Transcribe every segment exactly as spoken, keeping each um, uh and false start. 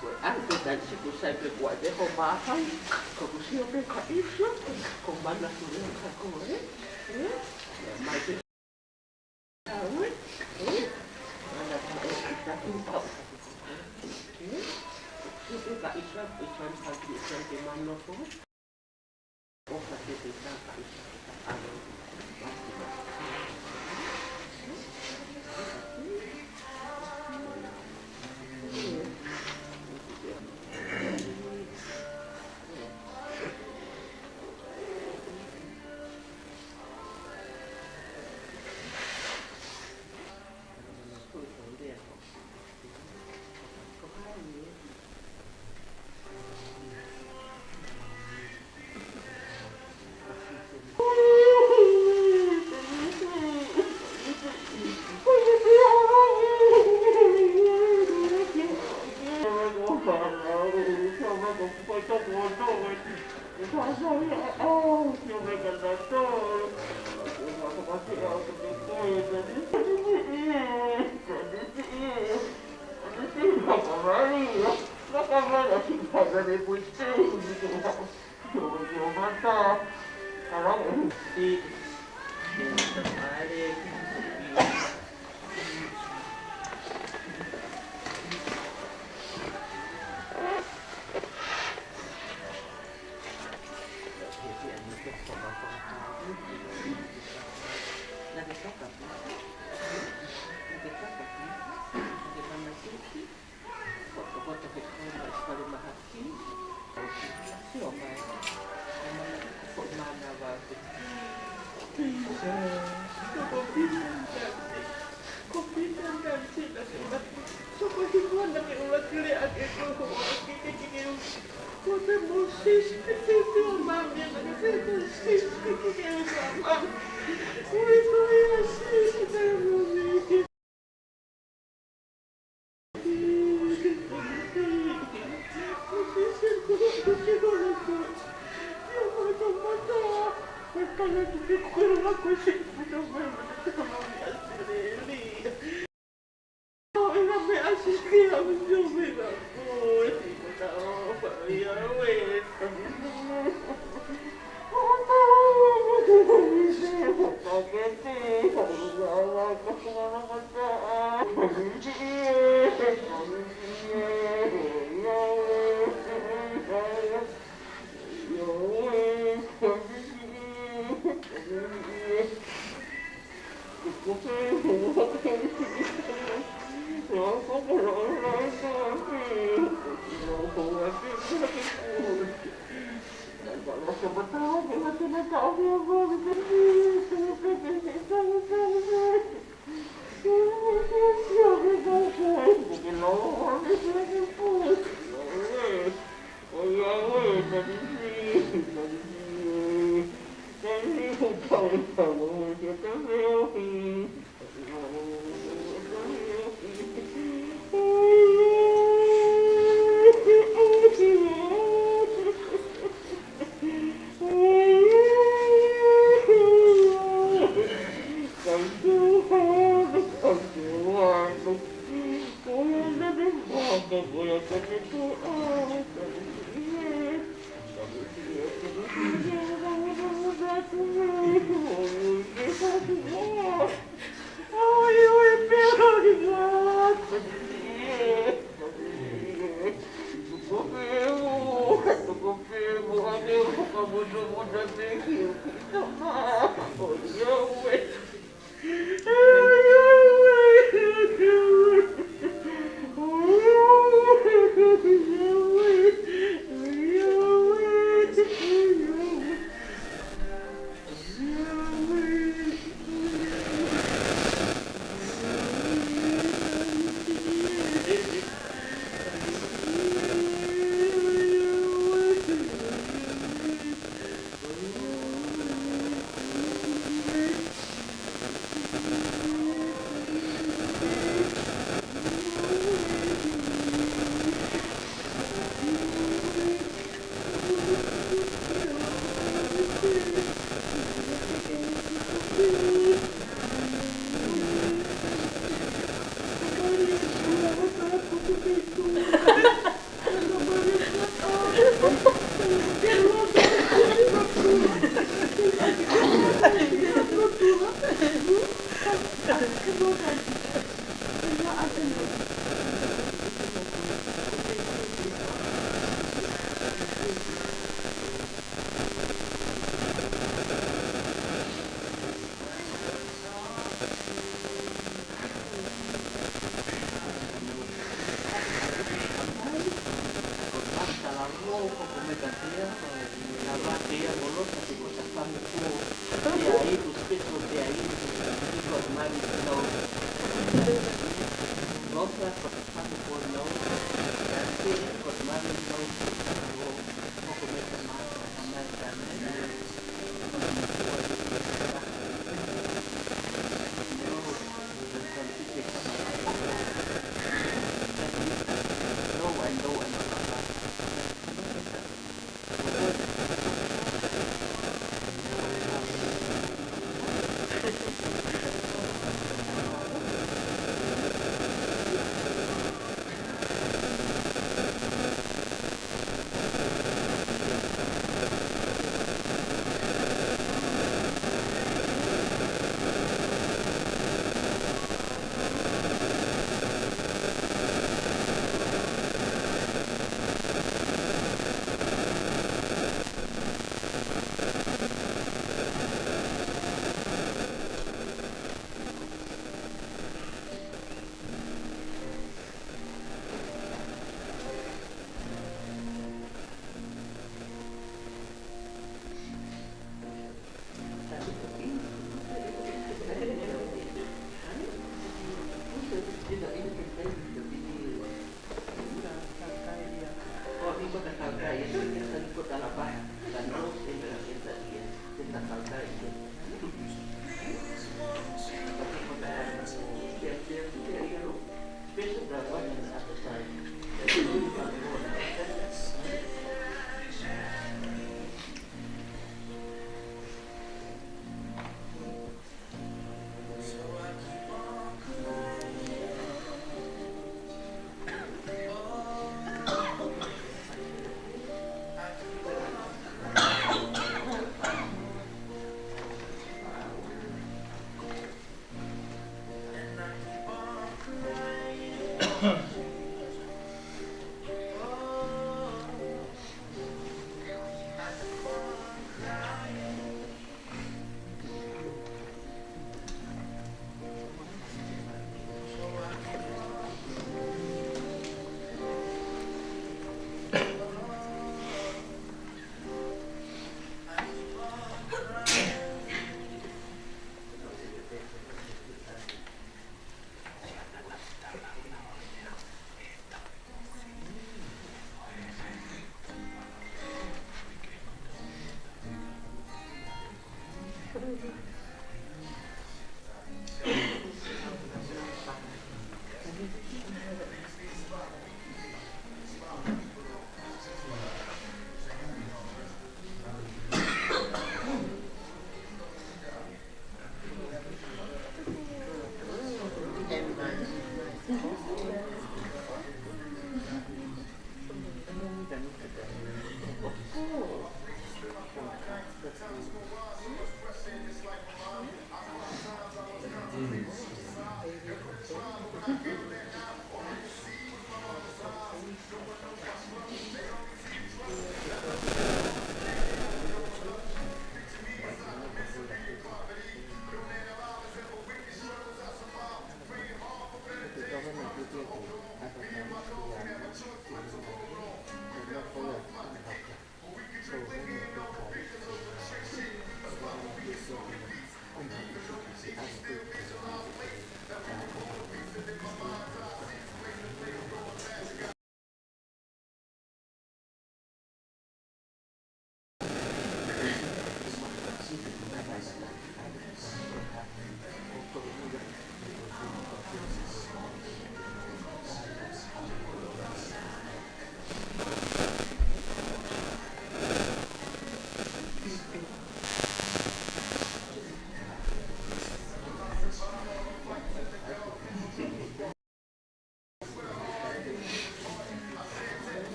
Ko e ʻalu pē taʻi siku sai pē kuo ʻai pē hoʻo māhai, ko ʻeku sio pē ka ʻisa, ko e manatu leva ka ko ē, ē, mai pē. Aue, ē, manatu ē, ka ʻisa, ē, ʻisa, ʻisa, ʻisa, ʻisa, ke manatu.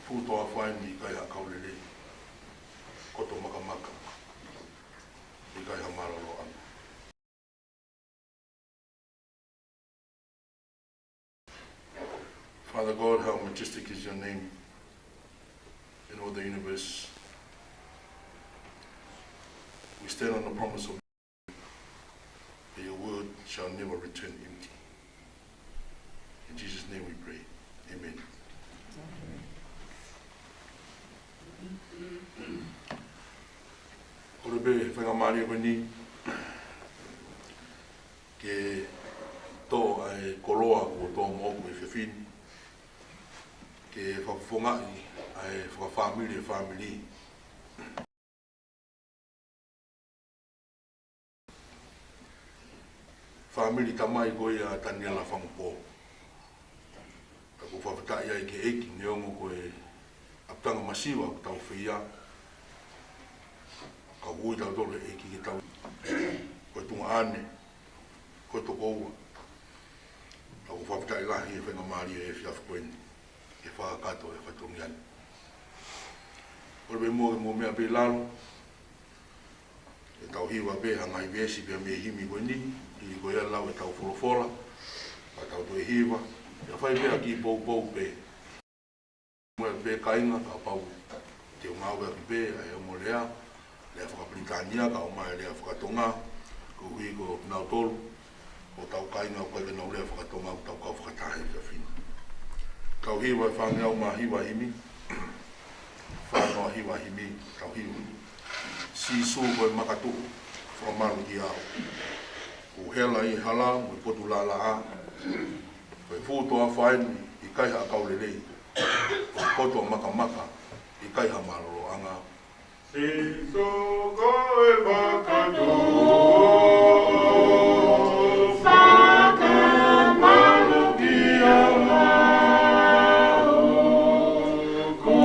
Fuʻu toafa eni ʻikai ha kau lelei. Koto makamaka ʻikai ha mālōlōʻanga. Father God, how majestic is your name in all the universe. We stand on the promise of that your word shall never return empty. In Jesus' name we pray. Amen. ʻOku ou pehē he faingamālie ko eni ke toʻo ʻa e koloa kuo toʻo moʻoku he efiafi ni, ke fakafofongaʻi ʻa e fakafāmili, fāmili. Fāmili tamai ko ia ʻa Taniela Fangupō. Ka ʻoku ou fakafetaʻi ai ki he ʻEiki neongo ko e ʻapitanga masiva ʻoku tau fai, ka ʻoku ui tautolu ʻe he ʻEiki ke tau ko e tuongaʻane, ko e tokoua. Ka ʻoku ou fakafetaʻi lahi he faingamālie he efiafi ko eni ke fakakakato e fatongia ni. ʻOku ou pehē muʻa ke mou meʻa pē ʻi lalo, ke tau hiva pē ha ngaahi veesi pē mei he himi ko eni, hili ko ia ʻa e lau ʻetau folofola, ka tau toe hiva, pea fai pē ha kiʻi poupou pē. Muʻa pē kāinga, kapau te u ngāueʻaki pē ʻa e ongo lea, lea fakapilitānia, kae ʻumaʻā e lea fakatonga, koeʻuhi ko kinautolu hotau kāinga ʻoku ʻikai ke nau lea fakatonga, ʻoku tau kau fakataha he efiafi ni. Tau hiva e fāngeau mā hiva himi, fānoa hiva himi, tau hiva. Sīsū ko e makatuʻu, fakamalu kiate au. Kuo u hela ʻi he hala mo e potu laʻalaʻā. Ko e fuʻu toafa eni ʻikai ha kau lelei. Ko e koto makamaka ʻikai ha mālōlōʻanga. Sīsū ko e makatuʻu, fakamalu kiate au. Kuo u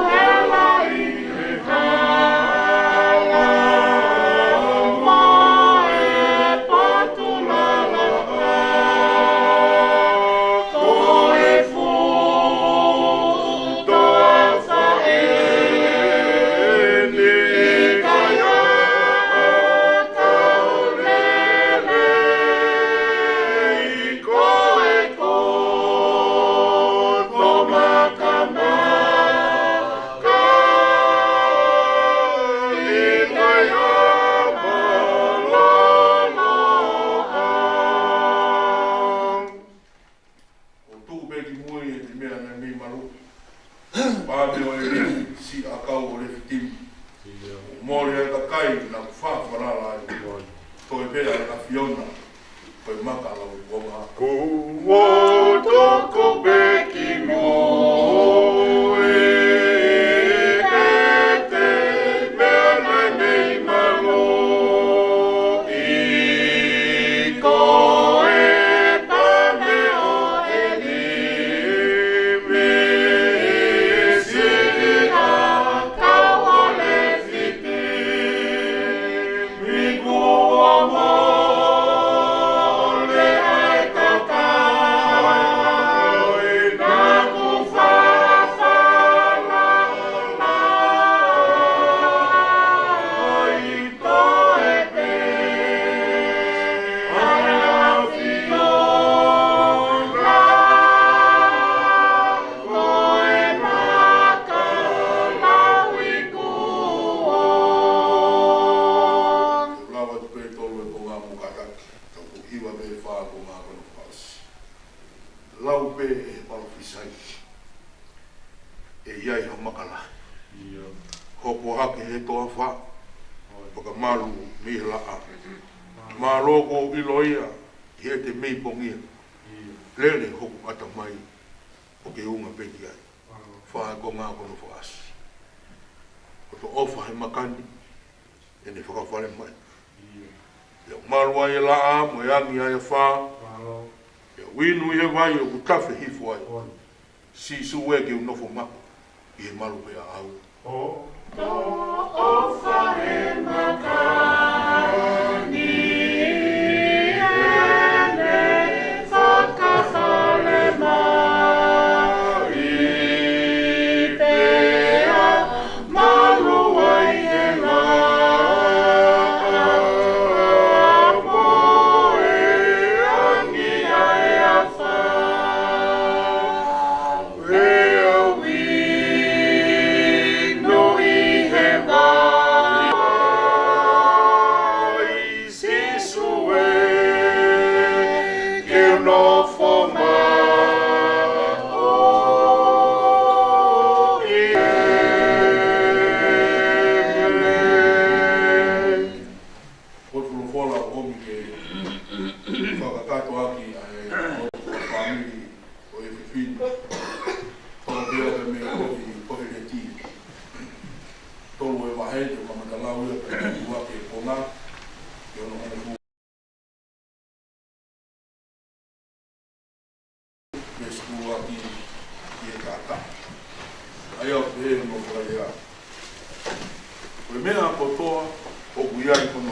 hela ʻi he hala mo e potu laʻalaʻā. Ko e fuʻu toafa eni, ʻikai ha kau lelei. Ko e koto makamaka ʻikai ha mālōlōʻanga. ʻOku tuʻu pē ki mui ʻete meʻa naʻe mei maluʻi. Pāme ʻo e lili, siʻa kau ʻo Lefitimi. Mole ai e kakai naʻa ku faʻa falala ai. Toe pē ʻa e ʻAfiona ko e maka lauikuonga. Kuo u tuʻu pē ki mui ʻete meʻa naʻe mei maluʻi. Ko e pāme ʻo e lili, siʻa kau ʻo Lefitimi. Kuo mole ai e kakai naʻa ku faʻa falala ai. Toe pē ʻa e ʻAfiona ko e maka lauikuonga. Lava atu pē tolu e konga mo kātaki, tau hiva pē fā konga ko ena fakaʻosi. Lau pē ʻe he palōfisai, ʻe ʻi ai ha maka lahi. ʻIo. Hoko hake he toafa, fakamalu mei he laʻā. Mālō kuo u ʻilo ia ʻi heʻete mei pongia. ʻIo. Lele hoku ʻatamai ʻo ke unga pē ki ai. Mālō. Fā konga ko ena fakaʻosi. Ko hoto ʻofa he maka ni, ʻene fakafale mai. ʻIo. ʻIo, malu ai e laʻā mo e angi ai e afā. Mālō. ʻIo, inu ʻi he vai ʻoku tafe hifo ai. ʻOi. Sīsū ē, ke u nofo maʻu ʻi he malu pē ʻaʻau. ʻO hoto ʻofa he maka ni, ʻene fakafale mai. ʻa e ʻo fāmili ʻo e fefine. Tolu pea pē mei he kohi, kohi leti. Tolu e vahe, te u kamata lau ia pea u ʻoatu e konga, ke ono ono fu. Veesi ua ki he taha taha. ʻA ia ʻoku pehē hono fakalea: Ko e meʻa kotoa ʻoku ʻi ai hono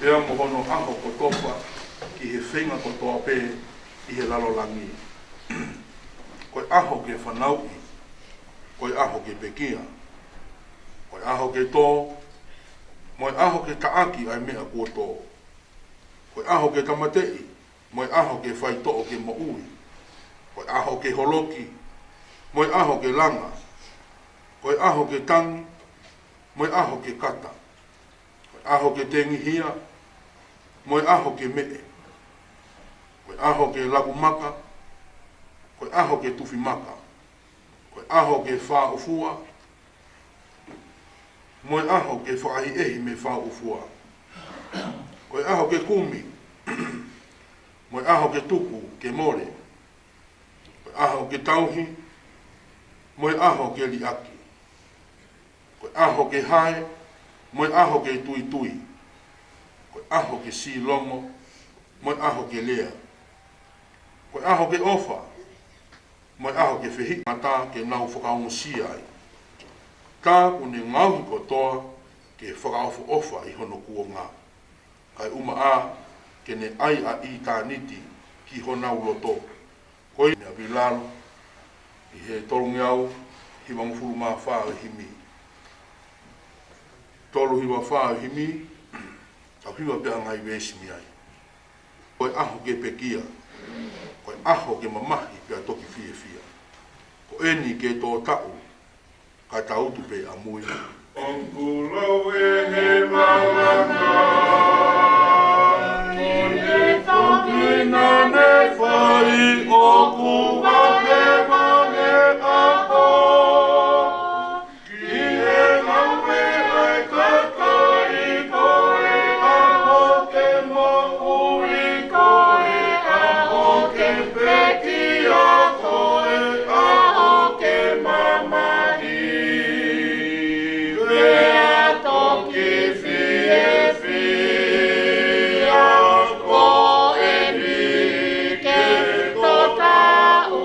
pea mo hono ʻaho kotoa ki he feinga kotoa pē ʻi he lalo langi. Ko e ʻaho ke fanauʻi, ko e ʻaho ke pekia, ko e ʻaho ke tō, mo e ʻaho ke taʻaki ʻa e meʻa kuo tō, ko e ʻaho ke tāmateʻi, mo e ʻaho ke faitoʻo ke moʻui, ko e ʻaho ke holoki, mo e ʻaho ke langa, ko e ʻaho ke tangi, mo e ʻaho ke kata, ko e ʻaho ke tengihia, mo e ʻaho ke meʻe, ko e ʻaho ke laku maka, ko e ʻaho ke tufi maka, ko e ʻaho ke fāʻofua, mo e ʻaho ke fakaʻehiʻehi mei fāʻofua, ko e ʻaho ke kumi, mo e ʻaho ke tuku ke mole, ko e ʻaho ke tauhi, mo e ʻaho ke liʻaki, ko e ʻaho ke hae, mo e ʻaho ke tuitui, ko e ʻaho ke sīlomo, mo e ʻaho ke lea, ko e ʻaho ke ʻofa, mo e ʻaho ke fehiʻa mata ke nau fakaongosia ai. Tā kuo ne ngaohi kotoa ke fakaʻofoʻofa ʻi hono kuonga, kae ʻumaʻā ke ne ʻai ʻa ʻitāniti ki honau loto. Ko ia mea vilalo ʻi he tolungeau hivangofulu mā fā ʻo e himi. Tolu hiva fā ʻo e himi, tau hiva pē ʻa e ngaahi veesi mei ai. Ko e ʻaho ke pekia, ko e ʻaho ke mamahi pea toki fiefia. Ko eni ke tō taʻu, ka ta utu pē ʻamui. ʻOku lau ʻe he malanga, ʻi he toki naʻa ne fai ʻoku vahe vale ʻaho. Ki he ngāue ʻa e kakai ko e ʻaho ke moʻui, ko e ʻaho ke pekia, ko e ʻaho ke mamahi, pea toki fiefia. Ko eni ke tō taʻu,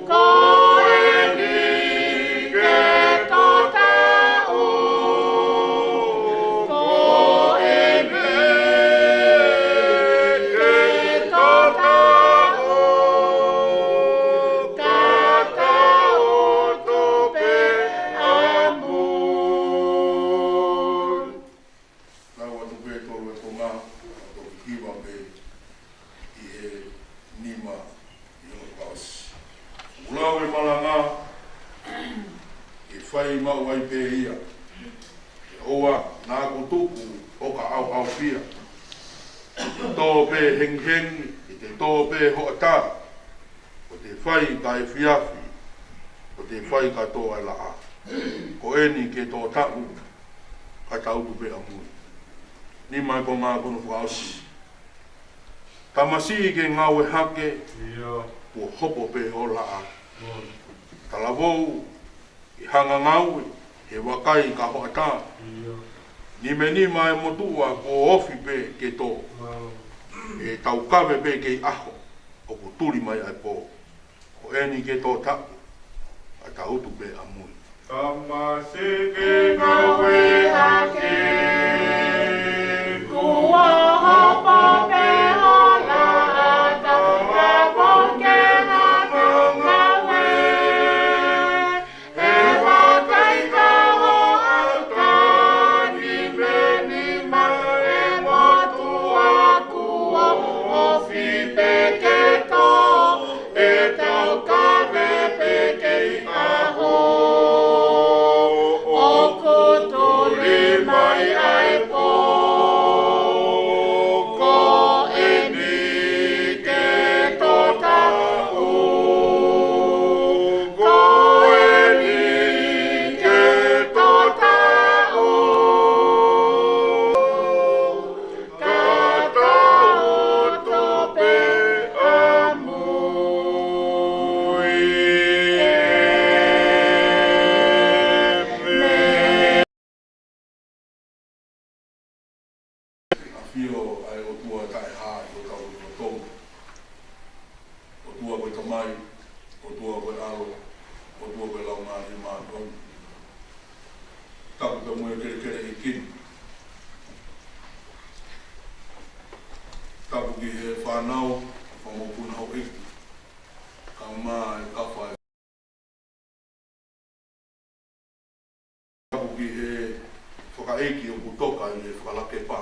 ko eni ke tō taʻu, ko eni ke tō taʻu, ka ta utu pē ʻamui. Lau atu pē tolu e konga, ʻo toki hiva pē ʻi he nima ʻi hono fakaʻosi. ʻOku lau e malanga, ke fai maʻu ai pē ia. Ke ʻoua naʻa ku tuku ʻo ka ʻauʻaupia. Ke tō pē hengihengi, ke tō pē hoʻatā. Ko te fai ka efiafi, ko te fai ka tō ʻa e laʻā. Ko eni ke tō taʻu, ka ta utu pē ʻamui. Nima e konga ʻi hono fakaʻosi. Tamasiʻi ke ngāue hake, ʻIo. kuo hopo pē ʻo laʻā. ʻIo. Talavou, ke hanga ngāue, he vakai ka hoʻatā. ʻIo. Nimenima e motuʻa kuo ofi pē ke tō. ʻIo. ʻE taukave pē kei ʻaho, ʻoku tuli mai ʻa e pō. Ko eni ke tō taʻu, ka ta utu pē ʻamui. Tamasiʻi ke ngāue hake, kuo hopo pē ʻo laʻā, talavou ke hanga ngāue. He vakai ka hoʻatā, nimenima e motuʻa kuo ofi pē ke tō, ʻe taukave pē kei ʻaho, ʻoku tuli mai ʻa ʻOtua ko e ʻAlo, ʻOtua ko e Laumālie Māʻoniʻoni. Tapu pē mo e kelekele ʻEiki ni. Tapu ki he fānau, fanga mokopuna houʻeiki. Kae ʻumaʻā e kafa e Tapu ki he fakaʻeiki ʻoku toka ʻi he fakalakepa,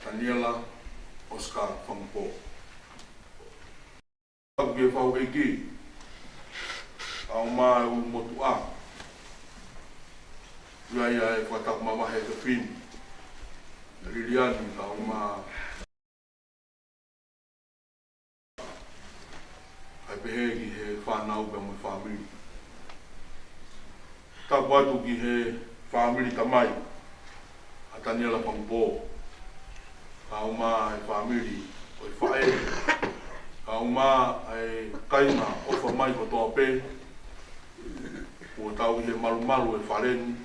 Taniela Oscar Fangupō. Tapu ki he fakaʻeiki, kae ʻumaʻā e ʻū motuʻa. ʻI ai ʻa e fakatapu mavahe ʻa e fefine, Liliani, kae ʻumaʻā ʻa e pehē ki he fānau pea mo e fāmili. Tapu atu ki he fāmili tamai ʻa Taniela Fangupō, kae ʻumaʻā e fāmili ʻo e faʻē, kae ʻumaʻā e kāinga ʻofa mai kotoa pē, kuo tau ʻi he malumalu e fale ni,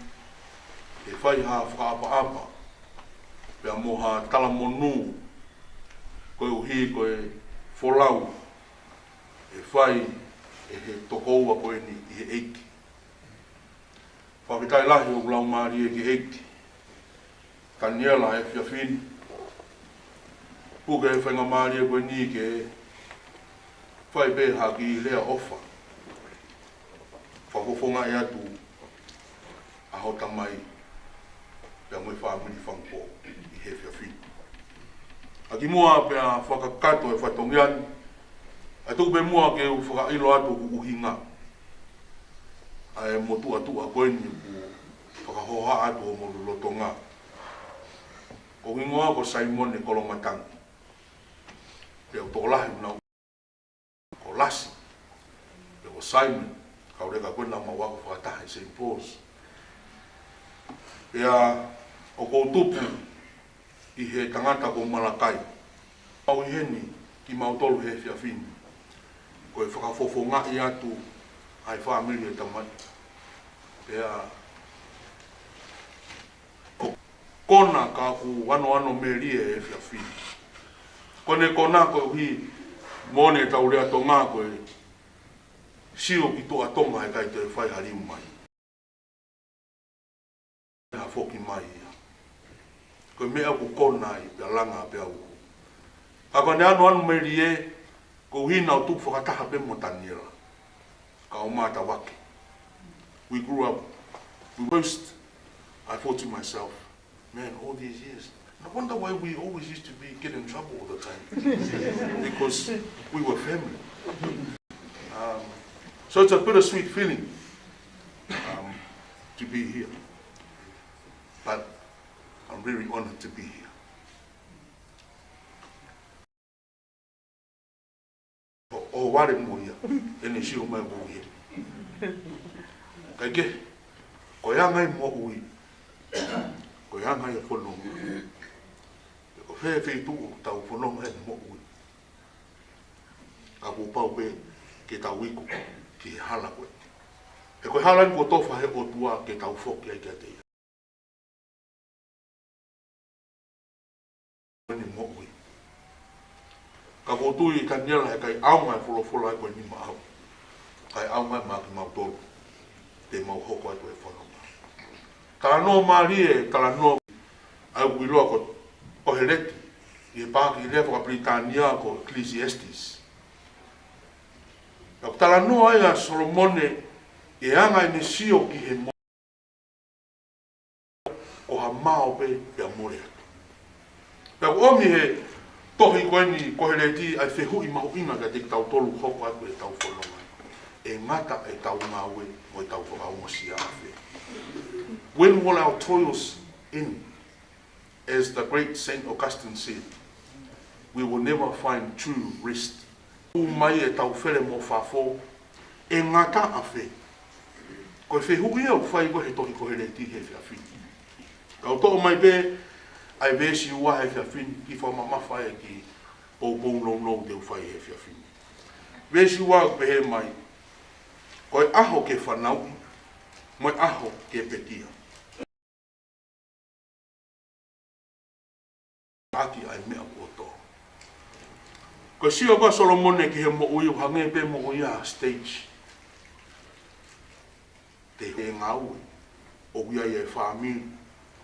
ke fai ha fakaʻapaʻapa, pea mo ha talamonū, koeʻuhi ko e folau ʻe fai ʻe he tokoua ko eni ʻi he ʻEiki. Fakafetaʻi lahi ʻoku laumālie ki he ʻEiki, Taniela, he efiafi ni. Puke e faingamālie ko eni ke fai pē ha kiʻi lea ʻofa. Fakafofongaʻi atu ʻa hoʻo tamai pea mo e fāmili Fangupō ʻi he efiafi ni. ʻA kimuʻa pea fakakakato e fatongia ni, ʻe tuku pē muʻa ke u fakaʻilo atu hoku ʻuhinga ʻa e motuʻa tuʻa ko eni ʻoku fakahoha atu homou lotolotonga. Ko hoku hingoa ko Saimone Kolomatangi. Pea ʻoku tokolahi ʻenau ko Lasi, pe ko Simon, kau leka ko ena mau ako fakataha ʻi Saint Paul's. Pea ʻoku ou tupu ʻi he tangata ko Malakai. Mau ʻi heni kimautolu he efiafi ni, ko e fakafofongaʻi atu ʻa e fāmili ʻo e tamai. Pea ʻoku kona ka ʻoku anoano melie he efiafi ni. Ko ʻene kona koeʻuhi moʻoni ʻetau lea Tonga ko e sio ki tuʻa Tonga ʻe ʻikai toe fai ha liu mai. Ha foki mai ia. Ko e meʻa ʻoku kona ai pea langa pea uku. Ka ko ʻene anoano melie, koeʻuhi naʻa ku tupu fakataha pē mo Taniela. Kae ʻumaʻā Tavake. We grew up. We first, I thought to myself, "Man, all these years, no wonder why we always used to be get in trouble all the time." Because we were family. Um, so it's a bittersweet feeling, um, to be here. But I'm very honored to be here. ʻO, ʻo vale mo ia, ʻene sio mai ko ia. Kae kehe, ko e anga ia e moʻui, ko e anga ia e fononga. Ko e fē feituʻu ʻoku tau fononga ai he moʻui, ka kuo pau pē ke tau iku ki he hala ko ē. He ko e hala eni kuo tofa he ʻOtua ke tau foki ai kiate ia. Ko eni moʻui. Ka ʻoku ou tui Taniela he ʻikai ʻaonga e folofola ko eni maʻau. Kae ʻaonga ia maʻa kimautolu te mau hoko atu he fononga. Talanoa mālie, talanoa ʻa ia ʻoku ʻiloa ko Koheleti, ʻi he paaki lea fakapilitānia ko Ecclesiastes. Ka ʻoku talanoa ai ʻa Solomone ʻi he anga ʻene sio ki he mo- ko ha mao pē pea mole atu. Pea ʻoku ʻomi he tohi ko eni Koheleti ʻa e fehuʻi mahuʻinga kiate kitautolu hoko atu ʻetau fononga. ʻE ngata ʻetau ngāue mo ʻetau fakaongosia ʻafē? When will our toils end? As the great Saint Augustine said, "We will never find true rest." Ō mai ʻetau fele mo fafo, ʻe ngata ʻafē? Ko e fehuʻi ia ʻoku fai ko ē he tohi Koheleti he efiafi ni. Kau toʻo mai pē ʻa e veesi ua he efiafi ni, ke fakamamafa e kiʻi poupou nounou te u fai he efiafi ni. Veesi ua ʻoku pehē mai, ko e ʻaho ke fanauʻi, mo e ʻaho ke pekia. ʻAki ʻa e meʻa kuo tō. Ko e sio ko ē ʻa Solomone ki he moʻui ʻoku hangē pē moʻui ʻa stage. Te he ngāue, ʻoku ʻi ai e fāmili,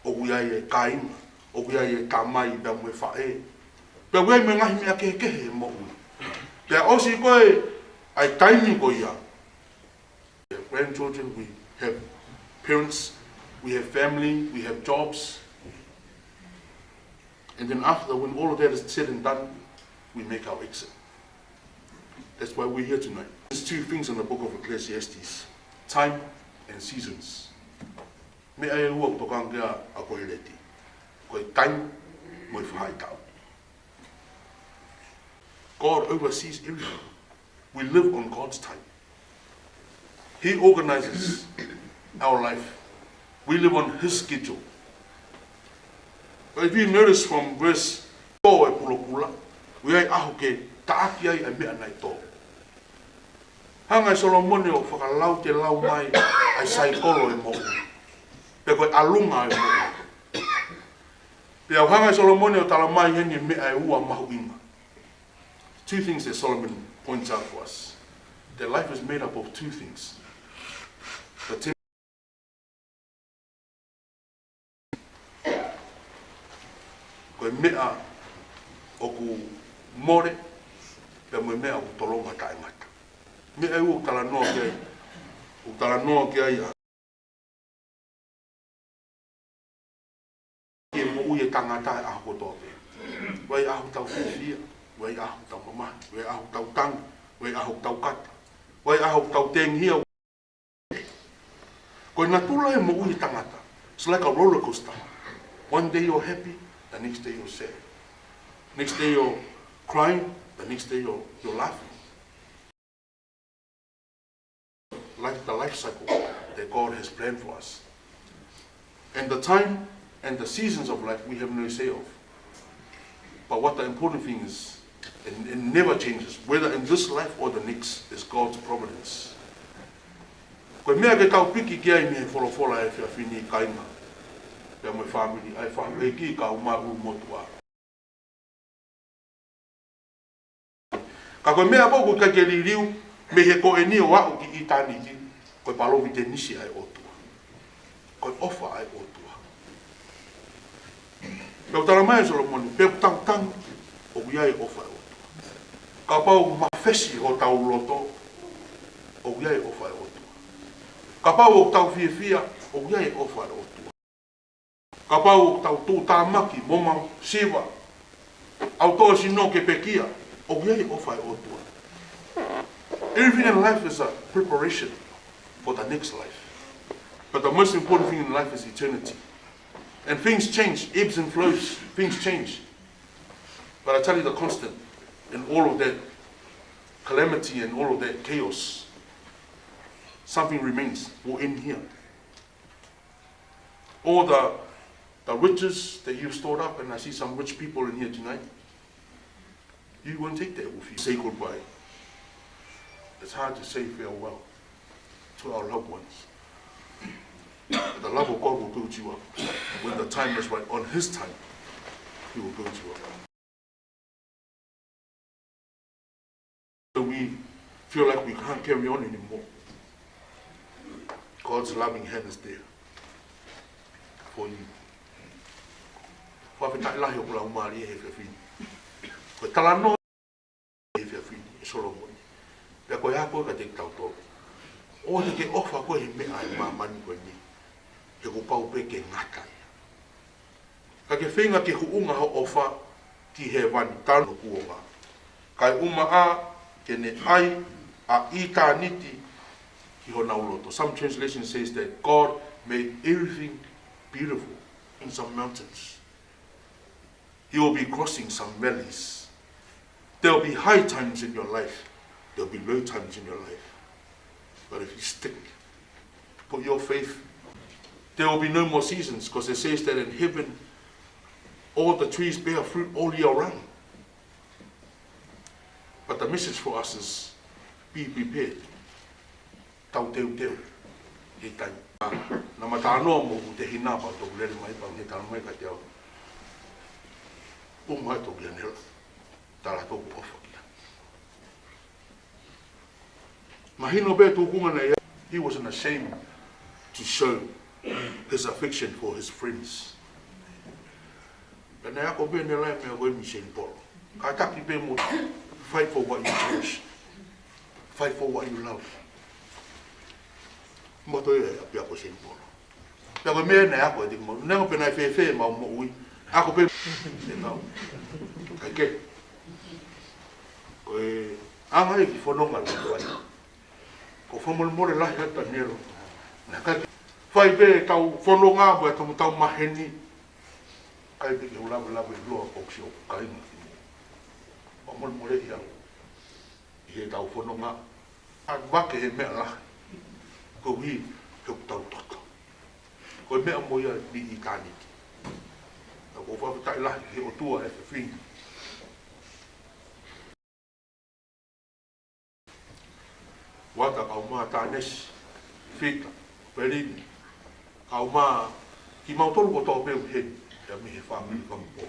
ʻoku ʻi ai e kāinga, ʻoku ʻi ai e tamai pea mo e faʻē. Pea ʻoku ʻi ai mo e ngaahi meʻa kehekehe he moʻui. Pea ʻosi ko ē ʻa e taimi ko ia. We have grandchildren, we have parents, we have family, we have jobs. And then after, when all of that is said and done, we make our exit. That's why we're here tonight. There's two things in the book of Ecclesiastes, time and seasons. Meʻa ʻe ua ʻoku tokanga ki ai ʻa Koheleti. Ko e taimi mo e faʻahitaʻu. God oversees everything. We live on God's time. He organizes our life. We live on his schedule. But if you notice from verse four ʻo e pulopula, ʻoku ʻi ai e ʻaho ke taʻaki ai ʻa e meʻa naʻe tō. Hanga ʻe Solomone ʻo fakalautelau mai ʻa e saikolo ʻo e moʻui. Pe ko e ʻalunga ʻo e moʻui. Pea ʻoku hanga ʻe Solomone ʻo talamai heni e meʻa ʻe ua mahuʻinga. Two things that Solomon points out for us. That life is made up of two things. The ten-, ko e meʻa ʻoku mole, pea mo e meʻa ʻoku tolonga taʻengata. Meʻa ʻe ua ʻoku talanoa ki ai, ʻoku talanoa ki ai ʻa e moʻui ʻa e tangata he ʻaho kotoa pē. ʻOku ʻi ai e ʻaho ʻoku tau fiefia, ʻoku ʻi ai e ʻaho ʻoku tau mamahi, ʻoku ʻi ai e ʻaho ʻoku tau tangi, ʻoku ʻi ai e ʻaho ʻoku tau kata, ʻoku ʻi ai e ʻaho ʻoku tau tengihia. Ko e natula ʻo e moʻui ʻa e tangata. It's like a roller coaster. One day you're happy, the next day you're sad. Next day you're crying, the next day you're, you're laughing. Life, the life cycle that God has planned for us. And the time and the seasons of life we have no say of. But what the important thing is, and it never changes, whether in this life or the next, is God's providence. Ko e meʻa ke tau piki ki ai mei he folofola ʻa e efiafi ni, kāinga, pea mo e fāmili, ʻa e fāmili ki he kau maʻu motuʻa. Ka ko e meʻa ʻoku ʻikai ke liliu mei he ko eni ʻo aʻu ki ʻitāniti, ko e palōvitenisi ʻa e ʻOtua. Ko e ʻofa ʻa e ʻOtua. Pea ʻoku talamai ʻe Solomone, pe ʻoku tau tangi, ʻoku ʻi ai e ʻofa ʻa e ʻOtua. Kapau ʻoku mafesi hotau loto, ʻoku ʻi ai e ʻofa ʻa e ʻOtua. Kapau ʻoku tau fiefia, ʻoku ʻi ai e ʻofa ʻa e ʻOtua. Kapau ʻoku tau tuʻutāmaki mo masiva, ʻalu ʻo sino ke pekia, ʻoku ʻi ai e ʻofa ʻa e ʻOtua. Everything in life is a preparation for the next life. But the most important thing in life is eternity. And things change, ebbs and flows, things change. But I tell you the constant in all of that calamity and all of that chaos, something remains. We're in here. All the, the riches that you've stored up, and I see some rich people in here tonight, you won't take that with you. Say goodbye. It's hard to say farewell to our loved ones. But the love of God will build you up. When the time is right, on His time, He will build you up. We feel like we can't carry on anymore. God's loving hand is there for you. Fakafetaʻi lahi ʻoku lau mālie he efiafi ni. Ko e talanoa he efiafi ni ʻe Solomone. Pea ko e ako ka te tau tō. ʻOua te ke ʻofa koe he meʻa ʻa e māmani ko eni. He kuo pau pē ke ngata ia. Ka ke feinga ke huʻunga hoʻo ʻofa ki hēvani, tanu kuonga. Kae ʻumaʻā ke ne ʻai ʻa ʻitāniti ki honau loto. Some translation says that God made everything beautiful in some mountains. He will be crossing some valleys. There will be high times in your life. There will be low times in your life. But if you stick, put your faith, there will be no more seasons, 'cause it says that in heaven, all the trees bear fruit all year round. But the message for us is be prepared. Tau teuteu he taimi. Naʻa ma talanoa mo hoku tehina pea toki lele mai pea ne talamai kiate au, ʻUma atu ki anela. Tala toku ʻofa ki ai. Mahino pē tūkunga naʻe ʻi ai. He wasn't ashamed to show his affection for his friends. Pea naʻe ako pē ʻene laine meʻa ko ē mei Saint Paul. Kātaki pē mo fight for what you cherish. Fight for what you love. Moto ia ʻa e ʻapiako Saint Paul. Pea ko e meʻa naʻe ako ʻe Tiki Maʻu. Neongo pe naʻe fēfē ʻemau moʻui. Ako pē. ʻE tau. Kae kehe. Ko e anga ia ki he fononga ʻoku fai. Ko e fakamolemole lahi atu Taniela. Naʻe ʻikai ke fai pē ʻetau fononga mo ʻetau maheni. ʻIkai pē ke u lave lave ʻiloa ʻoku ou sio kāinga ki mui. Fakamolemoleʻi au. ʻI heʻetau fononga, ʻa vake he meʻa lahi. Koeʻuhi, he ʻoku tau toto. Ko e meʻa mo ia ʻi ʻitāniti. ʻOku ou fakafetaʻi lahi ki he ʻOtua ʻi he fefine. Wata kau mai Tanesi, Fita, Pelini, kau mai kimautolu kotoa pē ʻoku ʻi heni, pea mei he fāmili Kamapuʻa.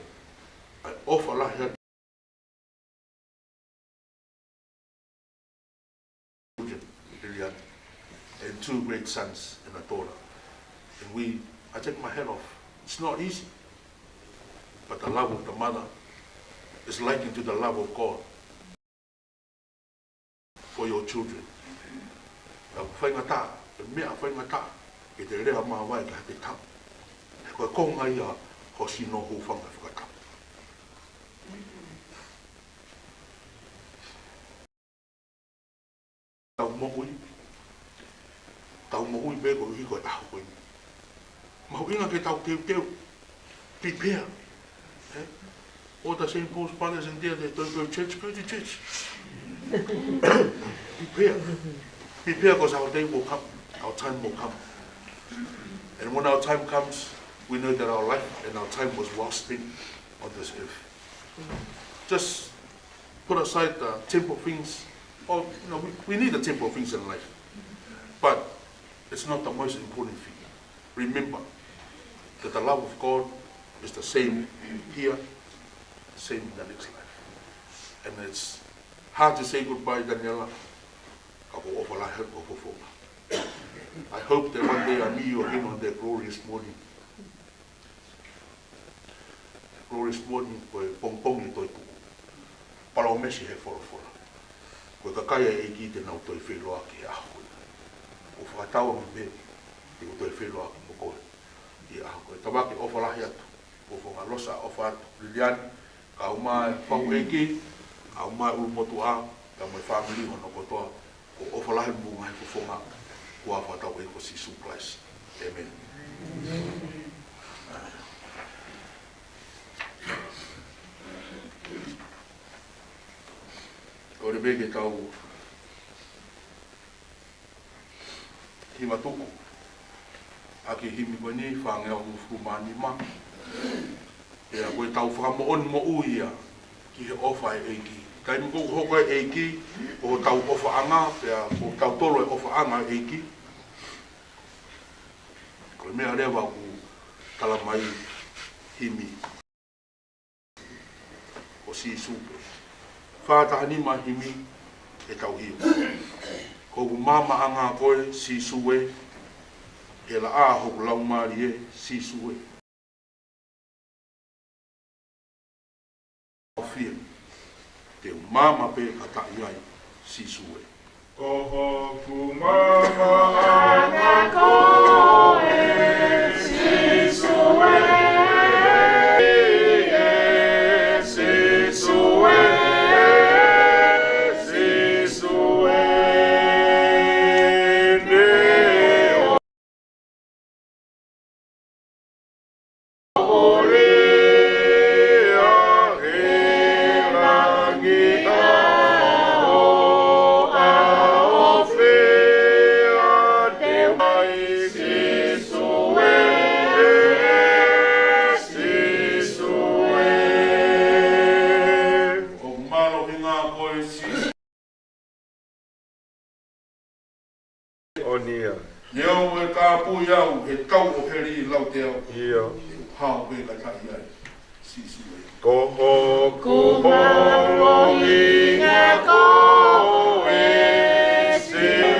ʻOfa lahi atu. Liliana, and two great sons and a daughter. And we, I take my hat off. It's not easy. But the love of the mother is likened to the love of God for your children. Ka ʻoku faingataʻa, ʻe meʻa faingataʻa, ke te lea māvae ki ha taha. He ko e konga ia ho sino hūfanga fakatapu. Tau moʻui, tau moʻui pē koeʻuhi ko e ʻaho ko eni. Mahuʻinga ke tau teuteu. Prepare. Eh? All the Saint Paul's brothers and there, they don't go to church, go to church. Prepare. Prepare because our day will come, our time will come. And when our time comes, we know that our life and our time was well spent on this earth. Just put aside the temporal things. Or, you know, we, we need the temporal things in life. But it's not the most important thing. Remember that the love of God is the same here, same in the next life. And it's hard to say goodbye, Daniela. Ka ʻoku ou ʻofa lahi atu ho fofonga. I hope that one day I meet you again on that glorious morning. Glorious morning, ko e pongipongi ʻe toe tuʻu. Palōmesi he folofola. Ko e kakai ʻa e ʻEiki te nau toe feʻiloaki he ʻaho ko ia. ʻOku ou fakatauange pē te u toe feʻiloaki mo koe ʻi he ʻaho ko ia. Tavake ʻofa lahi atu. Fofonga Losa ʻofa atu. Liliana, kau mai Fauʻeiki, kau mai ʻUlumotuʻa, kau mai fāmili hono kotoa. ʻOku ou ʻofa lahi mo e ngaahi fofonga, ʻi he huafa ʻo hotau ʻEiki ko Sīsū Kalaisi. ʻĒmeni. Kole pē ke tau hima tuku ʻaki e himi ko eni, fāngeau hongofulu mā nima. Pea ko ʻetau fakamoʻoni moʻui ia ki he ʻofa ʻa e ʻEiki. Taimi ko ē ʻoku hoko ai e ʻEiki ko hotau ʻofaʻanga, pea ko kitautolu e ʻofaʻanga ʻa e ʻEiki. Ko e meʻa leva ʻoku tala mai himi ko Sīsū pē. Fā taha nima himi ʻe tau himi. Ko hoku maamaʻanga koe Sīsū ē, he laʻā hoku laumālie Sīsū ē. ʻAfio, te u maama pē ka taʻi ai Sīsū ē. Ko hoku maamaʻanga koe Sīsū ē, Sīsū ē, Sīsū ē, ne ʻOku mālohinga koe Sīsū. ʻOnia. Neongo ʻe kāpui au he tau ʻo heli lauteau. ʻIo. Hao pē ka taʻi ai Sīsū ē. Ko hoku mālohinga koe, Sīsū.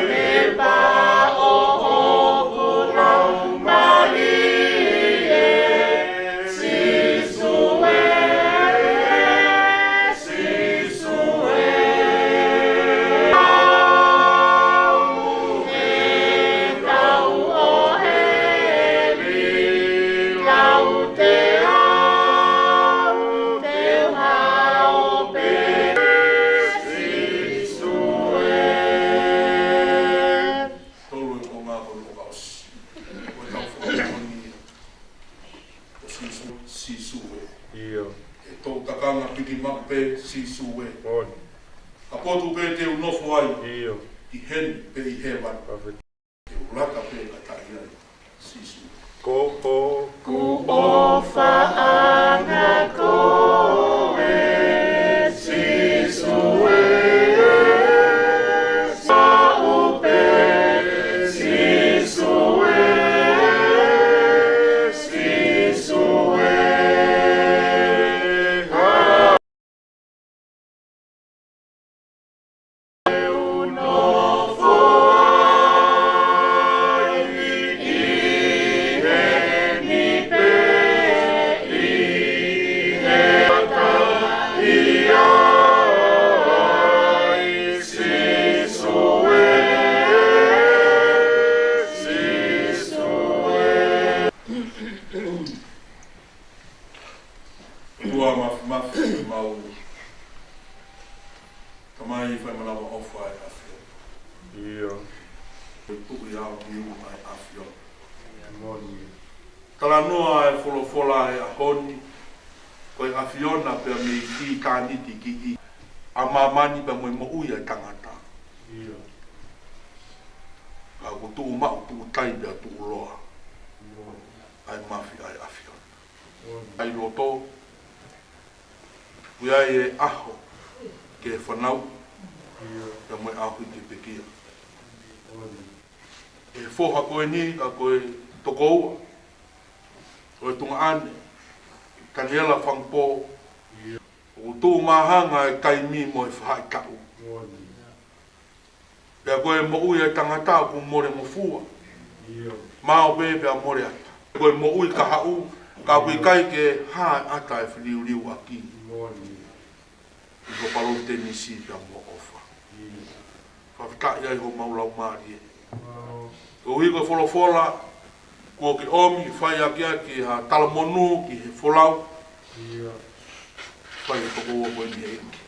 Maʻu pē Sīsū ē. Moʻoni. Ka potu pē te u nofo ai. ʻIo. ʻI heni pe ʻi hēvani. Perfect. Te u lata pē ʻataʻi ai Sīsū. Ko ho. Kuo ʻofa ʻanga koe Sīsū ē. Maʻu pē Sīsū ē. Sīsū ē. ʻOtua Māfimafi, mau Tamai, fai manava ʻofa ʻa e ʻAfiona. ʻIo. Ko e tuʻi ʻa e ʻAfiona. Moʻoni. Talanoa e folofola ʻo e ʻaho ni, ko e ʻAfiona pea mei ʻitāniti ki ʻi ʻa māmani pea mo e moʻui ʻa e tangata. ʻIo. Ka kuo tuʻu maʻu, tuʻu tai pea tuʻu loa. Moʻoni. ʻA e mafi ʻa e ʻAfiona. ʻA e loto, ʻoku ʻi ai e ʻaho ke fanauʻi, pea mo e ʻaho ke pekia. ʻE foha ko eni ka ko e tokoua ʻo e tuongaʻane, Taniela Fangupō, ʻoku tuʻu māhanga e taimi mo e faʻahitaʻu. Pea ko e moʻui ʻa e tangata ʻoku mole ngofua. ʻIo. Mao pē pea mole ʻata. Ko e moʻui kahaʻu, ka ʻoku ʻikai ke hā ʻata e filiuliu ʻaki. Moʻoni. ʻI ho palōmesi pea mo e ʻofa. ʻIo. Fakafetaʻi ai homau laumālie. Mao. Koeʻuhi ko e folofola, kuo ke ʻomi, fai ʻaki ʻaki ha talamonū ki he folau. ʻIo. Fai e tokoua ko eni ʻEiki.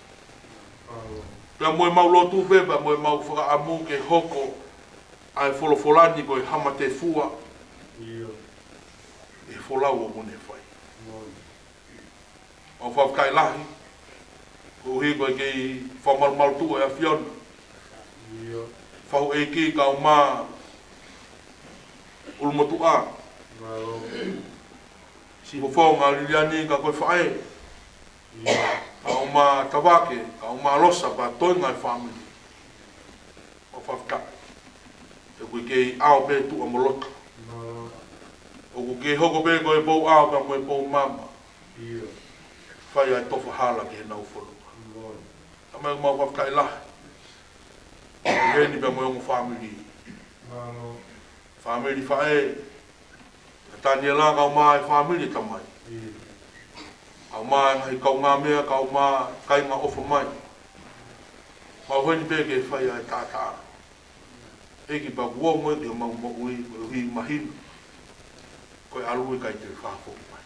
Pea mo e mau lotu pē, pea mo e mau fakaʻamu ke hoko ʻa e folofola ni ko e hamatefua ʻi he folau ʻoku ne fai. Mau fakafetaʻi lahi, koeʻuhi ko e kei fakamalumalu tuʻu e ʻAfiona. Fahu ʻEiki kae ʻumaʻā ʻulumotuʻa. Siʻi fofonga Liliani ka ko e faʻē. Kae ʻumaʻā Tavake, kae ʻumaʻā Losa, pea toenga e fāmili. Mau fakafetaʻi. ʻOku kei ʻao pē tuʻa mo loto. ʻOku kei hoko pē ko e pou ʻao ka mo e pou mama. Fai ʻa e tofa hala ki heʻenau fonua. Tamai, mau fakafetaʻi lahi. Heni pea mo e ongo fāmili. Fāmili faʻē, ʻa Taniela kae ʻumaʻā e fāmili, Tamai. Kae ʻumaʻā e ngaahi kaungāmeʻa, kae ʻumaʻā e kāinga ʻofa mai. Mau heni pē ke fai ʻa e taʻataʻa. ʻEiki, pea kuo ongo ʻEiki ʻemau moʻui, koeʻuhi mahino ko e ʻalu ʻikai toe fakafoki mai.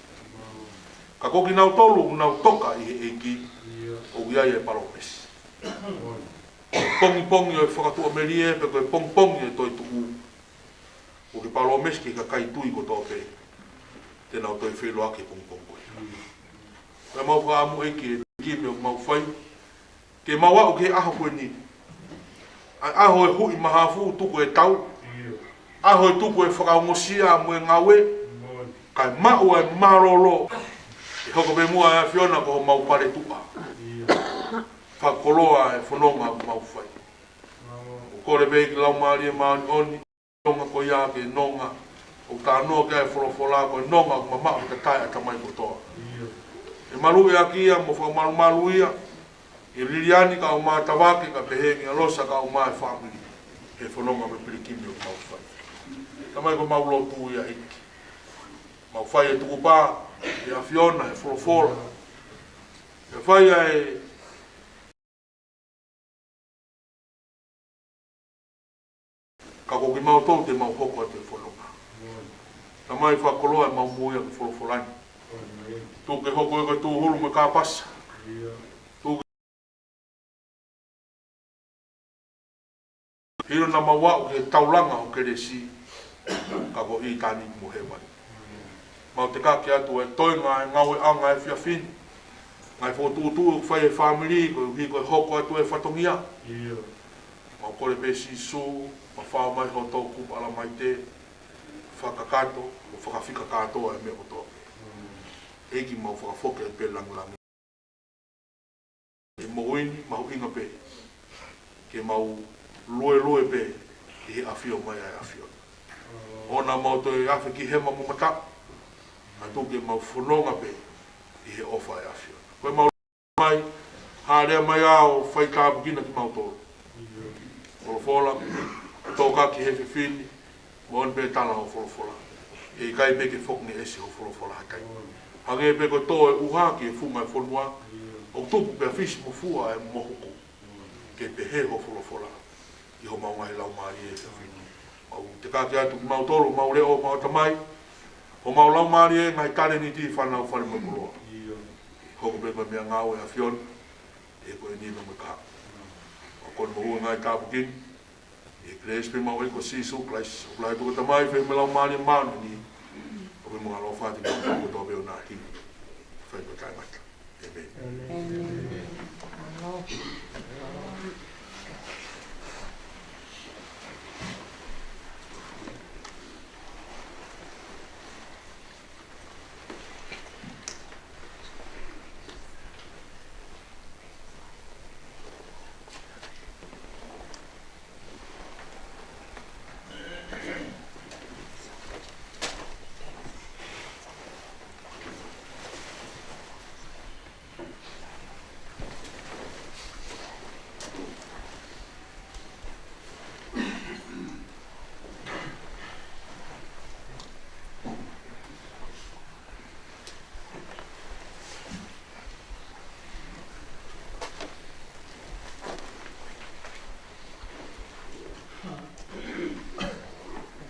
Ka ko kinautolu ʻoku nau toka ʻi he ʻEiki, ʻoku ʻi ai e palōmesi. Pongipongi ʻo e fakatuʻamelie, pe ko e pongipongi ʻo e toetuʻu, ʻoku ke palōmesi ki he kakai tui kotoa pē te nau toe feʻiloaki he pongipongi ko ia. Pea mau fakaʻamu ʻEiki, ʻEiki, meʻa ʻoku mau fai, ke mau aʻu ki he ʻaho ko eni, ʻa e ʻaho e huʻi mahafu, tuku e tau, ʻaho e tuku e fakaongosia mo e ngāue, kae maʻu ʻa e mālōlō, ʻe hoko pē muʻa e ʻAfiona ko homau paletuʻa. Fakakoloa e fononga ʻoku mau fai. ʻOku kole pē ki he Laumālie Māʻoniʻoni, nonga ko ia ke nonga, ʻo talanoa ki ai e folofola, ko e nonga ʻoku mamaʻo he tatae ʻa e tamai kotoa. ʻE maluʻi ʻaki ia mo fakamalumalu ia, ʻe Liliani kae ʻumaʻā Tavake, kae pehē kia Losa kae ʻumaʻā e fāmili, he fononga mo e pilikimi ʻoku mau fai. Tamai, ko ʻemau lotu ia ʻEiki. Mau fai e tukupā, ʻe ʻAfiona, ʻe folofola. ʻE fai ʻa e Ka ko kimautolu te mau hoko atu e fononga. Tamai, fakakoloa ʻemau moʻui ʻaki e folofola ni. Tuku ke hoko ia ko e tūhulu mo e kāpasa. Tuku ke hilo naʻa mau aʻu ki he taulanga ʻo e kelesi, ka ko ʻitāniti mo hēvani. Mau tekaki atu e toenga e ngāueʻanga e efiafi ni. ngaahi fokotuʻutuʻu ʻoku fai ʻe he fāmili, koeʻuhi ko e hoko atu e fatongia. ʻIo. Mau kole pē Sīsū, mafao mai hoʻo toʻukupu ʻalamaite, fakakakato, ʻo fakafika kātoa e meʻa kotoa pē. Mm. ʻEiki, mau fakafoki pē langilangi ʻi he moʻui ni, mahuʻinga pē ke mau luelue pē ʻi he ʻafio mai ʻa e ʻAfiona. ʻOua naʻa mau toe afe ki hema mo mataʻu, kae tuku ke mau fononga pē ʻi he ʻofa ʻa e ʻAfiona. Ko e mau mai, hāʻele mai ʻo fai tāpuekina kimautolu. Folofola, tokanga ki he efiafi ni, moʻoni pē tala hoʻo folofola. ʻE ʻikai pē ke foki ngeʻesi hoʻo folofola ha taimi. Hangē pē ko e tō e ʻuha ki he funga e fonua, ʻoku tupu pē ʻa Fisi mo Fua ʻa e mohuku, ke pehē hoʻo folofola ʻi homau ngaahi laumālie he efiafi ni. Mau tekaki atu kimautolu, mau leʻo, mau ʻatamai, homau laumālie, ngaahi talēniti, fānau, fale mo e koloa. Hoko pē ko e meʻangāue ʻa e ʻAfiona, ʻi he ko eni mo e kahaʻu. Mau kole mo ʻoua ngaahi tāpuekina, ʻi he kelesi pē ʻemau ʻEiki ko Sīsū Kalaisi, ʻoku lahi pē ko e Tamai, feohi mo e Laumālie Māʻoniʻoni, ʻoku mo ngalo fati mo kotoa pē ʻo na hini, fai pē taʻengata. ʻĒmeni. ʻĒmeni.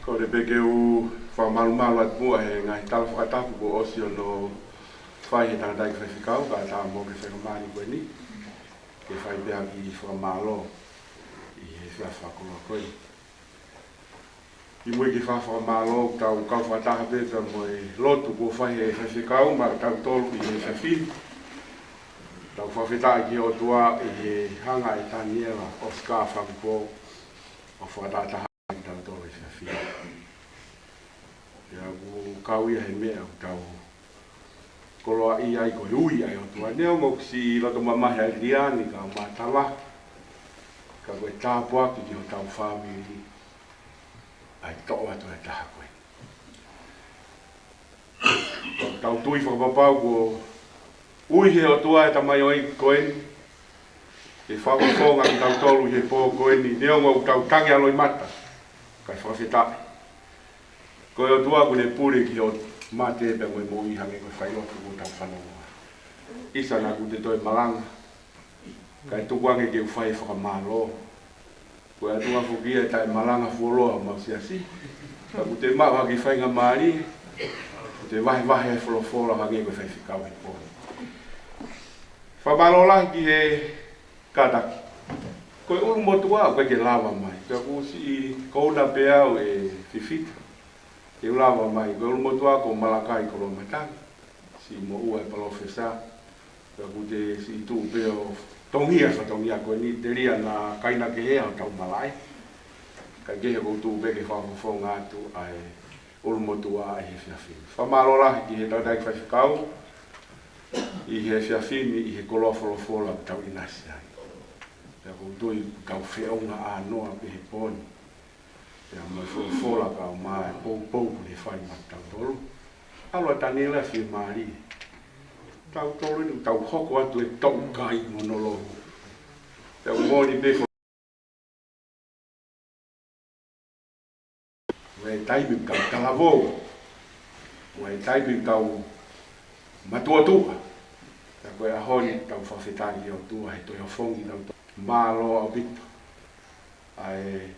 Kole pē ke u fakamalumalu atu muʻa he ngaahi tala fakatapu kuo ʻosi hono fai ʻe he tangataʻeiki faifekau, kae ʻatā mo au ke fakamālō ko eni, ke fai pē ʻaki e fakamālō ʻi he efiafi fakakoloa ko eni. ʻI muʻa ke fai e fakamālō, tau kau fakataha pē pea mo e lotu kuo fai ʻe he faifekau maʻatautolu ʻi he efiafi ni. Tau fakafetaʻi ki he ʻOtua ʻi he hanga ʻe Taniela ʻOsika Fakupō ʻo fakatahatahaʻi kitautolu he efiafi ni. Pea ʻoku kau ia he meʻa ʻoku tau koloaʻia ai ko e ui ʻa e ʻOtua. Neongo ʻoku siʻi loto mamahi ʻa Liliani kae ʻumaʻā Tala, ka ko e tāpuaki ki hotau fāmili ʻa e toʻo atu e taha ko ē. Tau tui fakapapau kuo ui ʻe he ʻOtua e tamaioʻeiki ko eni ke fakafofonga kitautolu ʻi he pō ko eni, neongo ʻoku tau tangi ʻa loʻimata, kae fakafetaʻi. Ko e ʻOtua kuo ne pule ki hoʻo mate pea mo e moʻui hangē ko e failotu kuo tau fanongo. ʻIsa, naʻa kuo te toe malanga, kae tuku ange ke u fai e fakamālō. Ko e ʻOtua foki ia ʻe taʻemalanga fuoloa homau siasi. Ka kuo te maʻu ha kiʻi faingamālie, kuo te vahevahe e folofola hangē ko e faifekau he pō ni. Fakamālō lahi ki he kātaki. Ko e ʻulumotuʻa ʻoku ʻikai ke lava mai. Pea ʻoku siʻi kouna pē au ʻe Fifita ke u lava mai. Ko e ʻulumotuʻa ko Malakai Koloamatangi, siʻi moʻua e palōfesa. Pea ʻoku te siʻi tuʻu pē ʻo tongia e fatongia ko eni, telia naʻa kaina kehe hotau malaʻe. Kae kehe, ʻoku ou tuʻu pē ke fakafofonga atu ʻa e ʻulumotuʻa ʻi he efiafi ni. Fakamālō lahi ki he tangataʻeiki faifekau ʻi he efiafi ni ʻi he koloa folofola ʻoku tau ʻinasi ai. Pea ʻoku ou tui ʻoku tau feʻunga ʻānoa pē he pō ni. Pea mo e folofola kae ʻumaʻā e poupou kuo ne fai maʻatautolu. ʻAlu ʻa Taniela fiemālie. Tautolu eni ʻoku tau hoko atu e toʻukai mo Nolou. Pea ʻoku moʻoni pē fo-, ʻoku ʻi ai e taimi ʻoku tau talavou. ʻOku ʻi ai e taimi ʻoku tau matuʻotuʻa. Pea ko e ʻaho ni ʻoku tau fakafetaʻi ki he ʻOtua he toe ofongi kitautolu. Mālō ʻaupito ʻa e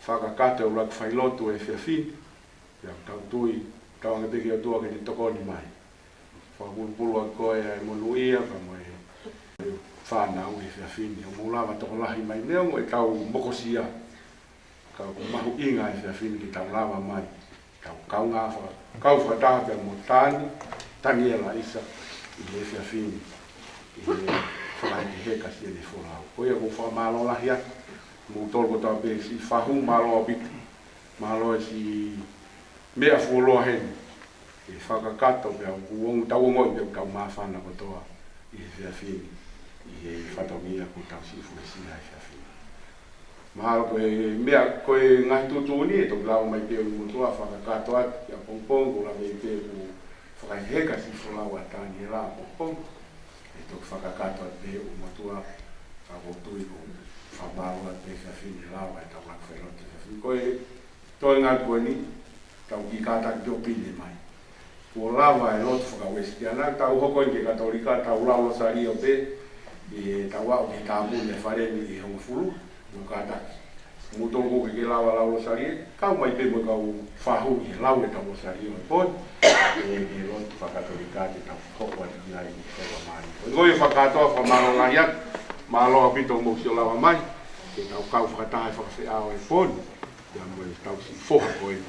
fakakakato e ʻuluaki failotu he efiafi ni. Pea ʻoku tau tui, tauange pē ki he ʻOtua ke ne tokoni mai. Fakapulupulu ʻaki koe ʻa e monūʻia pea mo e fānau he efiafi ni. ʻOku mou lava tokolahi mai, neongo ʻetau mokosia, ka ʻoku mahuʻinga he efiafi ni ke tau lava mai, tau kaungā faka-, kau fakataha pea mo Tani, Taniela, ʻIsa ʻi he efiafi ni. ʻI he fakahekeheka siʻene folau. Ko ia ʻoku ou fakamālō lahi atu. Mou tolu kotoa pē siʻi fahu, mālō ʻaupito. Mālō e siʻi meʻa fuoloa heni. ʻE fakakakato pea ʻoku ongo tau ongoʻi pea ʻoku tau māfana kotoa ʻi he efiafi ni. ʻI he fatongia ʻoku tau siʻi fuesia he efiafi ni. Mahalo ko e meʻa, ko e ngaahi tuʻutuʻuni ʻe toki lava mai pē ʻe he ʻOtua fakakakato atu ki ʻapongipongi, ʻoku lava mai pē ʻoku fakaheka siʻi folau ʻa Taniela ʻapongipongi. ʻE toki fakakakato atu pē ʻe he ʻOtua, ka ʻoku ou tui ʻoku fakamālō atu pē he efiafi ni ʻe lava ʻetau ngaahi failotu he efiafi ni. Ko e toenga ko eni, tau kiʻi kātaki ʻo pine mai. Kuo lava e lotu faka-Uēsiliana, tau hoko eni ki he Katolika, tau lau Losalio pē, ʻi heʻetau aʻu ki he tāpuni e fale ni ʻi he hongofulu, mou kātaki. Mou tō ko ē ke lava lau Losalio, kau mai pē mo e kau fahu ʻi he lau ʻetau Losalio he pō ni, ʻi he lotu faka-Katolika te tau hoko atu ki ai ʻi he fai mālie. Ko ia fakakātoa, fakamālō lahi atu, mālō ʻaupito hoʻomou sio lava mai, ke tau kau fakataha he fakafeʻao he pō ni. Pea mo e tauhi foha ko ē,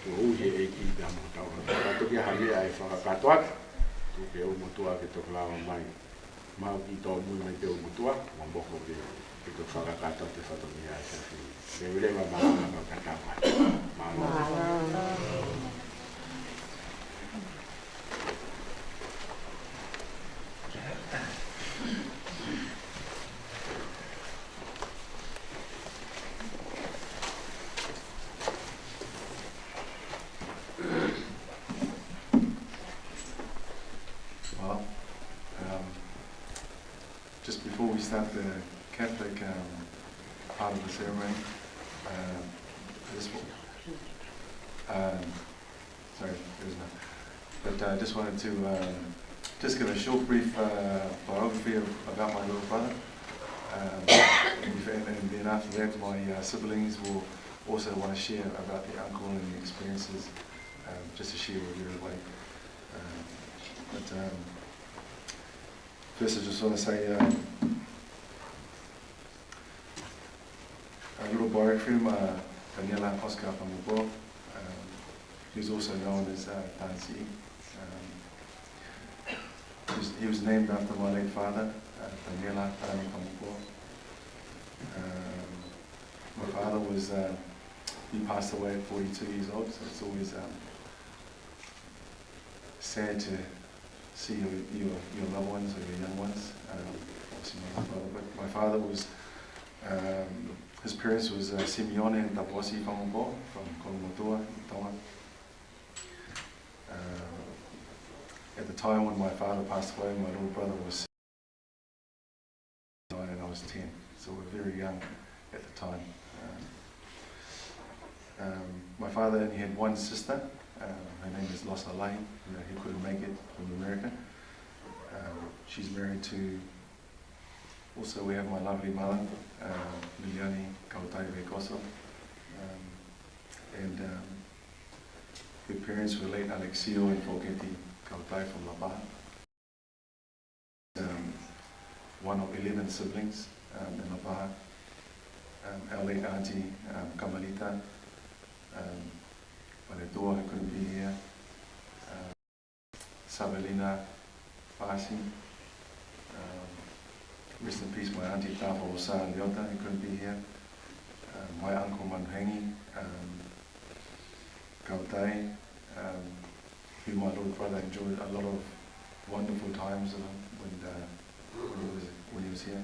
kuo ui ʻe he ʻEiki pea mo tau. Ka toki ʻi ai ha meʻa ʻe fakakakato atu, tuku ke ʻOtua ke toki lava mai. Mau kiʻi tōmui mai pē ʻOtua, mo moko ke, ke toki fakakakato atu e fatongia he efiafi ni. Ke ule ma mālō ma kau tatau atu. Mālō. Mālō. Well, um, just before we start the Catholic, um, part of the ceremony, um, I just wa-, um, Sorry, there is none. But I just wanted to, um, just give a short, brief, uh, biography of, about my little brother. Um, and if, and, and then after that, my, uh, siblings will also want to share about their uncle and the experiences, um, just to share with everybody. Um, but, um, first, I just want to say, um, a little biography of, uh, Taniela Oscar Famaupō, um, who's also known as, uh, Tansi. Um, he was, he was named after my late father, uh, Taniela Tani Famaupō. Um, my father was, uh, he passed away at forty-two years old, so it's always, um, sad to see your, your, your loved ones or your young ones. Um, obviously my brother, but my father was, um, his parents was, uh, Simeone and Tapuasi Famaupō from Kolomotuʻa in Tonga. Uh, at the time when my father passed away, my little brother was nine and I was ten, so we were very young at the time. Um, um, my father only had one sister. Um, her name is Losa Lahi, who, who couldn't make it from America. Um, she's married to, also we have my lovely mother, uh, Liliani Kautai Veikoso. Um, and, um, her parents were late Alexio and Foketi Kautai from Lapaha. Um, one of eleven siblings, um, in Lapaha. Um, our late auntie, um, Kamalita, um, Vanetua, who couldn't be here. Um, Savelina Pasi. Um, rest in peace, my auntie Tafo Sa Leota, who couldn't be here. Um, my uncle Manuhengi, um, Kautai, um, who my little brother enjoyed a lot of wonderful times with him when, uh, when he was, when he was here.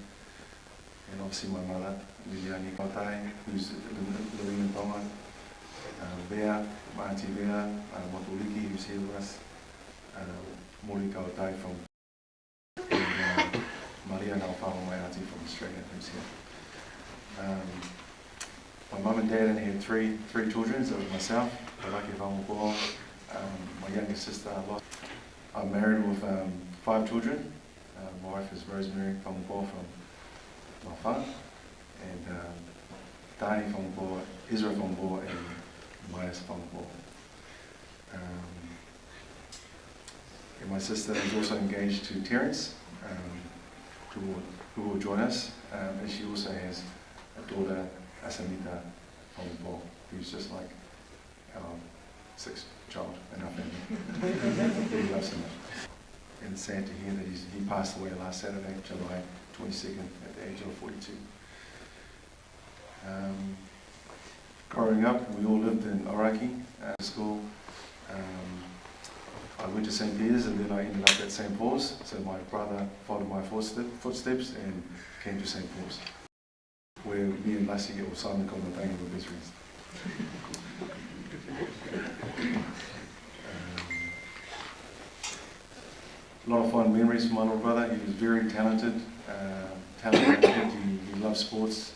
And obviously my mother, Liliani Kautai, who's li-, living in Tonga. Uh, Vea, my auntie Vea, uh, Motuliki, who's here with us. Uh, Moli Kautai from And, uh, Maria Naufal, my auntie from Australia, who's here. Um, my mum and dad only had three, three children, so it was myself, Palaki Famaupō, um, my younger sister, Los. I'm married with, um, five children. Uh, my wife is Rosemary Famaupō from Mafa, and, um, Dani Famaupō, Ezra Famaupō, and Maias Famaupō. Um, and my sister is also engaged to Terence, um, who will, who will join us. Um, and she also has a daughter, Asamita Famaupō, who's just like our sixth child in our family. We love so much. And it's sad to hear that he's, he passed away last Saturday, July twenty-second, at the age of forty-two. Um, growing up, we all lived in Oraki, uh, school. Um, I went to Saint Peter's and then I ended up at Saint Paul's. So my brother followed my footstep-, footsteps and came to Saint Paul's, where me and Lasi or Simon Komatani were best friends. Um, a lot of fond memories from my little brother. He was very talented, uh, talented kid. He, he loved sports.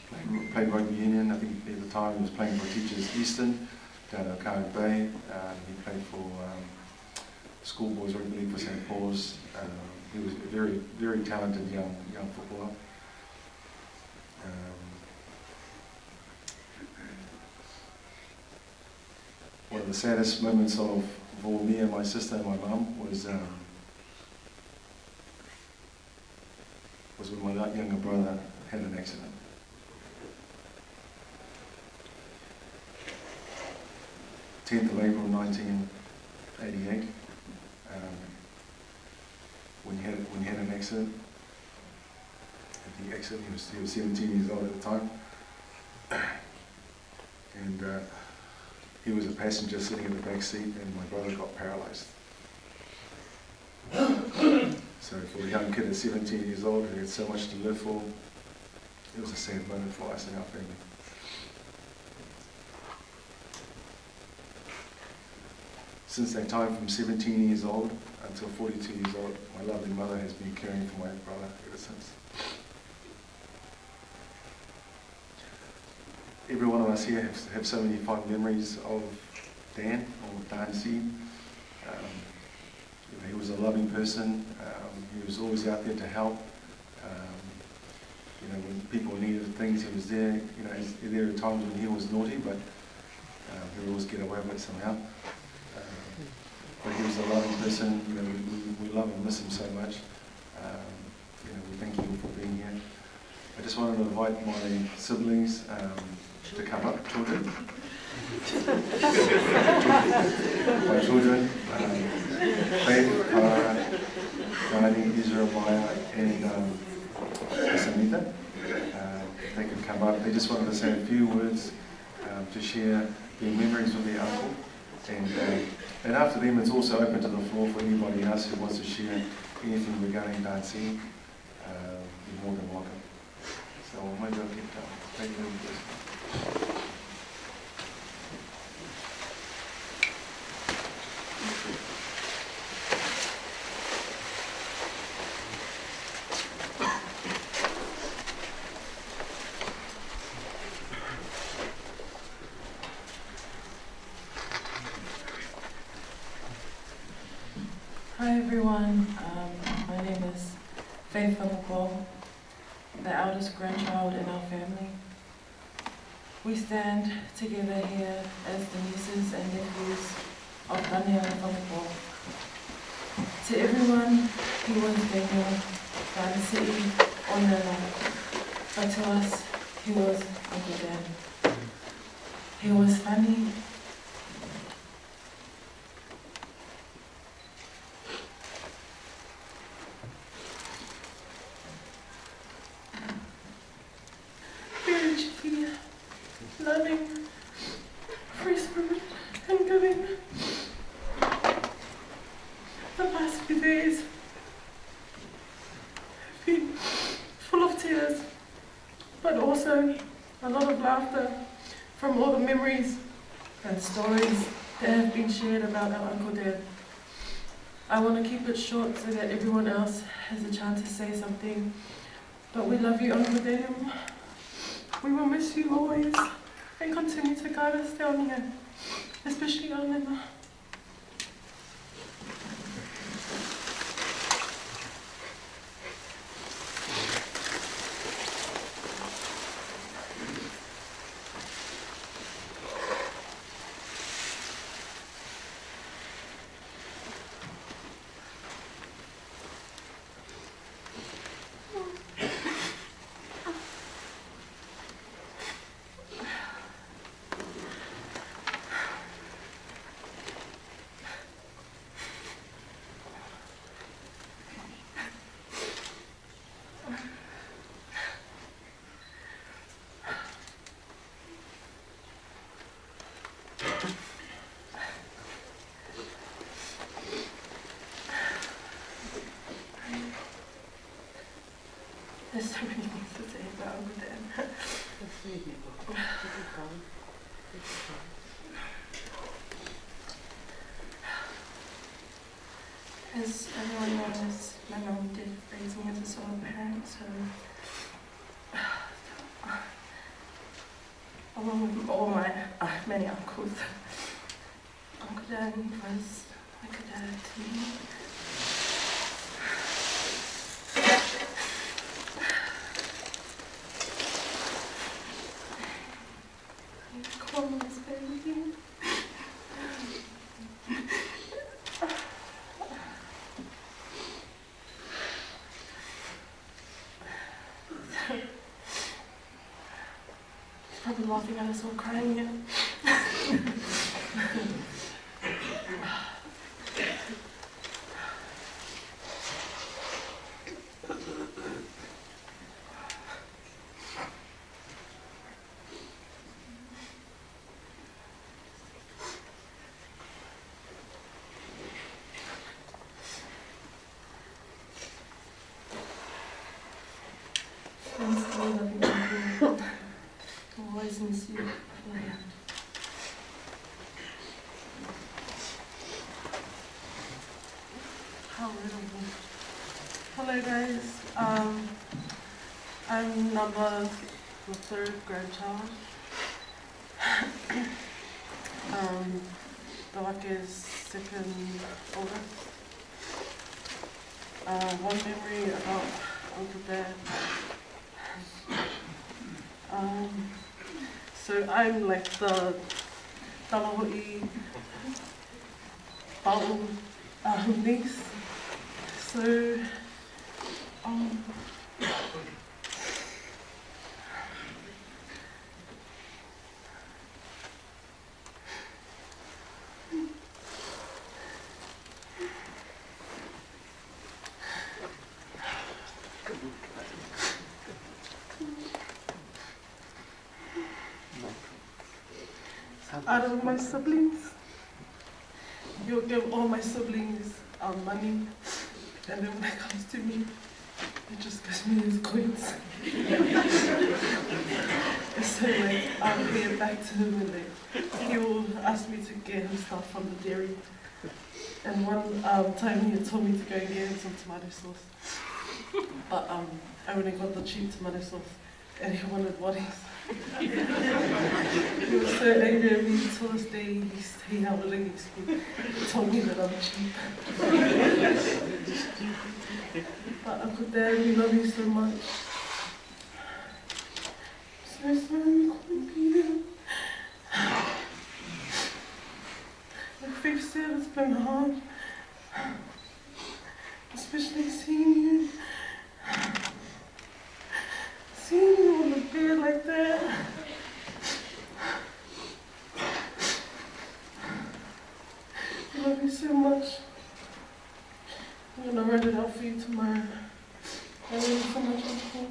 Played, played rugby union. I think at the time he was playing for Teachers Eastern down at O'Carrick Bay. Um, he played for, um, schoolboys rugby league for Saint Paul's. Um, he was a very, very talented young, young footballer. Um, one of the saddest moments of, for me and my sister and my mum was, um, was when my younger brother had an accident. Tenth of April nineteen eighty-eight, um, when he had, when he had an accident. At the accident, he was, he was seventeen years old at the time. And, uh, he was a passenger sitting in the back seat, and my brother got paralyzed. So for a young kid at seventeen years old who had so much to live for, it was a sad moment for us and our family. Since that time, from seventeen years old until forty-two years old, my lovely mother has been caring for my brother ever since. Every one of us here have, have so many fond memories of Dan or Dan C. Um, you know, he was a loving person. Um, he was always out there to help. Um, you know, when people needed things, he was there. You know, there were times when he was naughty, but, um, he would always get away with it somehow. Um, but he was a loving person. You know, we, we, we love and miss him so much. Um, you know, we thank you all for being here. I just wanted to invite my siblings, um, to come up, children. My children, um, Faith, Kara, Johnny, Ezra, Maya, and, um, Samantha. Uh, they could come up. They just wanted to say a few words, um, to share their memories with their uncle. And, um, and after them, it's also open to the floor for anybody else who wants to share anything regarding Dan C. Uh, you're more than welcome. So maybe I'll get, uh, maybe I'll get Hi everyone, um, my name is Faith Fakapoa, the eldest grandchild in our family. We stand together here as the nieces and nephews of Daniela Fakapoa. To everyone, he was Daniel Dānisiʻi ʻOnela, but to us, he was Uncle Dan. He was funny, very cheeky, loving, free spirit, and giving. The past few days have been full of tears, but also a lot of laughter from all the memories and stories that have been shared about our Uncle Dan. I want to keep it short so that everyone else has a chance to say something. But we love you, Uncle Dan. We will miss you always and continue to guide us down here, especially our Nana. There's so many things to say about Uncle Dan. That's me, people. Take your time. Take your time. As everyone knows, my mom did raise me as a solo parent, so along with all my, uh, many uncles, Uncle Dan was like a dad to me. He called me his baby. Probably laughing at us all crying here. Thanks for loving me. Always miss you. How rude of me. Hello, guys. Um, I'm number, the third grandchild. Um, the luck is second oldest. Uh, one memory about Uncle Dan. Um, so I'm like the tamahoʻi pau, uh, niece. So, um, Out of my siblings, you'll give all my siblings, um, money, and then when it comes to me, it just gives me his coins. So, like, I'll pay it back to him, and, like, he will ask me to get him stuff from the dairy. And one, um, time he told me to go and get him some tomato sauce. But, um, I went and got the cheap tomato sauce, and he wanted what is. He was so angry at me. To this day, he, he held it against me. He told me that I'm cheap. But Uncle Dan, we love you so much. So sorry we couldn't be there. Like Faith said, it's been hard, especially seeing you, seeing you on the bed like that. I love you so much. I'm gonna write it out for you tomorrow. I love you so much, Uncle.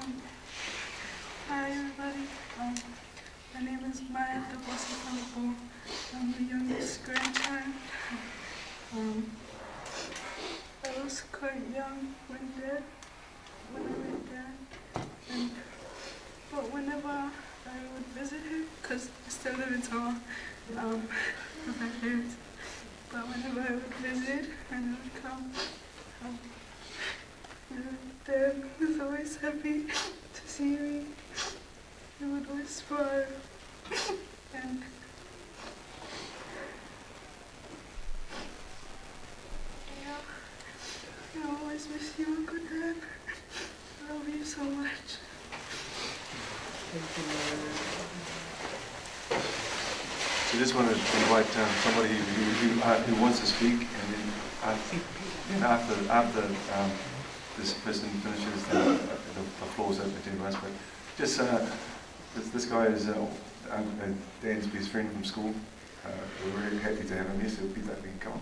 Um, hi, everybody. Um, my name is Maya Tabosi Falipo. I'm the youngest grandchild. Um, I was quite young when Dad, when I met Dad. And, but whenever I would visit him, 'cause I still live in Tonga, um, with my parents, But whenever I would visit and I would come, um, you know, Dad was always happy to see me. He would always smile. And yeah, I always miss you, Uncle Dad. I love you so much. So I just want to invite um, somebody who, who, uh, who wants to speak, and then, uh, then after, after um, this person finishes, the, the, the floor is open to everyone else. But just, uh, this, this guy is uh, um, uh, Dan's best friend from school. Uh, we're very happy to have him here, so please let him come.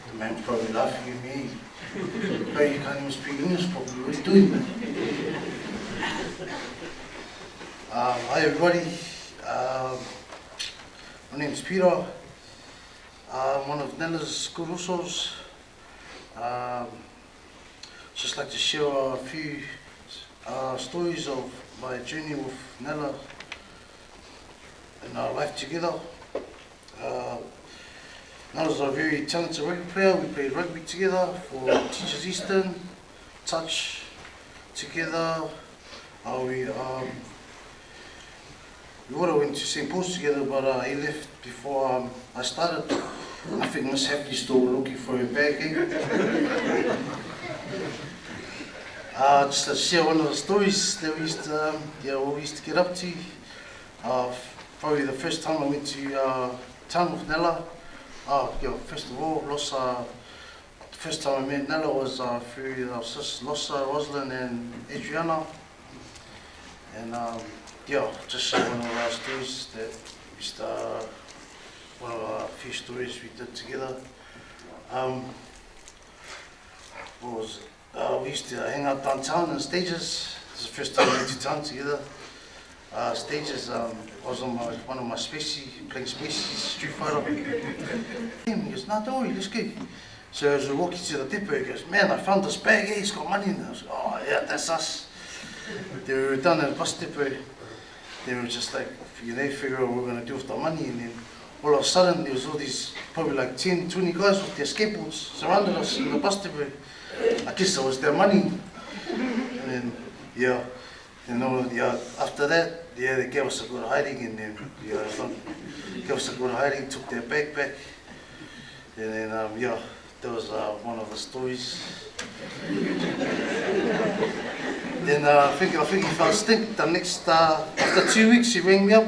The man's probably laughing at me. But you can't even speak English properly. What are you doing, man? Um, hi, everybody. Um, my name's Peter. I'm one of Nela's Kurusos. Um, just like to share a few uh, stories of my journey with Nela and our life together. Uh, Nela's a very talented rugby player. We played rugby together for Teachers Eastern, touch together. Uh, we um, we would have went to Saint Paul's together, but uh, he left before um, I started. I think Miss Happy still looking for her bag, eh? Uh, just to share one of the stories that we used to, um, yeah, what we used to get up to. Uh, probably the first time I went to uh, town with Nela. Uh, yeah, first of all, Losa, the first time I met Nela was uh, through uh, sis Losa, Rosalind, and Adriana. And um, yeah, just share one of our stories that we used to, uh, one of our few stories we did together. Um, what was it? Uh, we used to hang out downtown in Stages. It's the first time we went to town together. Uh, Stages um, was on my, one of my specie, playing specie Street Fighter. He goes, "Nah, don't worry, let's go." So as we're walking to the depot, he goes, "Man, I found this bag, eh? It's got money in it." I was like, "Oh, yeah, that's us." They were down at the bus depot. They were just like, you know, figure out what we're going to do with the money. And then all of a sudden, there was all these, probably like ten, twenty guys with their skateboards surrounded us in the bus depot. I guess that was their money. And then, yeah, you know, yeah, after that, yeah, they gave us a good hiding, and then, yeah, some, gave us a good hiding, took their backpack, and then, um, yeah, that was uh, one of the stories. Then uh, I think I think he felt stink. The next uh, after two weeks, he rang me up.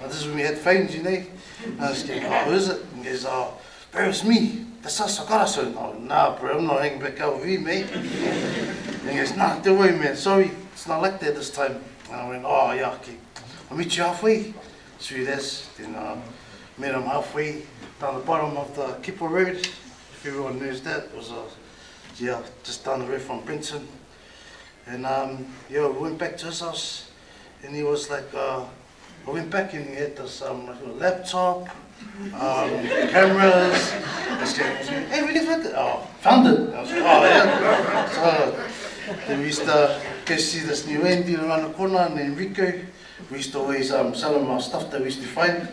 Uh, this is when we had phones, you know. And I was going, "Oh, who is it?" And he goes, "Oh, bro, it's me. That's us. I got us." So, "Oh, nah, bro, I'm not hanging back out with you, mate." And he goes, "Nah, don't worry, man. Sorry, it's not like that this time." And I went, "Oh, yeah, okay. I'll meet you halfway." Three days, then uh, met him halfway down the bottom of the Kipa Road. If everyone knows that, it was uh, yeah, just down the road from Brenton. And um, yeah, we went back to his house, and he was like, uh, I went back and he had this um, like a laptop, um, cameras. This guy was like, "Hey, where did you find it?" "Oh, found it." I was like, "Oh, yeah." So then we used to go see this new Andy around the corner named Rico. We used to always um, sell him our stuff that we used to find.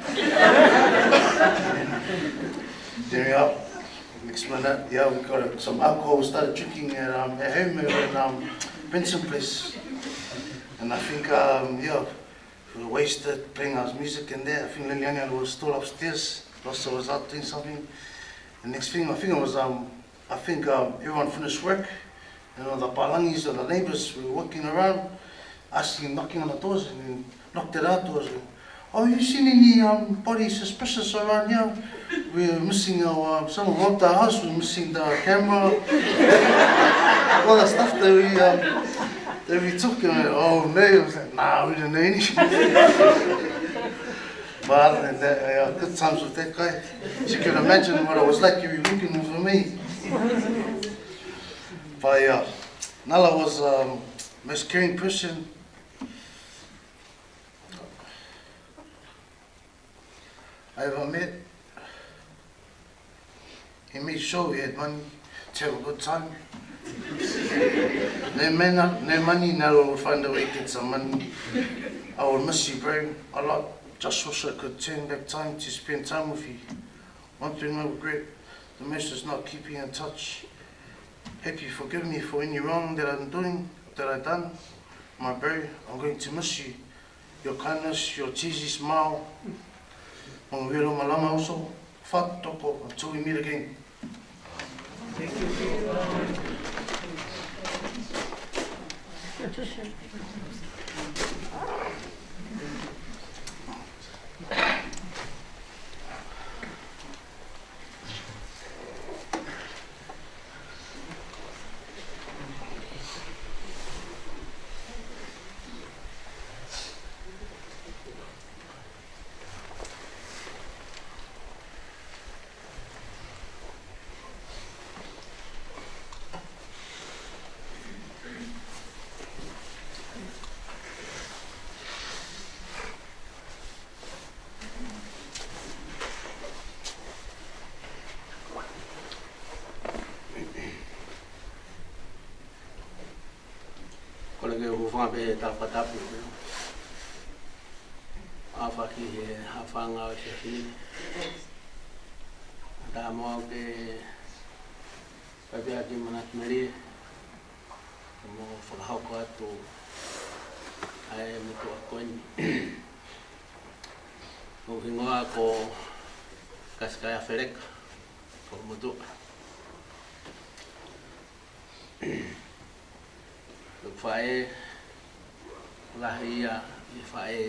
Then we up, next minute, yeah, we got uh, some alcohol. We started drinking at, um, at home and um, Benson Place. And I think, um, yeah, we were wasted playing our music in there. I think Liliana was still upstairs. Losa was out doing something. The next thing, I think it was, um, I think um, everyone finished work. And all the pālangis or the neighbors were walking around, asking, knocking on the doors, and then knocked at our doors. And, "Oh, you seen any um, body suspicious around here? We're missing our, um, some of our house, we're missing the camera." All the stuff that we, um, that we took. And we, "Oh, no." I was like, "Nah, we didn't know anything." But other than that, yeah, good times with that guy. You can imagine what it was like to be looking for me. But yeah, Nela was um, most caring person I ever met. He made sure we had money to have a good time. No man, no money, now we'll find a way to get some money. I will miss you, bro, a lot. Just wish I could turn back time to spend time with you. One thing I regret the most is not keeping in touch. Hope you forgive me for any wrong that I'm doing, that I done. My bro, I'm going to miss you. Your kindness, your cheesy smile. Mangawelo malama oso, fat toko, until we meet again. Kole ke u hūfanga pē he tala fakatapu. ʻAfa ki he haʻofanga ʻo e efiafi ni. Taha muʻa ke fai pē ʻa e kiʻi manatu melie, mo fakahoko atu ʻa e motuʻa ko eni. Ko hoku hingoa ko Kasikaia Feleka, ko e motuʻa. Ko e faʻē lahi ia ʻi he faʻē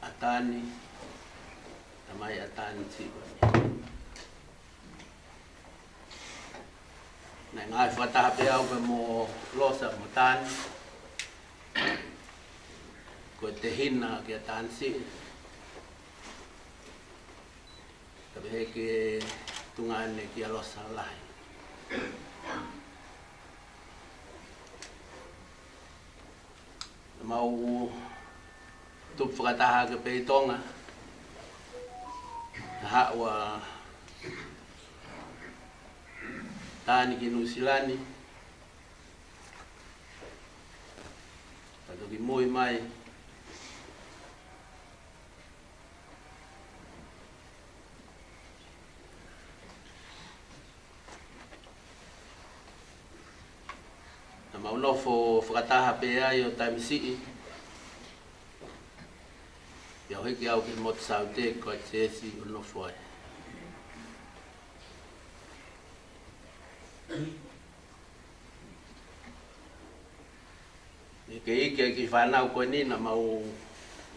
ʻa Tani, tamai ʻa Tani Siva. Naʻe ngaahi fakataha pē au pea mo Losa mo Tani. Ko e tehina kia Tani Siva. Ka pehē ki he tuongaʻane kia Losa Lahi. Mau tupu fakataha ake pē ʻi Tonga. Haʻu ʻa Tani ki Nuʻusila ni. Ka toki mui mai. Naʻa mau nofo fakataha pē ai ʻo taimi siʻi. Pea u hiki au ki he motu Saute ko e Siesi ʻo nofo ai. ʻI he ikiiki ʻa e kiʻi fānau ko eni naʻa mau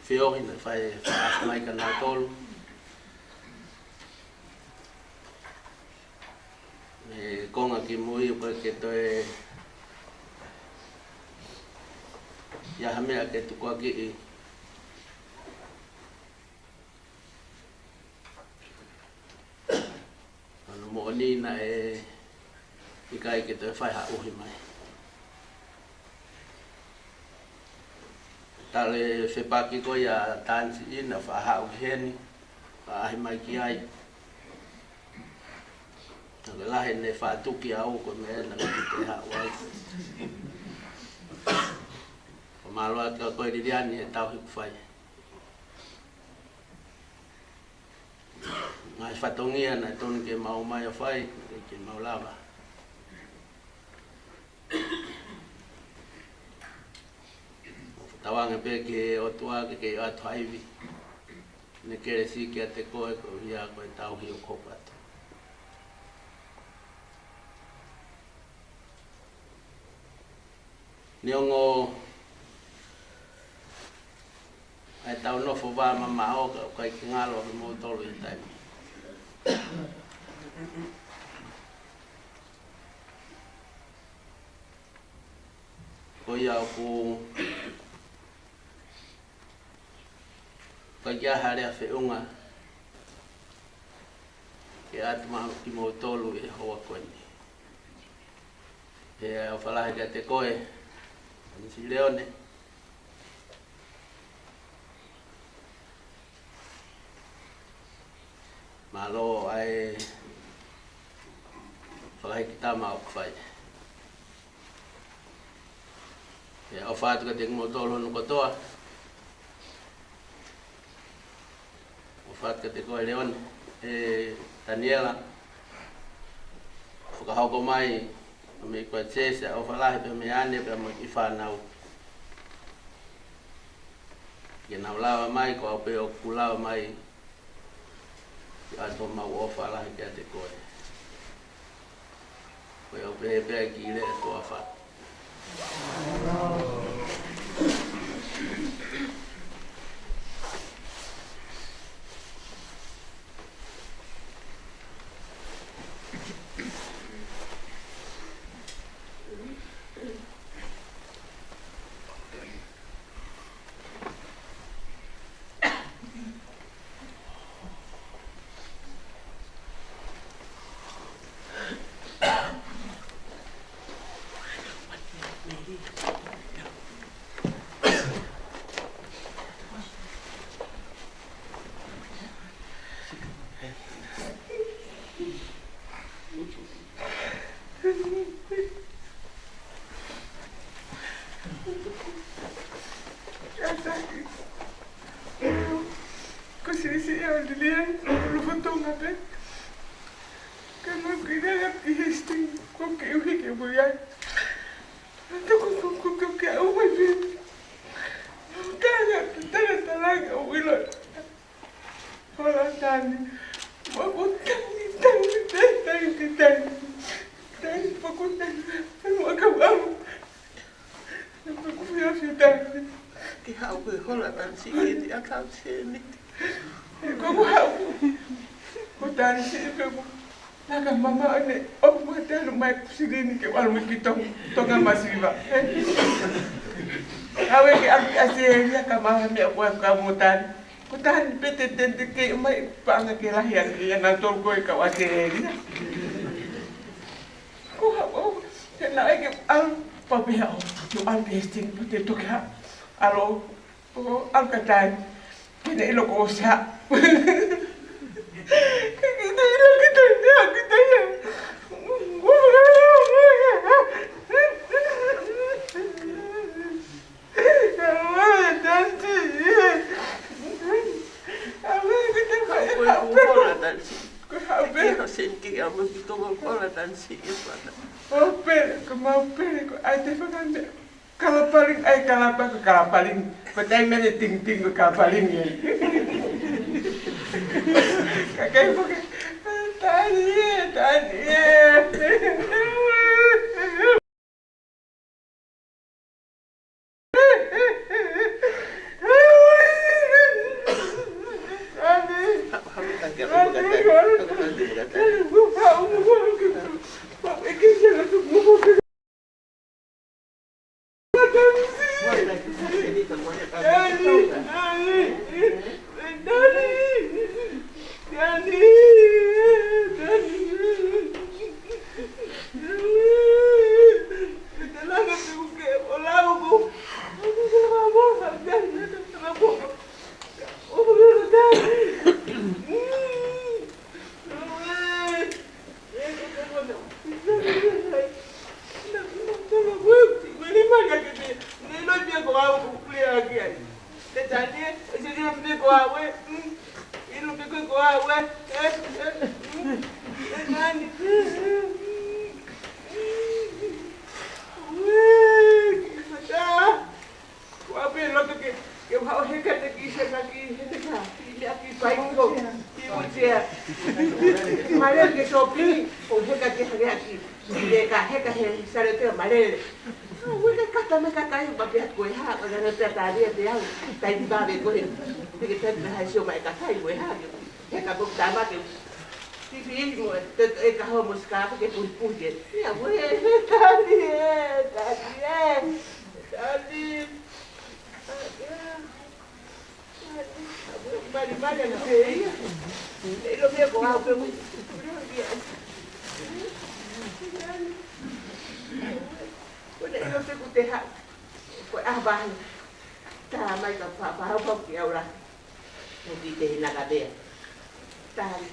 feohi naʻe fai faʻa mai kia nautolu. ʻI he konga kimui ʻoku ʻikai ke toe ʻi ai ha meʻa ke tukuakiʻi. Ko hono moʻoni naʻe ʻikai ke toe fai ha ʻuhi mai. Tala e fepaki ko ia ʻa Tani Siʻi naʻe faʻa haʻu ki heni, faʻa ʻaʻahi mai ki ai. Naʻe lahi ʻene faʻa tuki au ko e meʻa naʻe ʻikai ke haʻu ai. Ko e mālō ʻa e ko e Liliani he tauhi kuo fai. Ngaahi fatongia naʻe tonu ke mau ō mai ʻo fai, ʻikai ke mau lava. ʻOku tauange pē ki he ʻOtua ke kei ʻoatu ha ivi ʻene kelesi kiate koe koeʻuhi ko e tauhi ʻoku hoko atu. Neongo ʻa e tau nofo vā mamaʻo ka ʻoku ʻikai ke ngalo ʻa kimoutolu ʻi he taimi. Ko ia ʻoku ʻikai ke ʻi ai ha lea feʻunga ke ʻatu maʻa kimoutolu ʻi he houa ko eni. Pea ʻofa lahi kiate koe, Misi Leone. Mālō ʻa e fakahikitama ʻoku fai. ʻOfa atu kiate kimoutolu hono kotoa. ʻOfa atu kiate koe Leone, ʻe Taniela. Fakahoko mai mei he Kuaitese ʻa e ʻofa lahi pea mei Ane pea mo e kiʻi fānau. Ke nau lava mai, ko au pē ʻoku lava mai ke ʻoatu homau ʻofa lahi kiate koe. Ko ia pē, pea ki le tuafa. Ko e siʻisiʻi ʻa e liliu, ʻo lofotonga pē. Ka naʻá ku ʻi ai ʻi Hastings, ko e kiʻi uike ke mui ai. Toko ko ko ko ke au mai pē. Tala, tala, tala, ʻo ʻilo. Hola Tani. Mo ko Tani, Tani, Tani, Tani, Tani. Tani, mo ko Tani. Tani, mo ko au. Mo ko fia fia Tani. Ke haʻu ko e hola Tani, si ke ti akau seni. Ko ko haʻu. Ko Tani si pe ko. Naka mama one, ʻoku ma talu mai ku silini ke ʻalu mai ki Tonga, Tonga masiva. Awe ke ʻalu ki ʻAositelēlia ka maha meʻa ʻoku ʻalu ka mo Tani. Ko Tani pē te tente ke mai paʻanga ke lahi ange ia naʻa tolu ko e kau ʻAositelēlia. Ko ha, ʻo, te naʻe ke ʻalu pau pē haʻo, ke ʻalu ki Hastings, pau te toki ha, ʻalu, ʻo, ʻalu ka Tani. Ke ne ʻilo ko sa. Ke ne ʻilo ki Tani, ki Tani. Ko e hola Tani. Ko e hola Tani. Ke ha sen ki a mo ki Tonga hola Tani si e fana. ʻO pele, ko mau pele, ko ai te fana ne. Kalapaling, ai kalapa, ko kalapaling. Ko tai mene ting ting, ko kalapaling e. Kakai poke. Tani e, Tani e. Ko au pē loto ke, ke u haʻu heka te ki heka ki heka ki meʻa ki paiko, ki utea. Male ke sōpini, ʻo heka ke hangē ki, ki le ka heka he sale te malele. Ue ke kata me kakai, ma pea ko e hā, ko e ngana pea tālia te au, tai ni vave ko e, te ke tai ni hai sio mai kakai, ko e hā, heka ko tama ke, ki fi mo, te, e ka ho mo ska ke pui pui ke. Ia, ue, tali, e, tali, e, tali. Mali, mali, ana pē ia. ʻIlo pē ko au pē mo. Ko ʻene ʻilo pē ko te ha. Ko e ʻaho vahe. Tā mai ka pa, pa, pa, ki au la. Mo ki te naka pē. Tali.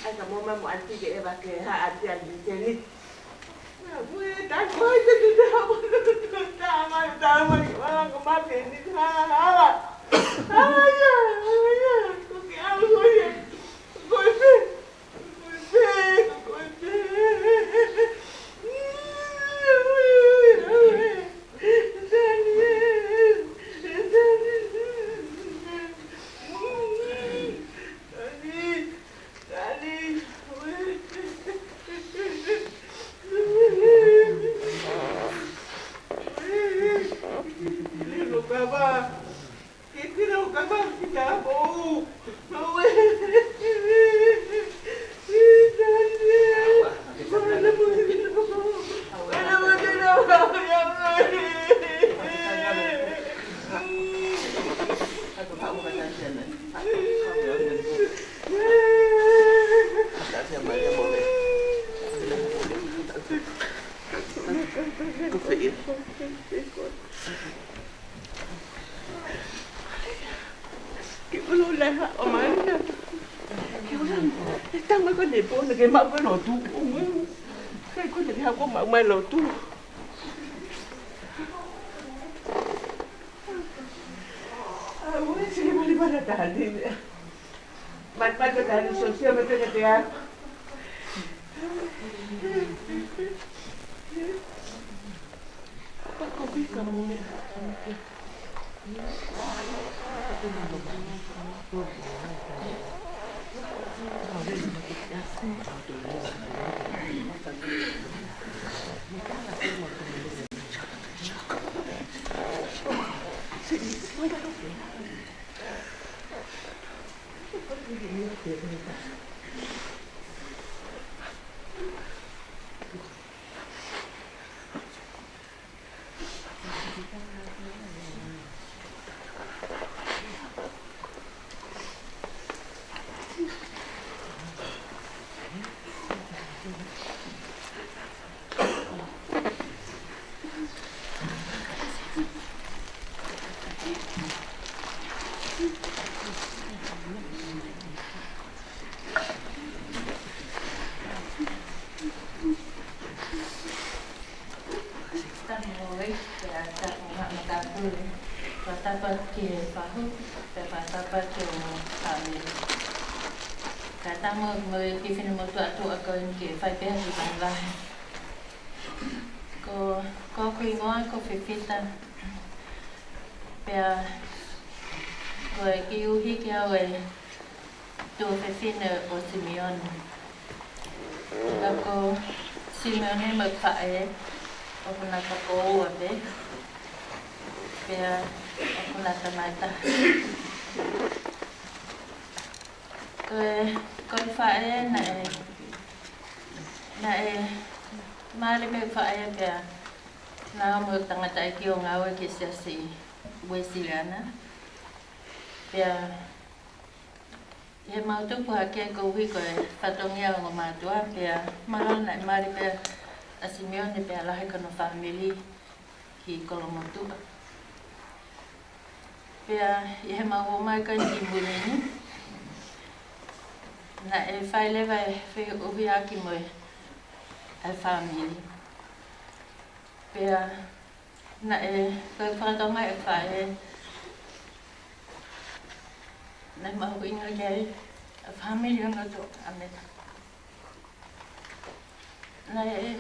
ʻAi ka mo ma mo ʻanti ke ʻeva ke ha ʻanti ʻanti teni. Mue ta ko ai te tu ta mo tu ta ma ta ma ki wala ko ma teni ha ha ha. Ai ya, ai ya, ko ke au ko ye. Ko e pe, ko e pe, ko e pe. Daniel, Daniel. Ke ʻulu leha ʻo mai na. Ke ʻulu. E tama ko ne pona ke maʻu ko lotu. Ke ko ne ke hako maʻu mai lotu. A, ui, sike mali para tali. Mat, mat, mat, mat, so, so, mat, mat, mat. Tapu mo e, pea tapu mo e makapule. Pea tapu ki he fahu, pea tapu ki hoʻo fāmili. Kae tapu mo e kiʻi finemotuʻa tuʻa ko eni ke fai pē ha kiʻi vāvāhe. Ko, ko hoku hingoa ko Fifita. Pea ko e kiʻi uhiki au e tuofefine ʻo Simione. Ka ko Simione mo e faʻē, ʻoku na takoua pē, pea ʻoku na tangata. Ko e, ko e faʻē naʻe, naʻe mali pē faʻē pea na mo e tangataʻeiki ʻo ngāue ki he siasi Uēsiliana. Pea ʻi heʻemau tupu hake koeʻuhi ko e fatongia ʻo e ongo mātuʻa, pea mahalo naʻe mali pē ʻa Simione pea lahi ko hono fāmili ki Kolomotuʻa. Pea ʻi heʻemau ō mai ko eni ki muli ni, naʻe fai leva e feʻuhiʻaki mo e, e fāmili. Pea naʻe, ko e fakatonga e faʻē, naʻe mahuʻinga ki ai e fāmili ʻo hono tuʻunga. Naʻe,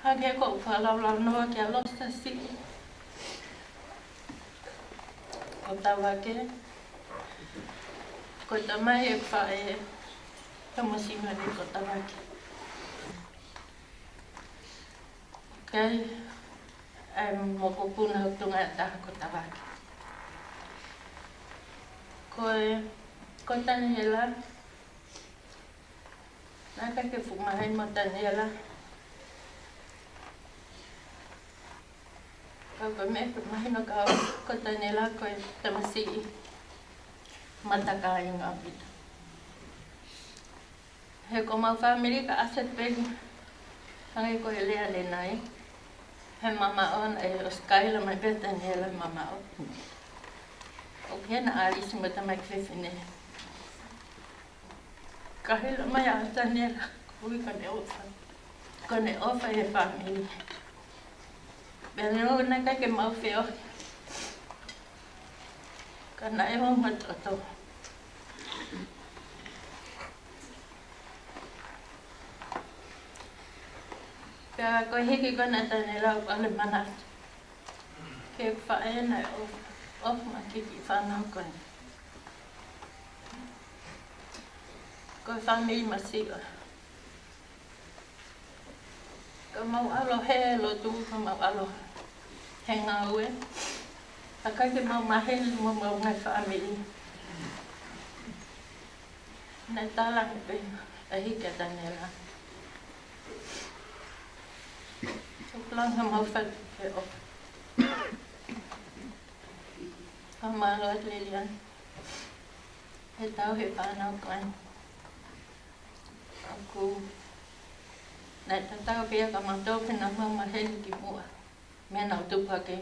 hangē ko e fakalaulaunoa kia Lositasi, ko Tavake, ko e tamai e faʻē, ko Mosina ni ko Tavake. Kei, ʻa e mokopuna ʻo e tuʻunga ʻe taha ko Tavake. Ko e, ko Taniela, naʻe ʻikai ke fuʻu mahino mo Taniela. Ka ko e meʻa ʻoku mahino kiate au, ko Taniela ko e tamasiʻi matakāinga ʻaupito. He ko homau fāmili ka ʻasi pē, hangē ko e lea ʻanenai, he mamaʻo naʻe ʻosi kaila mai pē ʻe Taniela mamaʻo. ʻOku ʻi ai ʻa ʻAlisi mo e tamaiki fefine. Ka hila mai ʻa Taniela, ko e ʻuhi ko ʻene ʻofa. Ko ʻene ʻofa he fāmili. Pea neongo naʻe ʻikai ke mau feohi, ka naʻe ongo toto. Pea ko e hiki ko ena ʻa Taniela ʻoku ou manatu ki heʻeku faʻē naʻe ʻofa, ʻofa mai ki he kiʻi fānau ko eni. Ko e fāmili masiva. Ka mau ʻalu he lotu, ka mau ʻalu he ngāue. Ka ʻikai ke mau maheni mo homau ngaahi fāmili. Naʻe tala ange pē ʻe he hiki ʻa Taniela. ʻOku langa mau fai ke o. Ka mālō atu Lilian. He tau he fānau ko eni. ʻOku, naʻe tatau pē ia kia mautolu ke nau mau maheni ki muʻa. Meʻa nau tupu hake.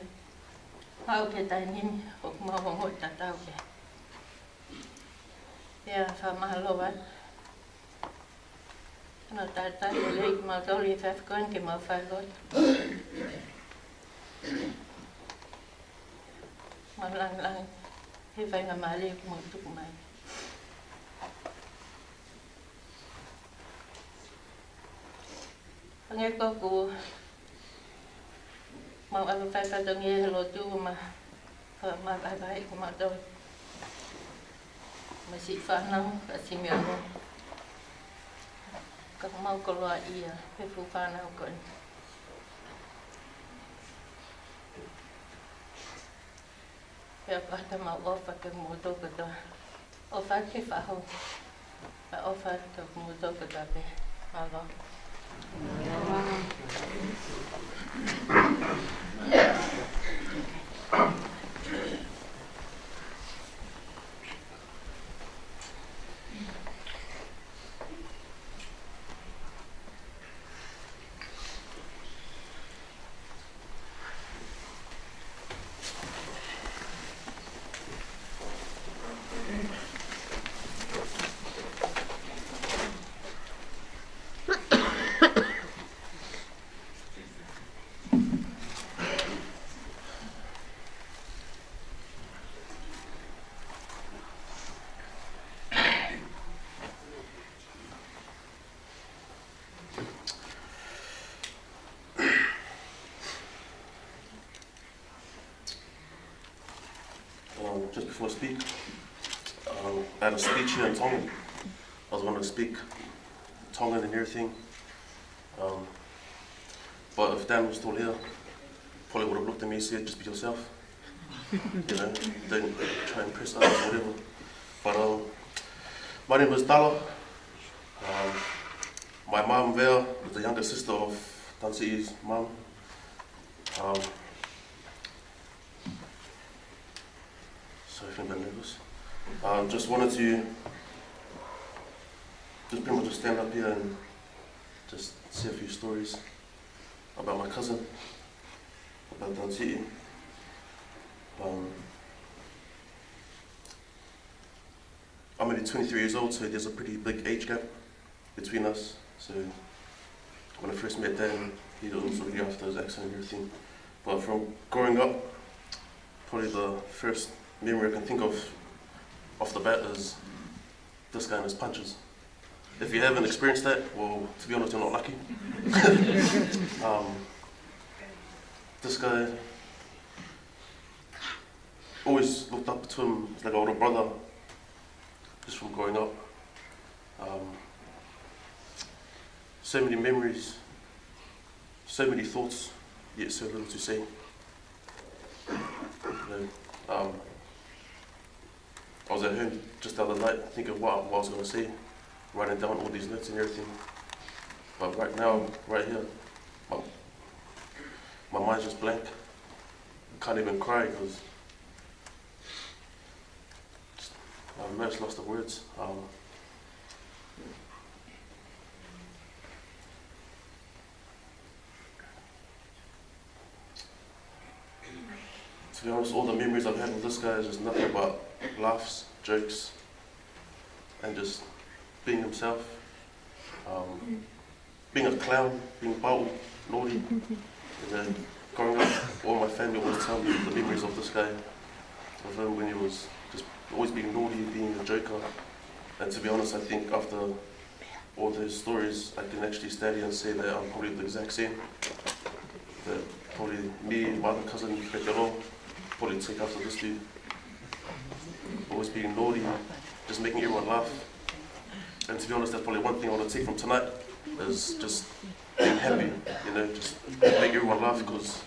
Aʻu ki he taimi ni, ʻoku mau ongoʻi tatau pē. Pea fakamālō atu. Nau tataki lelei kimautolu he efiafi ko eni ke mau fai lotu. Mau langilangi he faingamālie kuo mau tuku mai. Hangē ko ʻeku mau ʻalu fai fatongia he lotu mo e, mo e vaivai kimautolu. Mo e siʻi fānau, ka Simeone. Ka mau koloaʻia he fuʻu fānau ko eni. Pea ʻoku ʻatā mau ʻofa kiate kimoutolu kotoa. ʻOfa ki he faʻu. Pea ʻofa kiate kimoutolu kotoa pē. Mālō. Um, just before I speak, um, I had a speech here in Tongan. I was gonna speak Tongan and everything. Um, but if Dan was still here, probably would have looked at me and said, "Just be yourself." You know, don't try and impress others or whatever. But, um, my name is Tala. Um, my mum there is the younger sister of Tansi's mum. Um, sorry, feeling a bit nervous. Um, just wanted to just pretty much just stand up here and just say a few stories about my cousin, about Tansi. Um, I'm only twenty-three years old, so there's a pretty big age gap between us. So when I first met Dan, he was already after his accident and everything. But from growing up, probably the first memory I can think of off the bat is this guy and his punches. If you haven't experienced that, well, to be honest, you're not lucky. Um, this guy, always looked up to him as like an older brother, just from growing up. Um, so many memories, so many thoughts, yet so little to say. You know, um, I was at home just the other night thinking what, what I was gonna say, writing down all these notes and everything. But right now, right here, my, my mind's just blank. I can't even cry 'cause I've almost lost the words. Um, to be honest, all the memories I've had with this guy is just nothing but laughs, jokes, and just being himself, um, being a clown, being pau, naughty. And then growing up, all my family always tell me the memories of this guy, of him when he was just always being naughty, being a joker. And to be honest, I think after all those stories, I can actually stand here and say that I'm probably the exact same. That probably me, my other cousin, Petero, probably take after this dude. Always being naughty, just making everyone laugh. And to be honest, that's probably one thing I want to take from tonight, is just being happy, you know, just make everyone laugh, because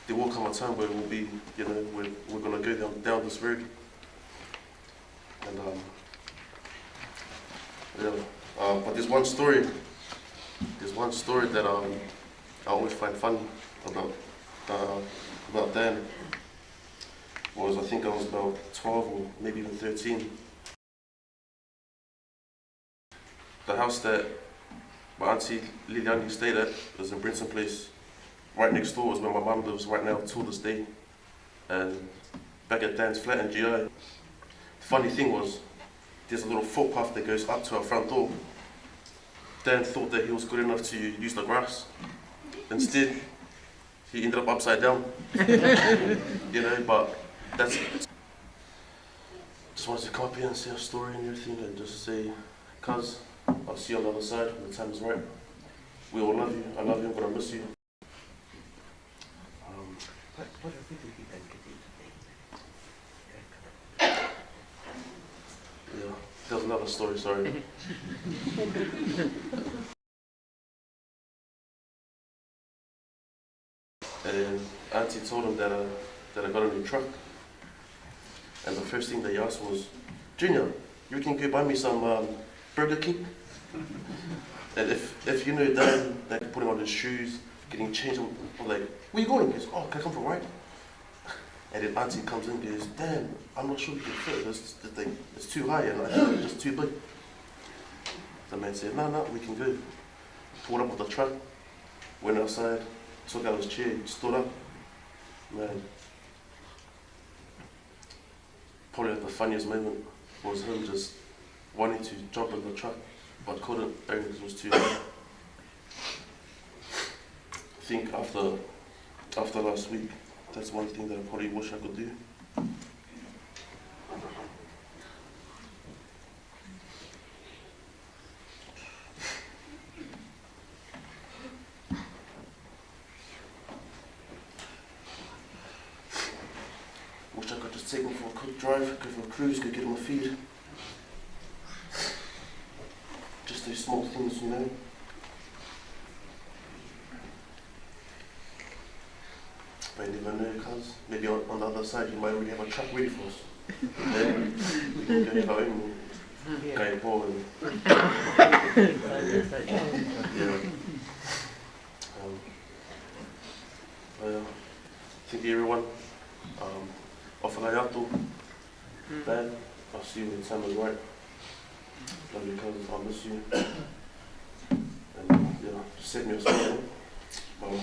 there will come a time where we'll be, you know, we're, we're gonna go down, down this road. And, um, yeah, uh, but there's one story, there's one story that, um, I always find funny about, uh, about Dan. Was, I think I was about twelve or maybe even thirteen. The house that my auntie Liliani stayed at was in Brenton Place. Right next door is where my mum lives right now till this day. And back at Dan's flat in G I, the funny thing was, there's a little footpath that goes up to our front door. Dan thought that he was good enough to use the grass. Instead, he ended up upside down. You know, but that's, just wanted to come up here and say a story and everything and just say, "Cuz, I'll see you on the other side when the time is right." We all love you. I love you. I'm gonna miss you. Um, yeah, there's another story, sorry. And Auntie told him that, uh, that I got a new truck. And the first thing they asked was, "Junior, you can go buy me some, um, Burger King?" And if, if you know Dan, like, putting on his shoes, getting changed, I'm like, "Where you going?" He goes, "Oh, can I come for a ride?" And then Auntie comes in and goes, "Dan, I'm not sure you can fit it. It's, the thing, it's too high and I think it's just too big." The man said, "No, no, we can go." Pulled up with the truck, went outside, took out his chair, stood up. Man, probably, like, the funniest moment was him just wanting to jump in the truck, but couldn't, only because it was too high. I think after, after last week, that's one thing that I probably wish I could do. Wish I could just take him for a quick drive, go for a cruise, go get him a feed. Just those small things, you know. But you never know, cuz maybe on, on the other side, you might already have a truck ready for us. Then we can go have our own guy Paul and, yeah. Um, well, thank you, everyone. Um, ʻofa lahi atu. Dan, I'll see you when the time is right. Love you, cuz. I'll miss you. And, yeah, just save me a spot, eh? Bye.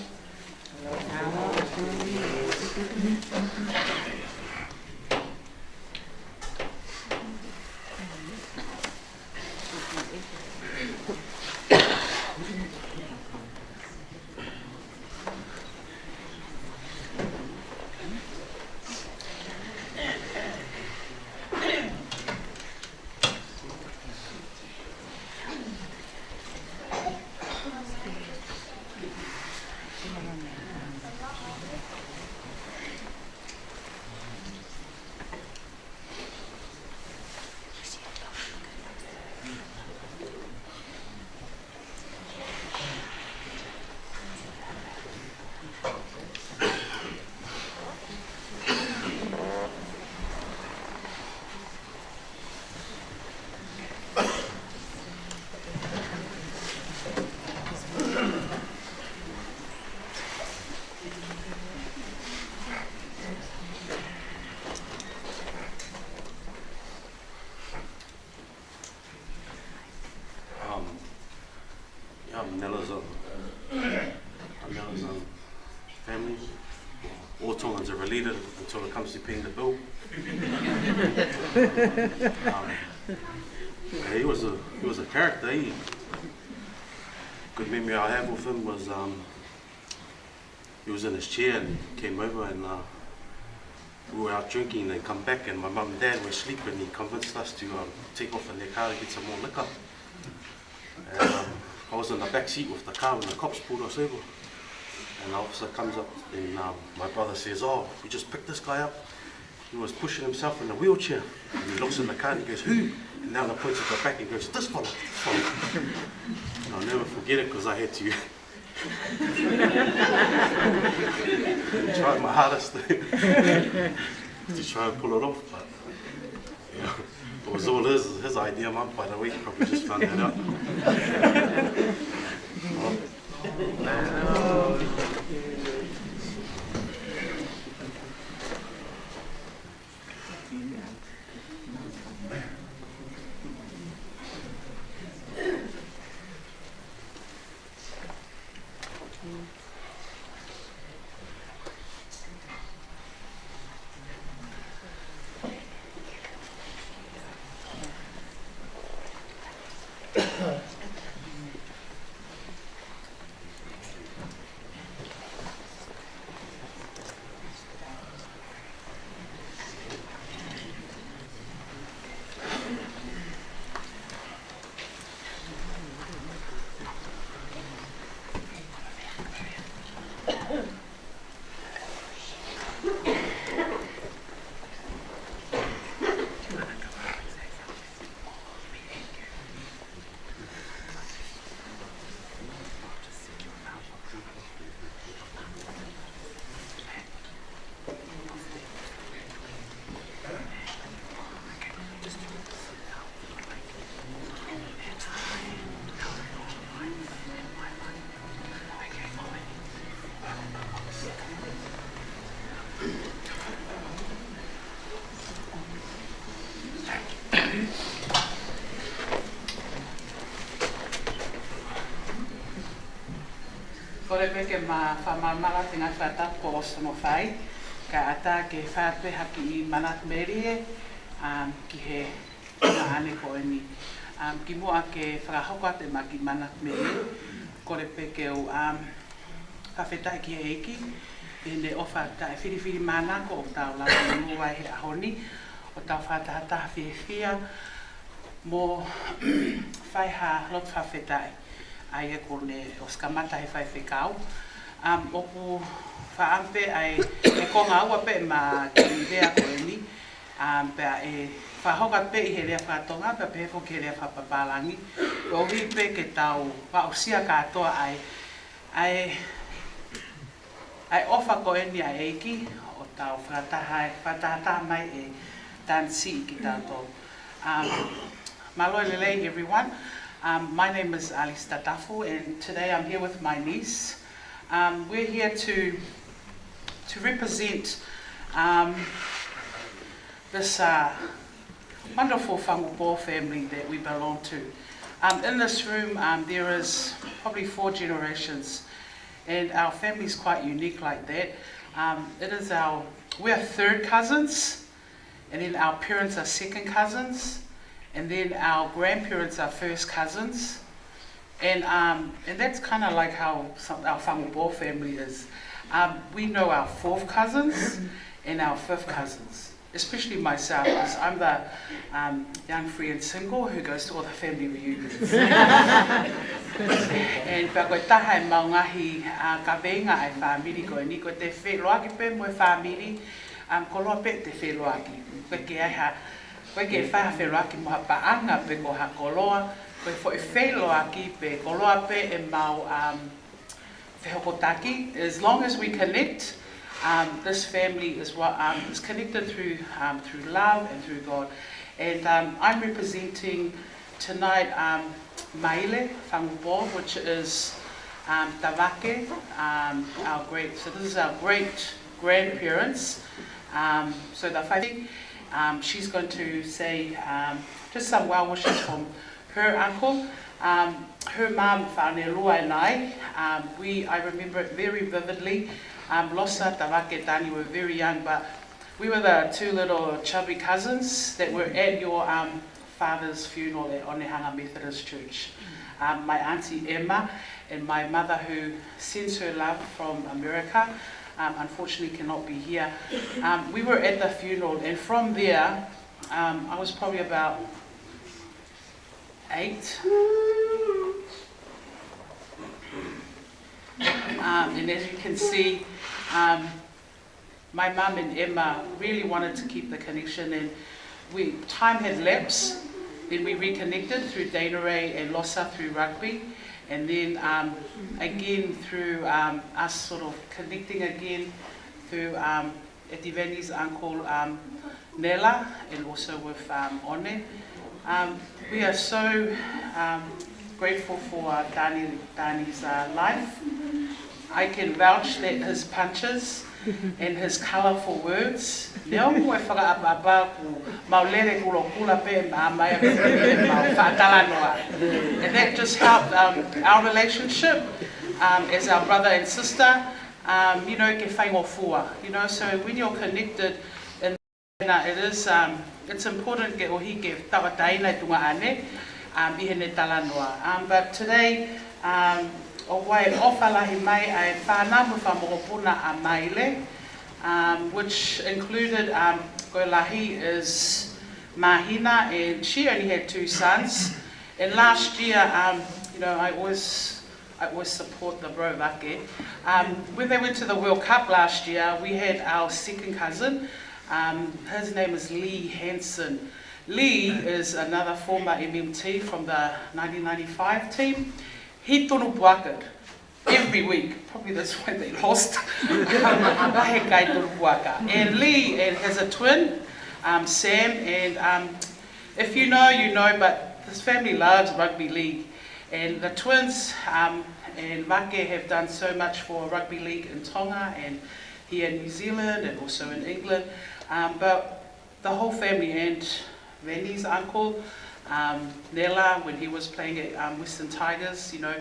Um, yeah, Manella's, um, Manella's, um, family. All Tongans are related until it comes to paying the bill. Um, and He was a, he was a character. He, good memory I have of him was, um, he was in his chair and he came over and, uh, we were out drinking and come back and my mum and dad were asleep and he convinced us to, um, take off in their car to get some more liquor. And, um, I was in the back seat with the car when the cops pulled us over. And the officer comes up and, um, my brother says, "Oh, we just picked this guy up. He was pushing himself in a wheelchair." And he looks in the car and he goes, "Who?" And now the points at the back and goes, "This fella, this fella." And I'll never forget it because I had to try my hardest to try and pull it off, but, yeah. It was all his, his idea, Mum, by the way. He probably just found that out. Kole pē ke ma fakamalumalu atu he ngaahi fakatapu kuo ʻosi hono fai, kae ʻatā ke fai atu pē ha kiʻi manatu melie, um, ki he ʻaneafi ko eni. Um, kimuʻa ke fakahoko atu ʻema kiʻi manatu melie, kole pē ke u, um, fakafetaʻi ki he ʻEiki, ʻi heʻene ʻofa taʻefilifilimānako ʻoku tau lava ʻo ʻi ai he ʻaho ni, ʻo tau fakatahataha fiefia, mo fai ha lotu fakafetaʻi, ʻa ia kuo ne ʻosi kamata he faifekau. Um, ʻoku faʻa ʻai pē ʻa e, e konga ua pē ʻema kiʻi lea ko eni, um, pea ʻe fakahoko pē ʻi he lea faka-Tonga, pea pehē foki he lea fakapapālangi. ʻOku ou ʻofa pē ke tau aʻusia kātoa ʻa e, ʻa e ʻa e ʻofa ko eni ʻa e ʻEiki, ʻo tau fakataha, fakatahataha mai ʻe Tanisi kitautolu. Um, mālō e lelei, everyone. Um, my name is Alice Tatafu, and today I'm here with my niece. Um, we're here to, to represent, um, this, uh, wonderful Fangupō family that we belong to. Um, in this room, um, there is probably four generations, and our family is quite unique like that. Um, it is our, we are third cousins, and then our parents are second cousins, and then our grandparents are first cousins. And, um, and that's kinda like how some, our Fangupō family is. Um, we know our fourth cousins and our fifth cousins, especially myself, 'cause I'm the, um, young free and single who goes to all the family reunions. And pea ko e taha ʻemau ngaahi, uh, kaveinga ʻa e fāmili ko eni, ko e feʻiloaki pē mo e fāmili, um, koloa pē ʻete feʻiloaki. Ko e ke ai ha, ko e ke fai ha feʻiloaki mo ha paʻanga pe ko ha koloa, ko e foʻi feʻiloaki pē, koloa pē ʻemau, um, fehokotaki. As long as we connect, um, this family is what, um, is connected through, um, through love and through God. And, um, I'm representing tonight, um, Maile Fangupō, which is, um, Tavake, um, our great, so this is our great grandparents. Um, so the fighting, um, she's going to say, um, just some well wishes from her uncle, um, her mum, Faʻanelua and I, um, we, I remember it very vividly. Um, Losa, Tavake, Tani were very young, but we were the two little chubby cousins that were at your, um, father's funeral at Onehunga Methodist Church. Um, my auntie Emma and my mother, who sends her love from America, um, unfortunately cannot be here. Um, we were at the funeral, and from there, um, I was probably about eight. Um, and as you can see, um, my mum and Emma really wanted to keep the connection, and we, time had lapsed. Then we reconnected through Dana Ray and Losa through rugby, and then, um, again through, um, us sort of connecting again through, um, Etiveni's uncle, um, Nela, and also with, um, One. Um, we are so, um, grateful for, uh, Tani, Tani's, uh, life. I can vouch that his punches and his colourful words, neongo e fakaʻapaʻapa, kuo mau lele kulokula pē, ma mai a pē, mau faʻa talanoa. And that just helped, um, our relationship, um, as our brother and sister, um, you know, ke faingofua. You know, so when you're connected in, uh, it is, um, it's important ke ʻohake e tauʻatāina e tuongaʻane, um, ʻi heʻene talanoa. Um, but today, um, ʻoku ʻi ai e ʻofa lahi mai ʻa e fānau mo e fanga mokopuna ʻa Maile, um, which included, um, ko e lahi is Mahina, and she only had two sons. And last year, um, you know, I always, I always support the Bro Vake. Um, when they went to the World Cup last year, we had our second cousin. Um, his name is Lee Hansen. Lee is another former M M T from the nineteen ninety-five team. He tunu puaka every week. Probably that's why they lost. Um, he kai tunu puaka. And Lee and has a twin, um, Sam. And, um, if you know, you know, but this family loves rugby league. And the twins, um, and Vake have done so much for rugby league in Tonga and here in New Zealand and also in England. Um, but the whole family and Veni's uncle, um, Nela, when he was playing at, um, Western Tigers, you know,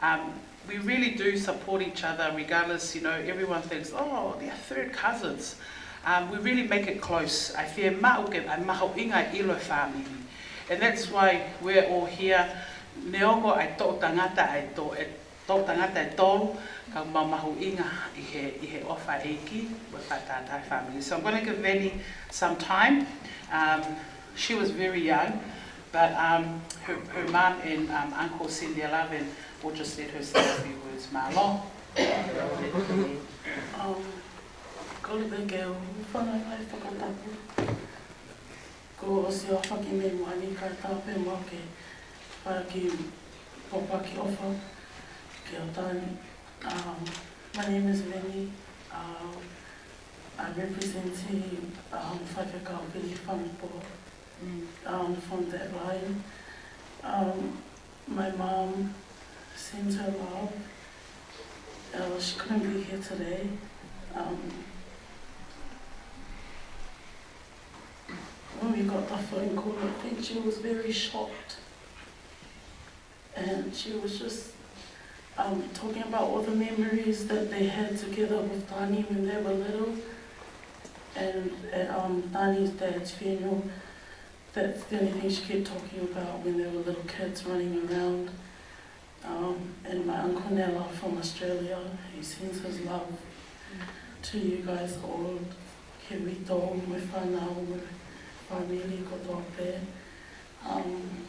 um, we really do support each other regardless, you know, everyone thinks, "Oh, they're third cousins." Um, we really make it close. ʻA e fiemaʻu ke, ʻa e mahuʻinga ʻilo e fāmili. And that's why we're all here. Neongo ʻa e toʻu tangata ʻa e to-, e toʻu tangata ʻe tolu, ka mau mahuʻinga ʻi he, ʻi he ʻofa ʻa e ʻEiki, mo e fakatātā e fāmili. So I'm gonna give Veni some time. Um, she was very young, but, um, her, her mum and, um, uncle send their love, and we'll just let her say a few words. Mālō. Um, kole pē ke u hūfanga he fakatapu. Kuo ʻosi ʻofa ki he moʻoni, kae ʻatā pē mo au ke fai ha kiʻi pōpoaki ʻofa kia Tani. Um, my name is Veni. Uh, I represent, um, Faifekau Vili Famapo, um, from that line. Um, my mom sends her love. Uh, she couldn't be here today. Um, when we got the phone call, I think she was very shocked. And she was just, um, talking about all the memories that they had together with Tani when they were little. And at, um, Tani's dad's funeral, that's the only thing she kept talking about, when they were little kids running around. Um, and my uncle Nela from Australia, he sends his love to you guys all. Ke mito mo e fānau mo e fāmili kotoa pē. Um,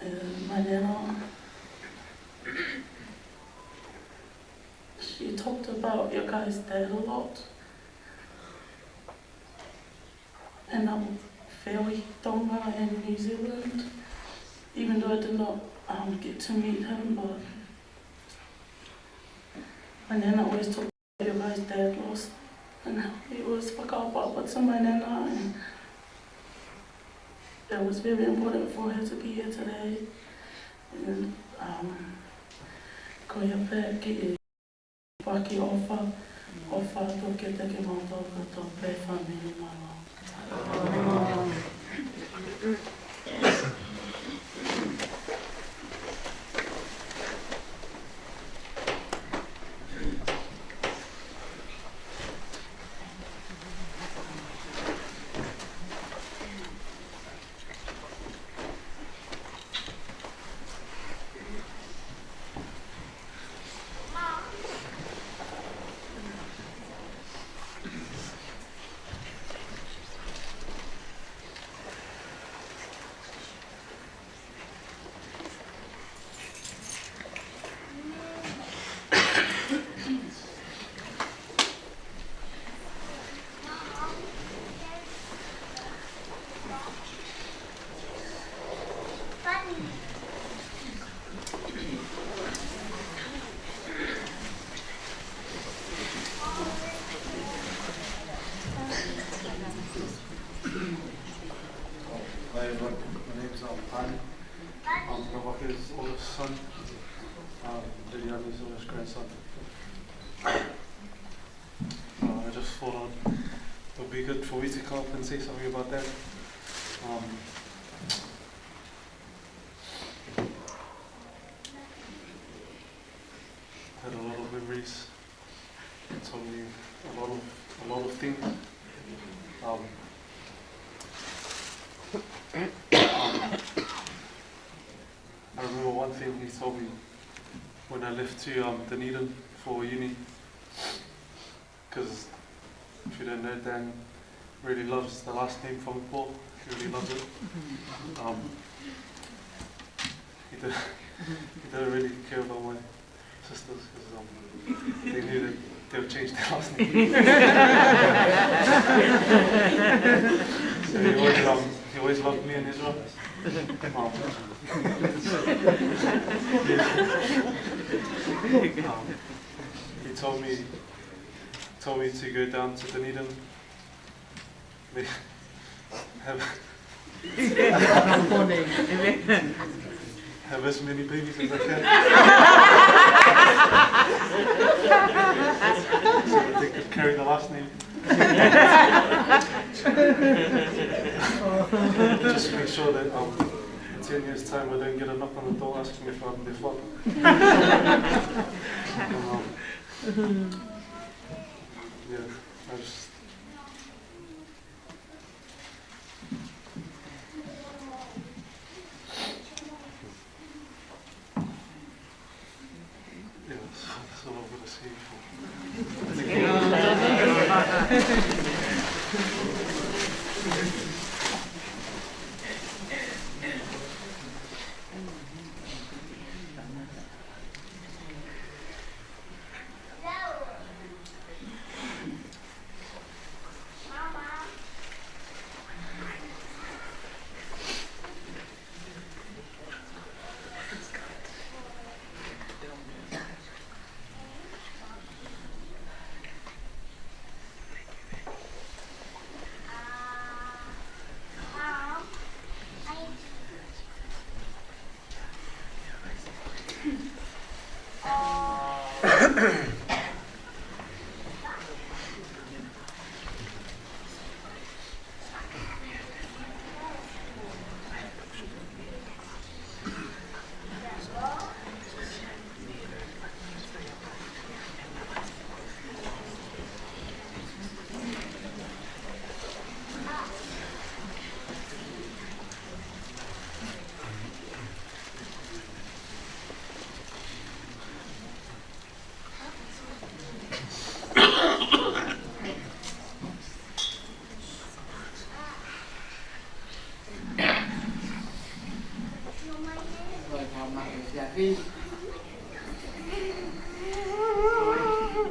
and my nana, she talked about your guys' dad a lot. And, um, Feohi, Tonga and New Zealand, even though I did not, um, get to meet him, but my nana always talked about your guys' dad loss and how he was fakaʻapaʻapa to my nana, and it was very important for her to be here today. And, um, ko ia pē ke pōpoaki ʻofa, ʻofa atu kiate kimoutolu kotoa pē fāmili, mālō. son. Um, Liliani is Isra's grandson. Uh, I just thought I'd, it would be good for me to come up and say something about that. Um, had a lot of memories. It told me a lot of, a lot of things. Um, um, I remember one thing he told me when I left to, um, Dunedin for uni, 'cause if you don't know, Dan really loves the last name Fongpo. He really loves it. Um, he, did, he didn't really care about my sisters, 'cause, um, they knew that they would change their last name. So he always, um, he always loved me and Israel. Um, um, he told me, told me to go down to Dunedin. Have, have as many babies as I can. So that they could carry the last name. Just make sure that, um, in ten years' time, I don't get a knock on the door asking if I'm their father. Um, yeah, I just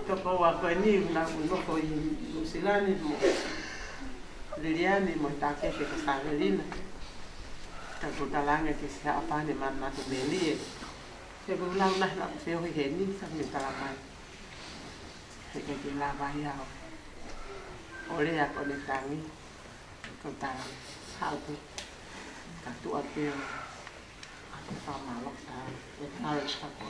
Toko ua ko eni naʻa ku nofo ʻi Nuʻusila ni mo Liliani mo e takefe ko Savelina. Ka ku talaange ki siʻa ʻapane manatu melie. He ku lau naʻa ku feohi heni, sa me talamai. He ke ke lava ia ʻo lea ko ne tangi. Ko tala, haʻu pē. Ka tuʻa pē ʻo ʻa te whakamālō ka e knowledge ka ko.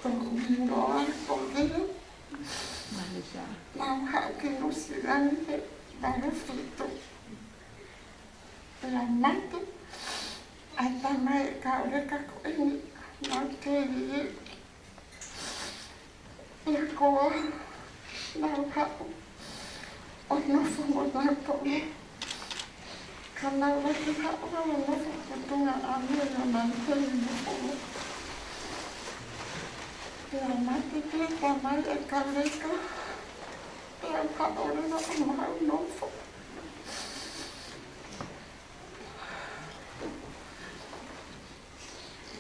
Ko Minoa ko Vili. Nau haʻu ki Nuʻusila ni he valu fitu. Pea mate ʻa e tamai ʻe kauleka ko eni, nau teli ia. Pea ko au, nau haʻu ʻo nofo mo nautolu. Ka nau laki haʻu ʻo nofo ki tuʻa ʻa mei ʻo nau teli nofo mo. Pea mate pē tamai ʻe kauleka. Pea haʻu leva ʻo mau nofo.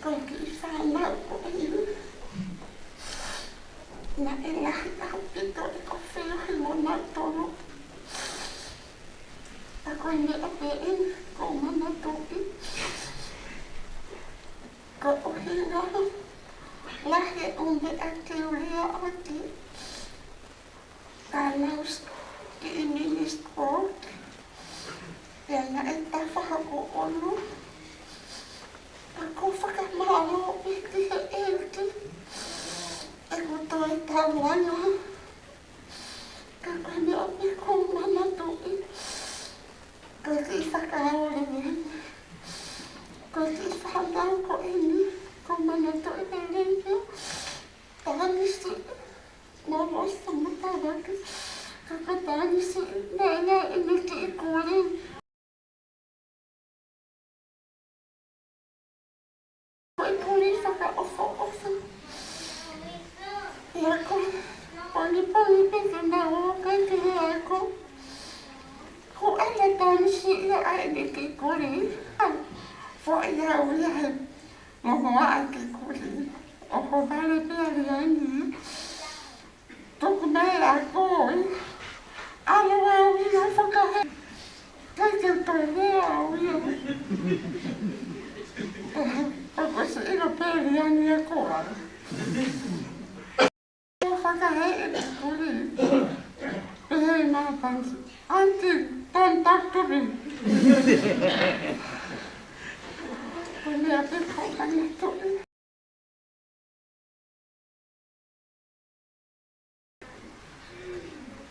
Ko e kiʻi fānau ko eni, naʻe lahi ʻaupito ʻeku feohi mo nautolu. ʻA ko e meʻa pē eni ʻoku ou manatuʻi. Ko e ʻuhinga lahi e ʻū meʻa ke u lea ʻaki. Ka nau s-, kiʻi mini sport. Pea naʻe tafa hoku ʻulu. Ka ʻoku ou fakamālō pē ki he ʻEiki ʻeku toe tau ʻana. Ka ko e meʻa pē ʻoku ou manatuʻi, ko e kiʻi fakaoli eni. Ko e kiʻi fānau ko eni, ʻoku ou manatuʻi lelei pē. Tanisi, mo Losa mo Tavaki. Ka ko Tanisi, naʻe ʻi ai ʻene kiʻi kulī. Ko e kulī fakaʻofoʻofa. Pea ko e pongipongi pē te nau ō ki he ako, ko ʻene Tanisi ia ʻa ʻene kiʻi kulī. Foʻi au ia he longoaʻa e kiʻi kulī. ʻOhovale pē ʻa Liani. Tuku mai ʻa koe. ʻAlu au ia ʻo fakahē. Kai ke toe lea au ia. ʻOku ʻosi ʻilo pē ʻe Liani ia ko au. ʻO fakahē e kiʻi kulī. Pehē mai ʻa Tanisi, "Auntie, don't talk to me." Ko e meʻa pē ʻoku ou manatuʻi.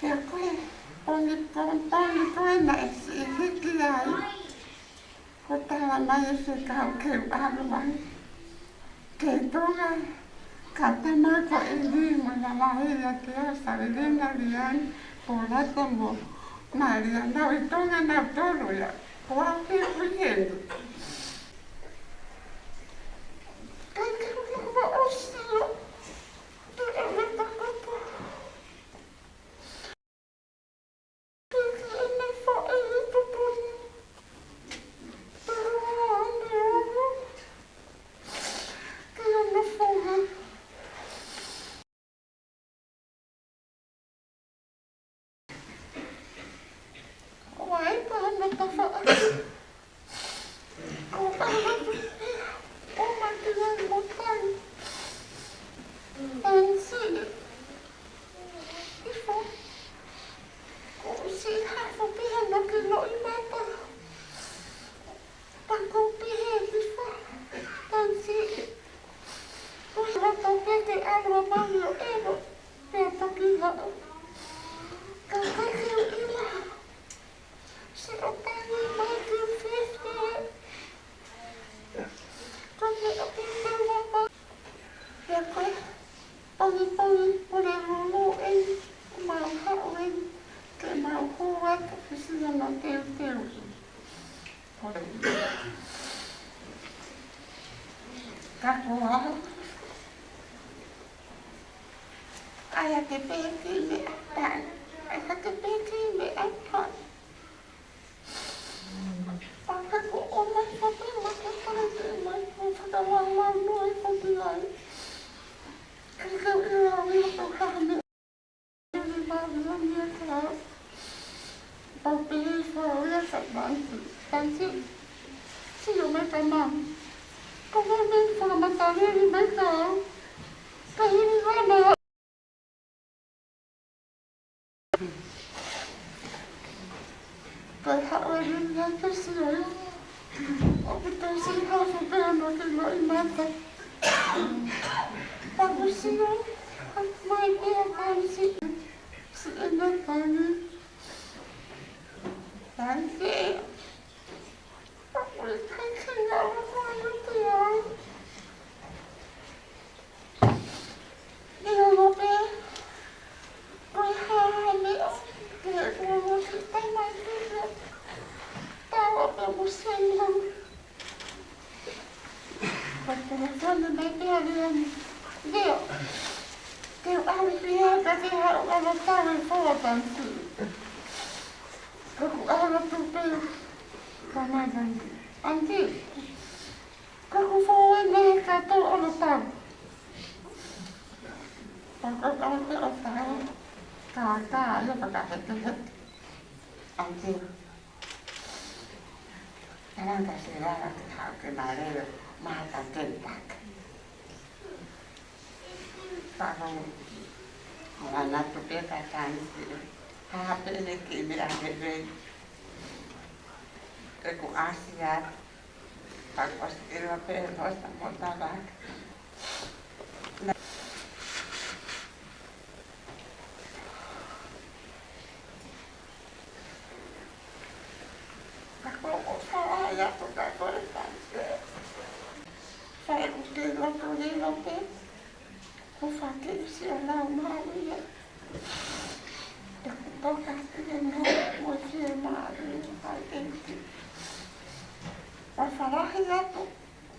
Pea ko e pongipongi ko ē naʻe siʻi hiki ai, kuo tala mai ʻe Fekau ke u ʻalu ai ki Tonga, ka tama ko eni mo e lalahi ʻiate au, Savelina, Liani, Polata mo Malia, nau ʻi Tonga nautolu ia, ko au pē ʻoku ʻi heni. Kai ke u lava ʻo sio ki heʻene takoto. Ki heʻene faʻē tupuni. Pea ʻalu ʻo ki hono foha. ʻO ʻai pē hono tafaʻaki. Ko ʻana tu pē, ʻo maki ai mo Tanisi. Tanisi. ʻIfo. Ko siʻi hafo pē hono kiʻi loʻimata. Pea ko u pehē ʻIfo. Tanisi. Ko e loto pē ke ʻalu ʻo mali ʻo ʻelo. Pea toki haʻu. Ka ʻikai ke u ʻilo. Siʻo tangi mai ke u fiefia. Ko e meʻa pē ʻoku ou lava. Pea ko e pongipongi pule lulu eni, mau haʻu eni, ke mau hū atu ki Sino ʻo teuteu. Ko e. Ka ko au. ʻAi hake pē ki meʻakai. ʻAi hake pē ki meʻakai. Pea ka ko ʻomai fakamaka pale te mai ko fakalaulau noa e koki ai. Ka ka ʻi ai ʻa e tau hahame. Ni ma ni ma ni ka. Pau pē fau ia ka Tanisi. Tanisi. Sio mai ka ma. Ko ma me fakamatali ni mai ka. Ka hili wana. Ko e haʻu eni ia ke sio ia. ʻOku tau siʻi hafo pē hono kiʻi loʻimata. Pea ko e sio mai pē ʻa Tanisi. Siʻene tangi. Tanisi. ʻOku ʻikai ke ngalo koe ʻiate au. Ni ono pē, ko e hā ha meʻa, ke ua mo ki tamai pē ia. Tala pē mo seno. Ko e telefoni mai pē ʻa Liani. Leo, te u ʻalu pē ia ka ke haʻu ʻo tau e fua Tanisi. Ka ʻoku ʻalu atu pē, ka mai Tanisi. Auntie. Ka ko fō ʻene ka tau ʻo tau. Ka ka ka te ʻo tau. Ka ka ia ka ka he te he. Auntie. Tala ka se la ka te hau ke ma lele ma ka te pak. Paro. Mana tu pe ka Tanisi. Ha pe ne ki me a he ve. Te ku ʻasi atu, ka ko Sila pē ʻoku ʻosi mo tavake. Ka ko ʻoku fai atu ka ko e fai pē. Fai ʻoku ke loto lilo pē. Ko fake isi o lau mālie. Te ku toka ʻi he ngāue mo e fiemālie ʻa e ʻEiki. ʻOfa lahi atu,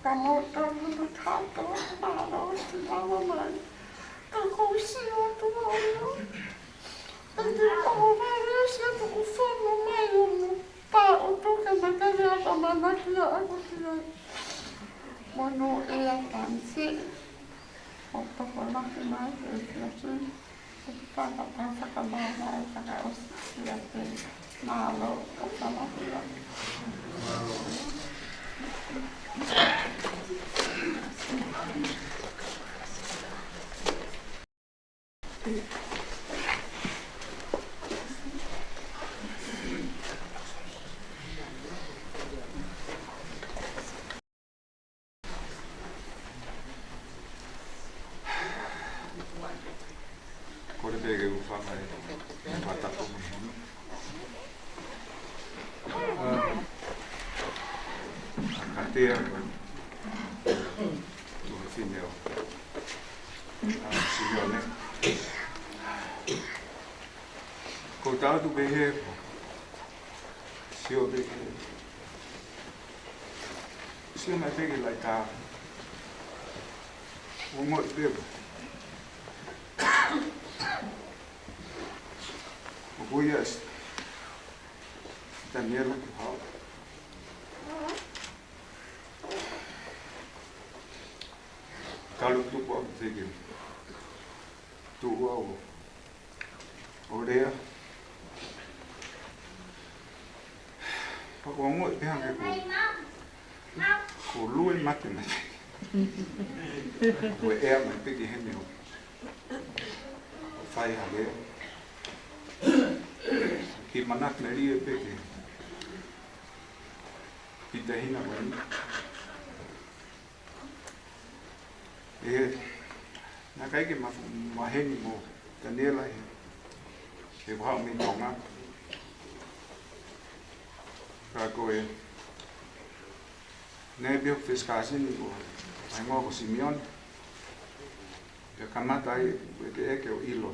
ka mo tonu mo tato, mālō ʻosi lava mai. Ka ko isi o tu mālō. ʻEiki ʻofa lahi atu ʻoku fonu mai ʻo nu. Pea ʻoku tuka na kani ata manaki ʻa ʻaku ki ai. Mono e a tansi. ʻOku tokolahi mai e fiafia. ʻOku fana pea fakamālō fakaʻosi kiate. Mālō, ʻofa lahi atu. Kole pē ke u fai mai e fakatapu mei heni. ʻA, ʻa Katea ko e tuofefine ʻo, ʻa, Simione. Ko e tau tu pē he, sio pē ke, sio mai pē ke laitā. ʻO mo i pē. ʻO ko ia ʻa Taniela ko hao. Talu tupu ʻaku teke. Tuʻu au ʻo lea. Pea ko e ongoʻi pē hangē ko, ko lue mate mai. Ko e ʻea mai pē ki heni ʻo fai ha lea. Ki manatu melie pē ke pita hina ko eni. ʻE, naʻe ʻikai ke ma-, maheni mo Taniela he, he ʻoku haʻu mei Tonga. Ka ko e, naʻe pio fisikasini ko, ʻa e hingoa ko Simione. Pea kamata ai, ʻeke, ʻeke ʻo ʻilo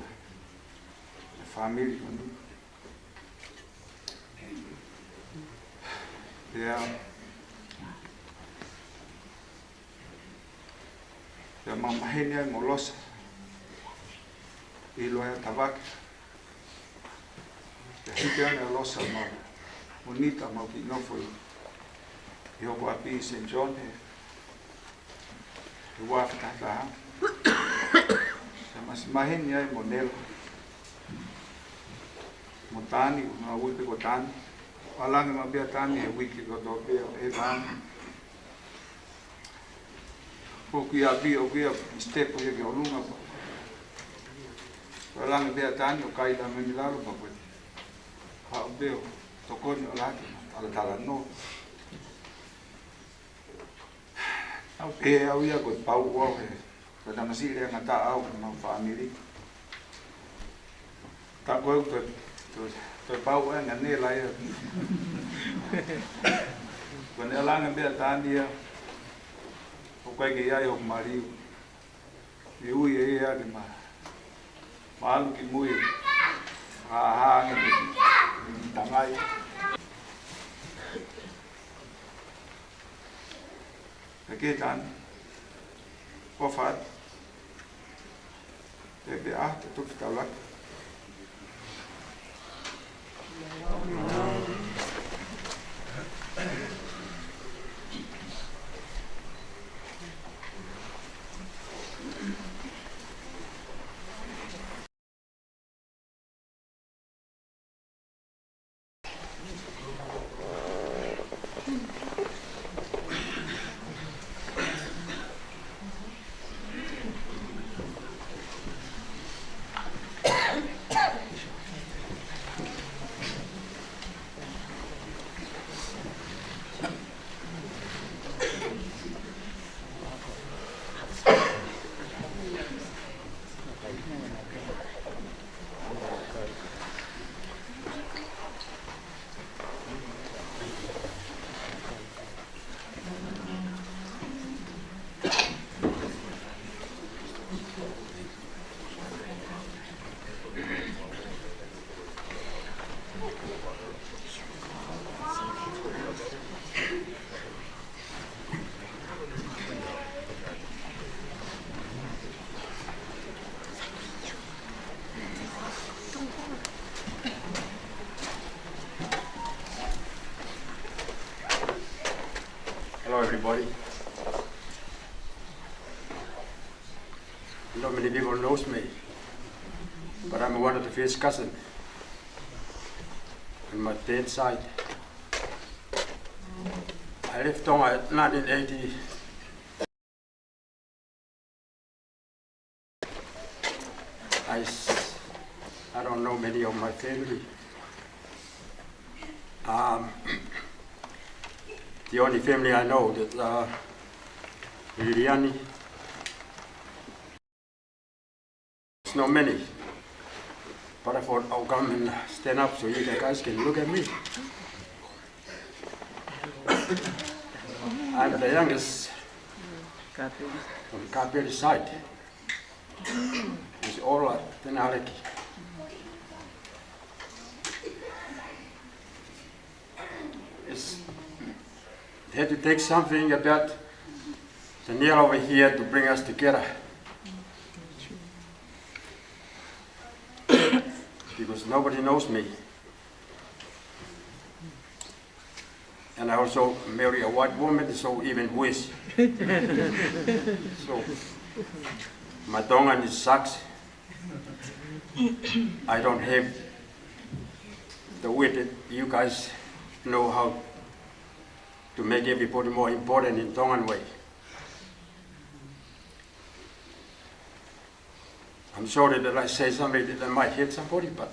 e fāmili ko eni. Pea, pea mau maheni ai mo Losa. ʻIlo ai ʻa Tavake. Pea hiki ange ʻa Losa mo, mo Nita mau kiʻi nofo ʻi, ʻi hoku ʻapi ʻi Saint John he, he ua afe taha taha. Pea mau ʻosi maheni ai mo Nela. Mo Tani, ʻo ngāue pē ko Tani. ʻAlu ange maʻu pē ʻa Tani he uike kotoa pē ʻo e Tani. Ko ki ʻapi ʻo ki ʻapi step ia ki ʻolunga pē. ʻAlu ange pē ʻa Tani ʻo kai la mei lalo pē ko e. Haʻu pē ʻo tokoni ʻo laki, ʻalu talanoa. ʻAu pē au ia ko e pau au he, ko e tamasiʻi lelei ngata au ki heʻemau fāmili. Ka ko e toe, toe, toe pau ʻa Nela ia. Ko ʻene ʻalu ange pē ʻa Tani ia, ʻoku ʻikai ke ʻi ai hoku maliu. ʻE ui ʻe ia ke ma, ma ʻalu ki mui. Hā, hā ange ki, ki Tangai. Ka ke Tani. ʻOfa atu. Pea pea ʻa, te toki taulaki. Everybody. Not many people knows me, but I'm one of the first cousin on my dad's side. I left Tonga at nineteen eighty. I s-, I don't know many of my family. Um, the only family I know that, uh, Liliani. It's not many. But I thought I'll come and stand up so you guys can look at me. I'm the youngest on Kapeli side. It's all, uh, Tenaleki. It's, it had to take something about Daniel over here to bring us together. Because nobody knows me. And I also marry a white woman, so even worse. So, my Tongan, it sucks. I don't have the wit that you guys know how to make everybody more important in Tongan way. I'm sorry that I say something that might hurt somebody, but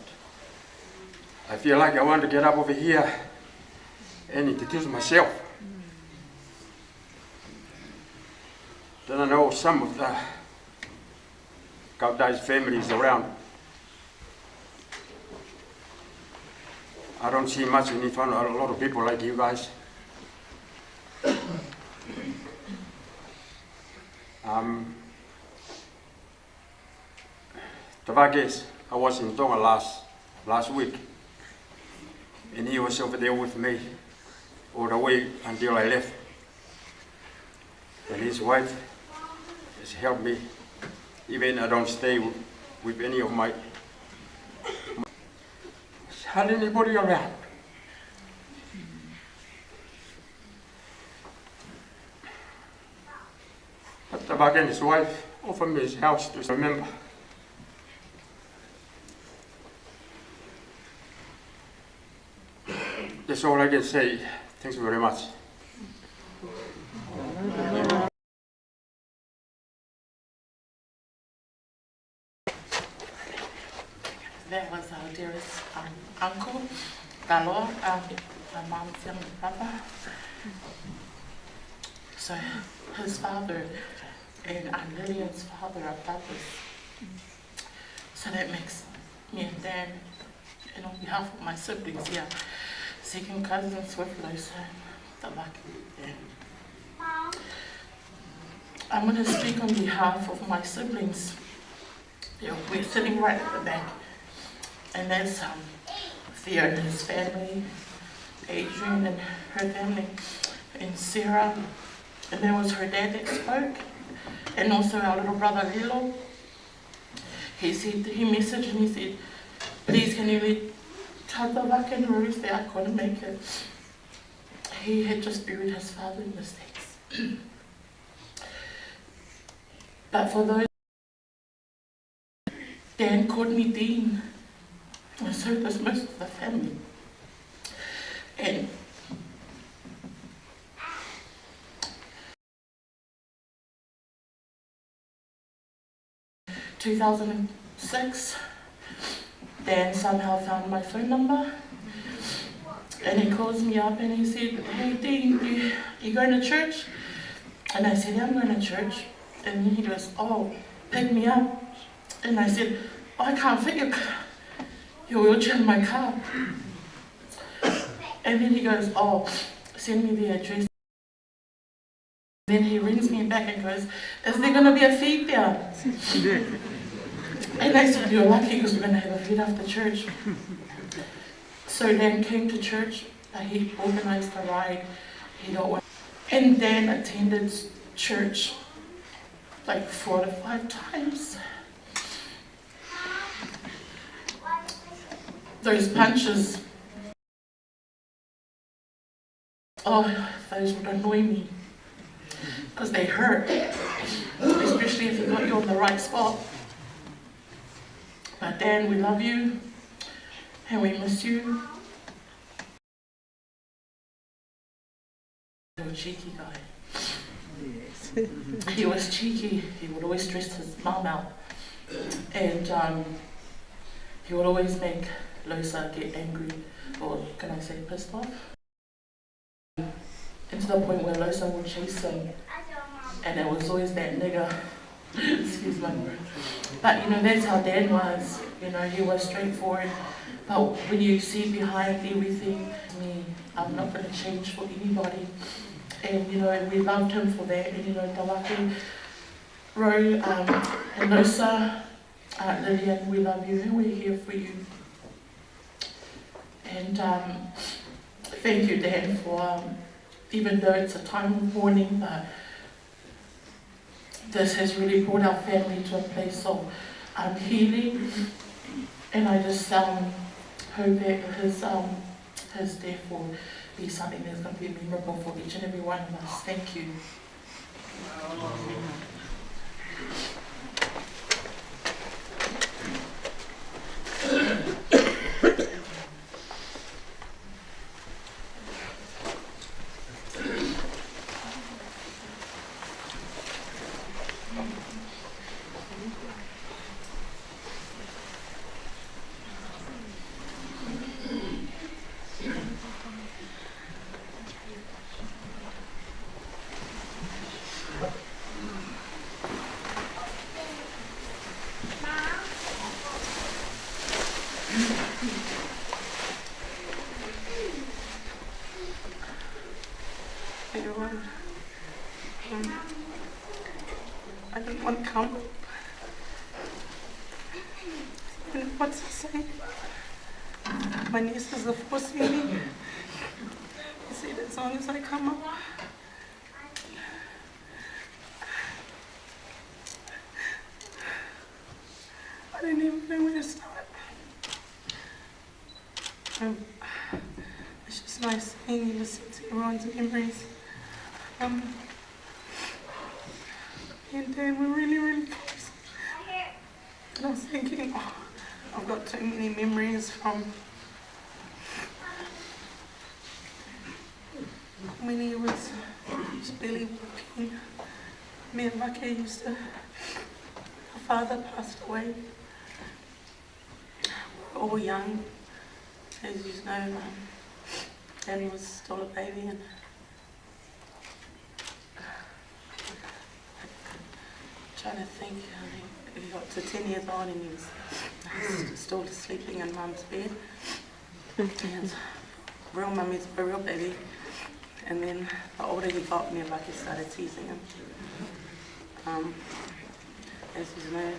I feel like I want to get up over here and introduce myself. Then I know some of the Kautaisi families around. I don't see much in front of a lot of people like you guys. Um, Tavake, I was in Tonga last, last week, and he was over there with me all the way until I left. And his wife has helped me, even I don't stay w-, with any of my, my, hardly anybody around. But Tavake and his wife offered me his house to remember. That's all I can say. Thanks very much. That was our dearest, um, uncle, Taloa, um, my mom's younger brother. So his father and Aunt Lillian's father are brothers. So that makes me and Dan, and on behalf of my siblings here, second cousins with Losa, Tavake, Dan. I'm gonna speak on behalf of my siblings. Yeah, we're sitting right at the back. And that's, um, Theo and his family, Adrian and her family, and Sarah. And there was her dad that spoke, and also our little brother Lilo. He said, he messaged and he said, "Please, can you let Tavake and Ruth, they are gonna make it." He had just buried his father in the States. But for those, Dan called me Dean, and so does most of the family. And two thousand and six, Dan somehow found my phone number, and he calls me up and he said, "Hey, Dean, you, you going to church?" And I said, "Yeah, I'm going to church." And he goes, "Oh, pick me up." And I said, "Oh, I can't fit your car, your wheelchair in my car." And then he goes, "Oh, send me the address." Then he rings me back and goes, "Is there gonna be a feed there?" And I said, "You're lucky, 'cause we're gonna have a feed after church." So Dan came to church, but he organized a ride. He got one, and Dan attended church like four to five times. Those punches, oh, those would annoy me. because they hurt, especially if he got you on the right spot. But Dan, we love you and we miss you. He was a cheeky guy. He was cheeky. He would always stress his mum out. And um, he would always make Losa get angry, or can I say pissed off? And to the point where Losa would chase him. And it was always that nigger. Excuse my word. But you know, that's how Dad was. You know, he was straightforward. But when you see behind everything, me, I'm not going to change for anybody. And you know, we loved him for that. And you know, Tawaki, Ro, um, and Losa, uh, Lillian, we love you and we're here for you. And um, thank you, Dan, for um, even though it's a time of mourning, but this has really brought our family to a place of um, healing. And I just um, hope that his um, his death will be something that's going to be memorable for each and every one of us. Thank you. Everyone, um, I didn't want to come. And what's he saying? My niece is the fourth senior. He said, as long as I come up, I didn't even know where to start. Um, it's just nice seeing you, listening to everyone's memories. Um, and Dan, we're really, really close. And I was thinking, oh, I've got too many memories from when he was just barely walking. Me and Vake used to, our father passed away. We were all young, as you know, um, Danny was still a baby, and trying to think, I think he got to ten years old and he was st- still sleeping in Mum's bed. And real mummy's a real baby. And then the older he got, me and Vake started teasing him. Um, as you know,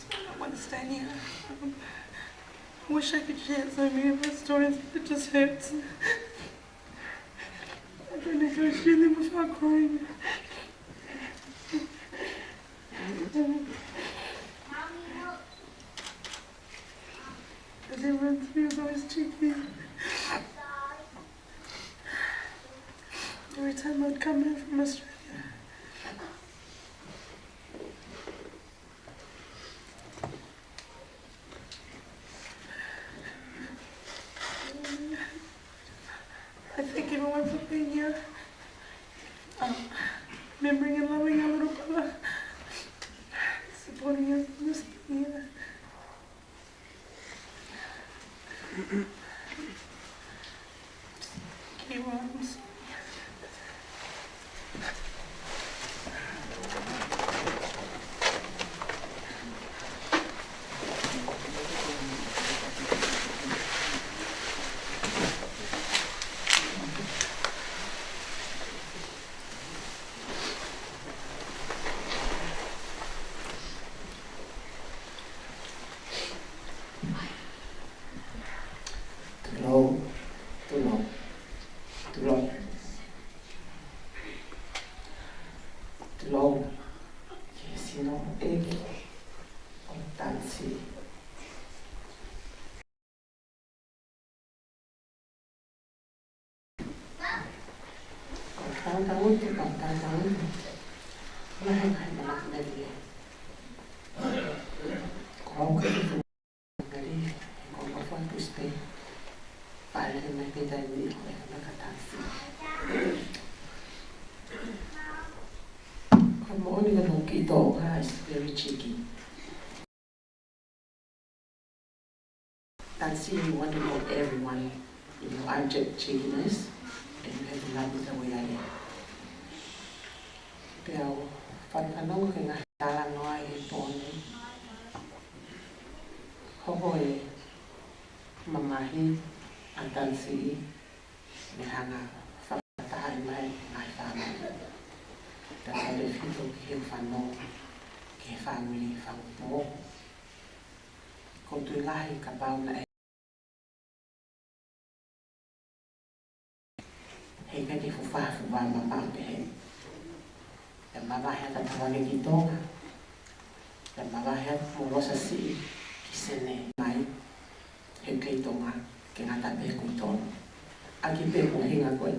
I don't want to stand here. Um, I wish I could share so many of my stories, but it just hurts. I don't know how to share them without crying. Because everyone thought he was always cheeky. Every time I'd come home from Australia, I thank everyone for being here, um, remembering and loving our little brother, supporting us in this year. Tangutu, tangutu. Lahi ngaahi manako melie. Ko au ka tutu melie, ko au ka fai pusi pē. Pale mai pē taimi ni ko e maka tansi. Ko e moʻoni ko hono kiʻi Tonga is very cheeky. Tansi, you want to know everyone in your abject cheekiness, and you have to love it the way I am. Pea u fakafanongo ki he ngaahi talanoa ʻi he pō ni. Hoko e mamahi ʻa Tansi, ne hanga fakataha mai ngaahi fāmili. Tautautefito ki he fanongo ki he fāmili Fangupō. Ko e tui lahi kapau naʻe heʻikai ke fuʻu fafuva mamaʻo pehē. Pea mavahe atu ʻa Tavake ki Tonga. Pea mavahe atu mo Losa Siʻi ki Senē mai. He kei Tonga, ke ngata pē ko e tonu. ʻAki pē ko e hinga ko ē.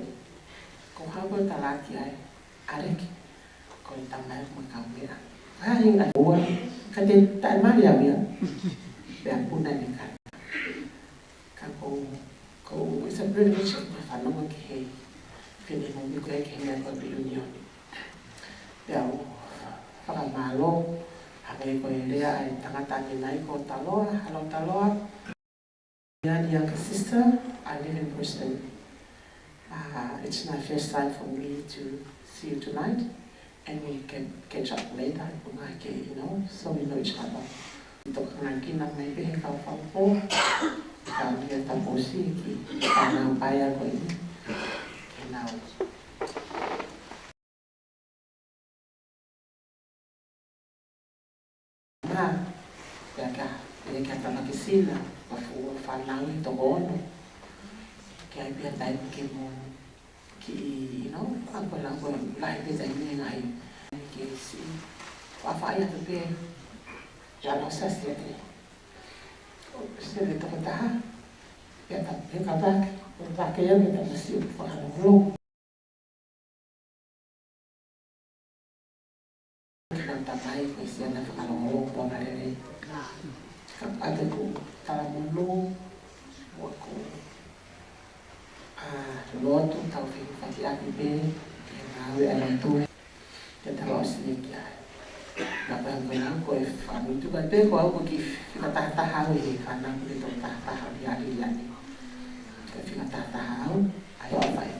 Ko e hā ko ē ka laki ai, ʻAleki, ko e tamai ko e kau meʻa. Ko e hinga ua, ka te taʻemali au ia. Pea puna ni ka. Ka ko, ko, it's a privilege ke fanongo ki he finemoʻui ko ē ki he meʻa ko e reunion. Pea u fakamālō, hangē ko e lea ʻa e tangata ʻanenai ko Taloa, hello Taloa. Yeah, younger sister, I live in Brisbane. Uh, it's my first time for me to see you tonight, and we can catch up later, you know, so we know each other. Tokanga ki he meʻa pē he kau Fangupō, kau ia taposi ki he fānau paia ko eni. Ke nau mā, pea ka, pea ka tama ki Sina, ka fuʻu fānau ʻe toko ono. Ke ʻai pē ha taimi ke mo, ki, you know, ako la ko lahi pē taimi ngaahi. Ke si, faʻa fai atu pē, ia lo sa siate. Siate toko taha, pea ta, pea ka vake, ko vake ia ke ta masi ʻo fakalongolongo. Ka ta mai ko e siana fakalongolongo pō malele. Ka ʻave ko Talamono, ua ko, ʻa, lotu tau fefaki ʻaki pē, ke ngāue ʻa lotu. Te tau ʻosi ia ki ai. Ka pea ko ena ko e fāmili tuku ai pē ko au ko e kiʻi fika tahataha au ʻi he fānau ko e toko tahataha ʻi ʻAliliani. Ko e fika tahataha au, ʻa ia ʻoku fai.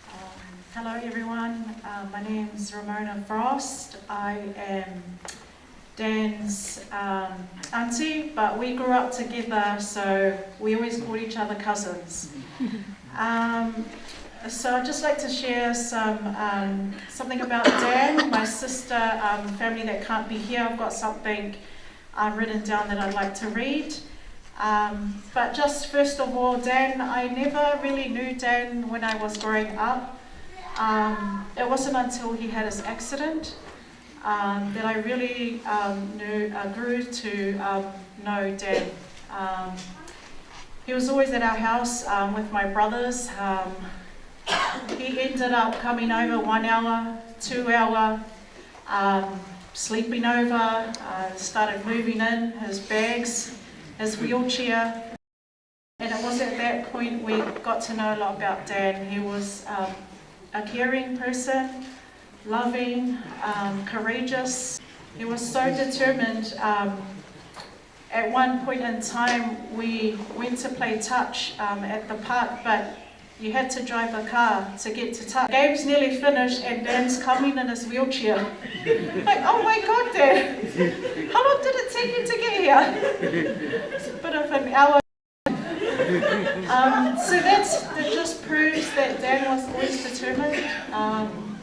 Um, hello everyone, uh, my name's Ramona Frost. I am Dan's, um, auntie, but we grew up together, so we always called each other cousins. Um, so I'd just like to share some, um, something about Dan, my sister, um, family that can't be here. I've got something, um, written down that I'd like to read. Um, but just first of all, Dan, I never really knew Dan when I was growing up. Um, it wasn't until he had his accident, um, that I really, um, knew, uh, grew to, um, know Dan. Um, he was always at our house, um, with my brothers. Um, he ended up coming over one hour, two hour, um, sleeping over, uh, started moving in his bags, his wheelchair. And it was at that point we got to know a lot about Dan. He was, um, a caring person, loving, um, courageous. He was so determined. Um, at one point in time, we went to play touch, um, at the park, but you had to drive a car to get to touch. Game's nearly finished and Dan's coming in his wheelchair. Like, "Oh my God, Dan, how long did it take you to get here?" It's a bit of an hour. Um, so that's, that just proves that Dan was always determined. Um,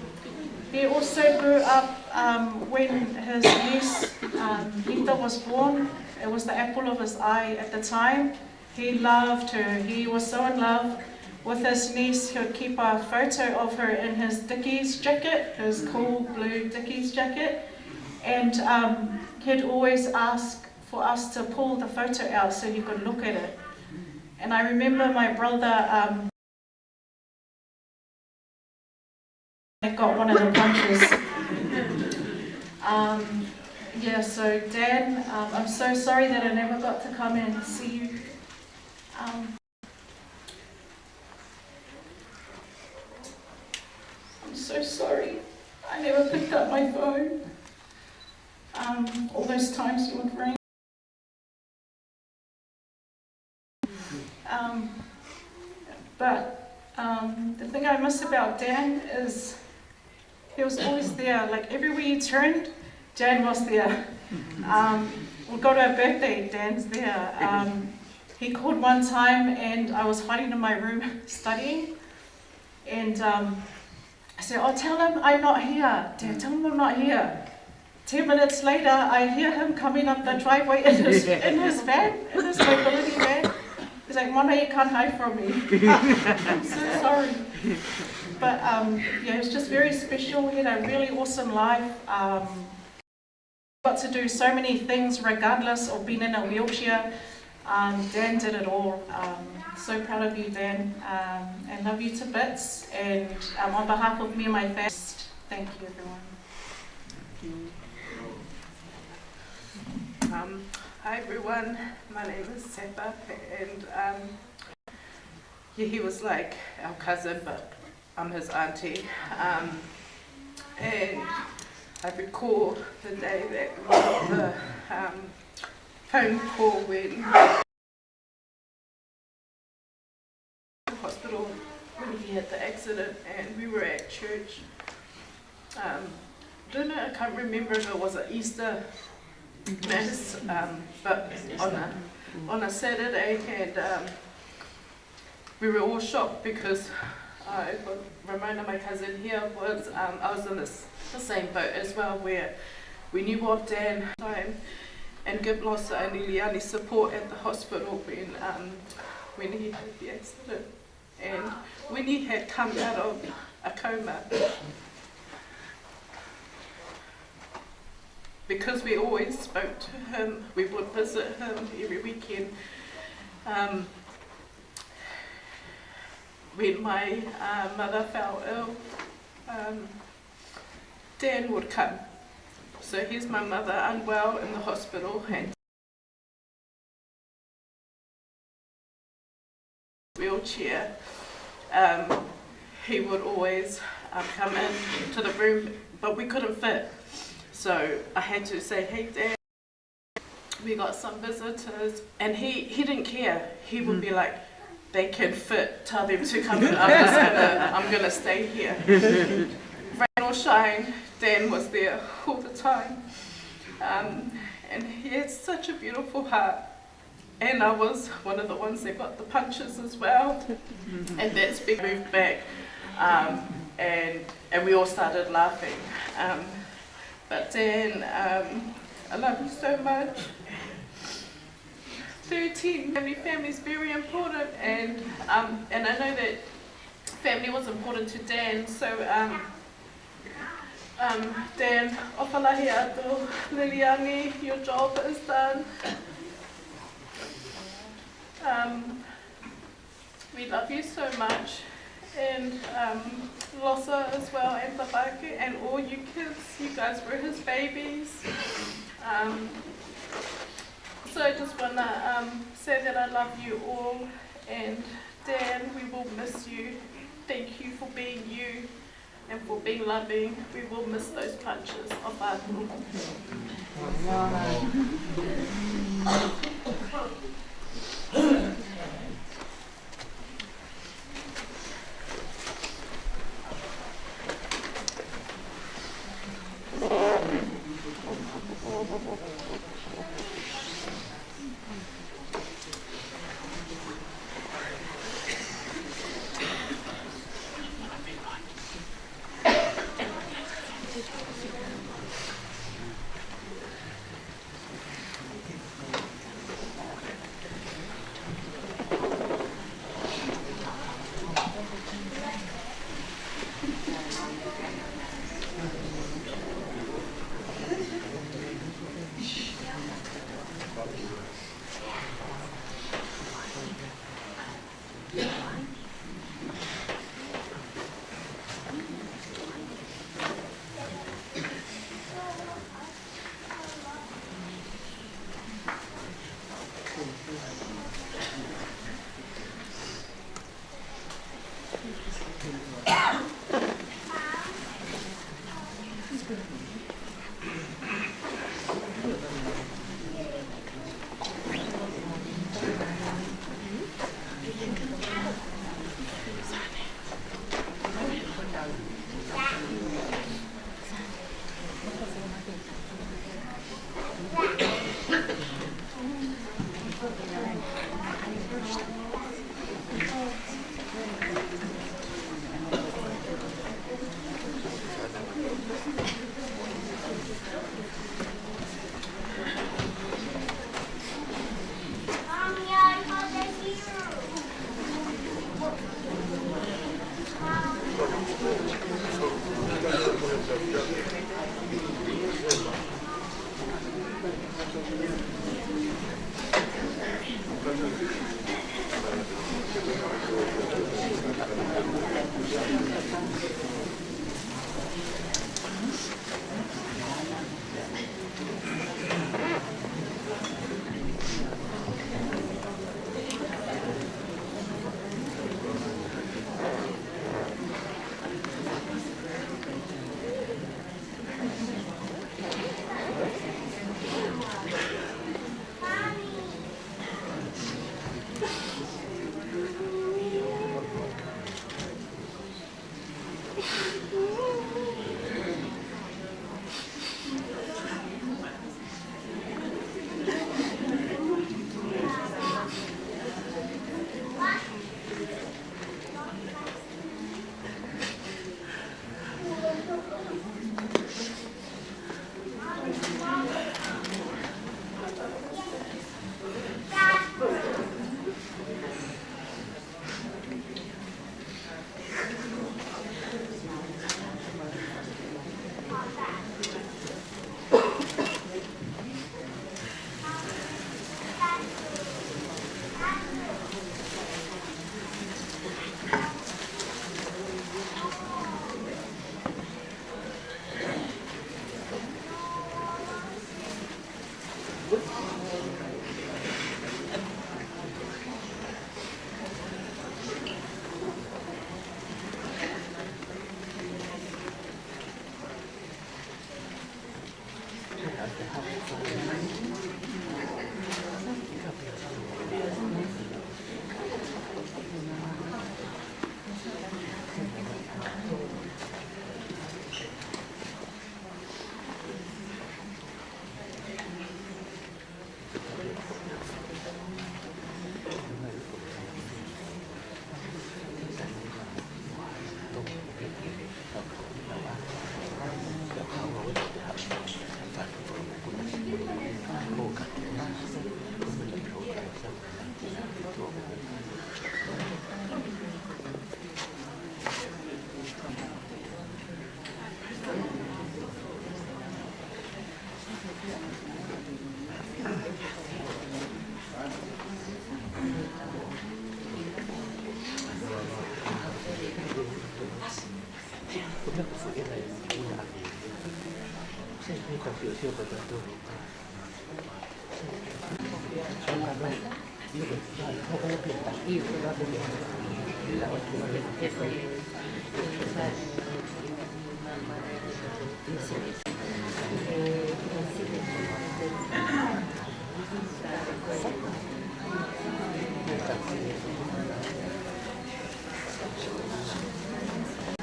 he also grew up, um, when his niece, um, Nita was born. It was the apple of his eye at the time. He loved her. He was so in love with his niece. He would keep a photo of her in his Dickies jacket, his cool blue Dickies jacket. And um, he'd always ask for us to pull the photo out so he could look at it. And I remember my brother um, I got one of the punches. Um, yeah, so Dan, um, I'm so sorry that I never got to come and see you. Um, I'm so sorry. I never picked up my phone. Um, all those times you would ring. Um, but um, the thing I miss about Dan is he was always there. Like, everywhere you turned, Dan was there. Um, we'd go to a birthday, Dan's there. Um, he called one time and I was hiding in my room studying. And um, I said, "Oh, tell him I'm not here, Dan. Tell him I'm not here." Ten minutes later, I hear him coming up the driveway in his, in his van, in his mobility van. He's like, "Mona, you can't hide from me." I'm so sorry. But um, yeah, it was just very special. He had a really awesome life. Um, got to do so many things regardless of being in a wheelchair. Um, Dan did it all. Um, so proud of you, Dan, um, and love you to bits. And um, on behalf of me and my family, thank you, everyone. Um, hi, everyone. My name is Sepa, and um, yeah, he was like our cousin, but I'm his auntie. Um, and I recall the day that we got the um, phone call when hospital when he had the accident, and we were at church. Um, don't know, I can't remember if it was an Easter mass, um, but on a on a Saturday, and um, we were all shocked because uh, Ramona, my cousin here, was um, I was in this the same boat as well, where we knew of Dan time and give Losa and Liliani support at the hospital when um, when he had the accident and when he had come out of a coma. Because we always spoke to him, we would visit him every weekend. Um, when my uh, mother fell ill, um, Dan would come. So here's my mother unwell in the hospital, and wheelchair. Um, he would always um, come in to the room, but we couldn't fit. So I had to say, "Hey, Dan, we got some visitors." And he, he didn't care. He would be like, "They can fit. Tell them to come in. I'm just gonna, I'm gonna stay here." Rain or shine, Dan was there all the time. Um, and he had such a beautiful heart. And I was one of the ones that got the punches as well. And that's big move back. Um, and, and we all started laughing. Um, but Dan, um, I love you so much. Thirteen, family, family is very important. And, um, and I know that family was important to Dan. So, um, Um, Dan, ʻofa lahi atu, Liliani, your job is done. Um, we love you so much. And um, Losa as well, and Papake, and all you kids, you guys were his babies. Um, so I just want to um, say that I love you all. And Dan, we will miss you. Thank you for being you. And for being loving, we will miss those punches of our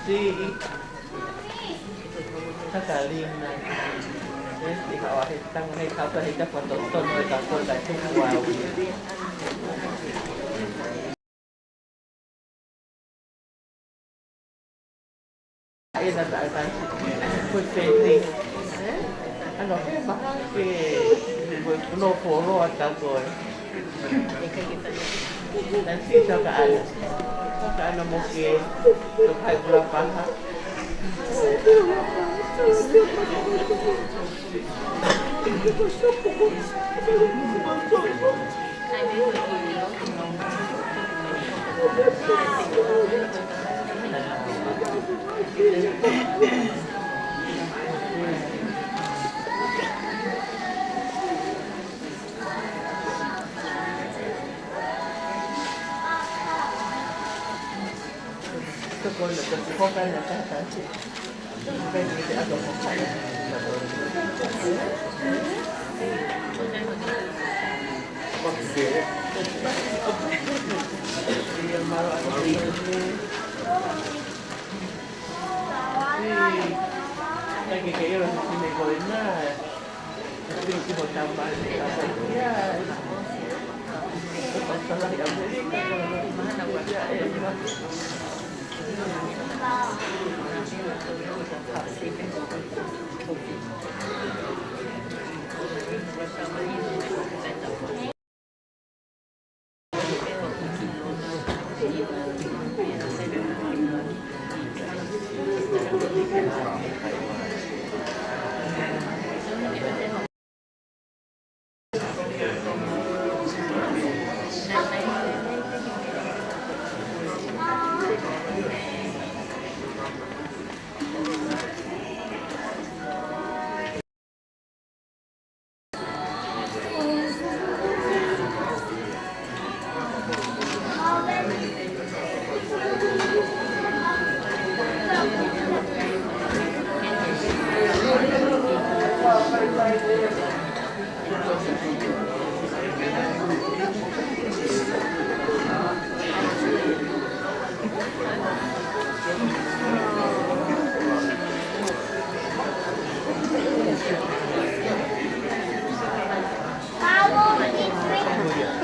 Siʻi. Kakalina. Eh, ʻi ka wahe tanga hei kapa hei kapa totonu hei kapa ka tuku au. Ena ta ta. Ko te te. Ano he maha ke ko no polo ata ko. Nan si toka ana. Toka ana mo ke. Toka ai kula paha.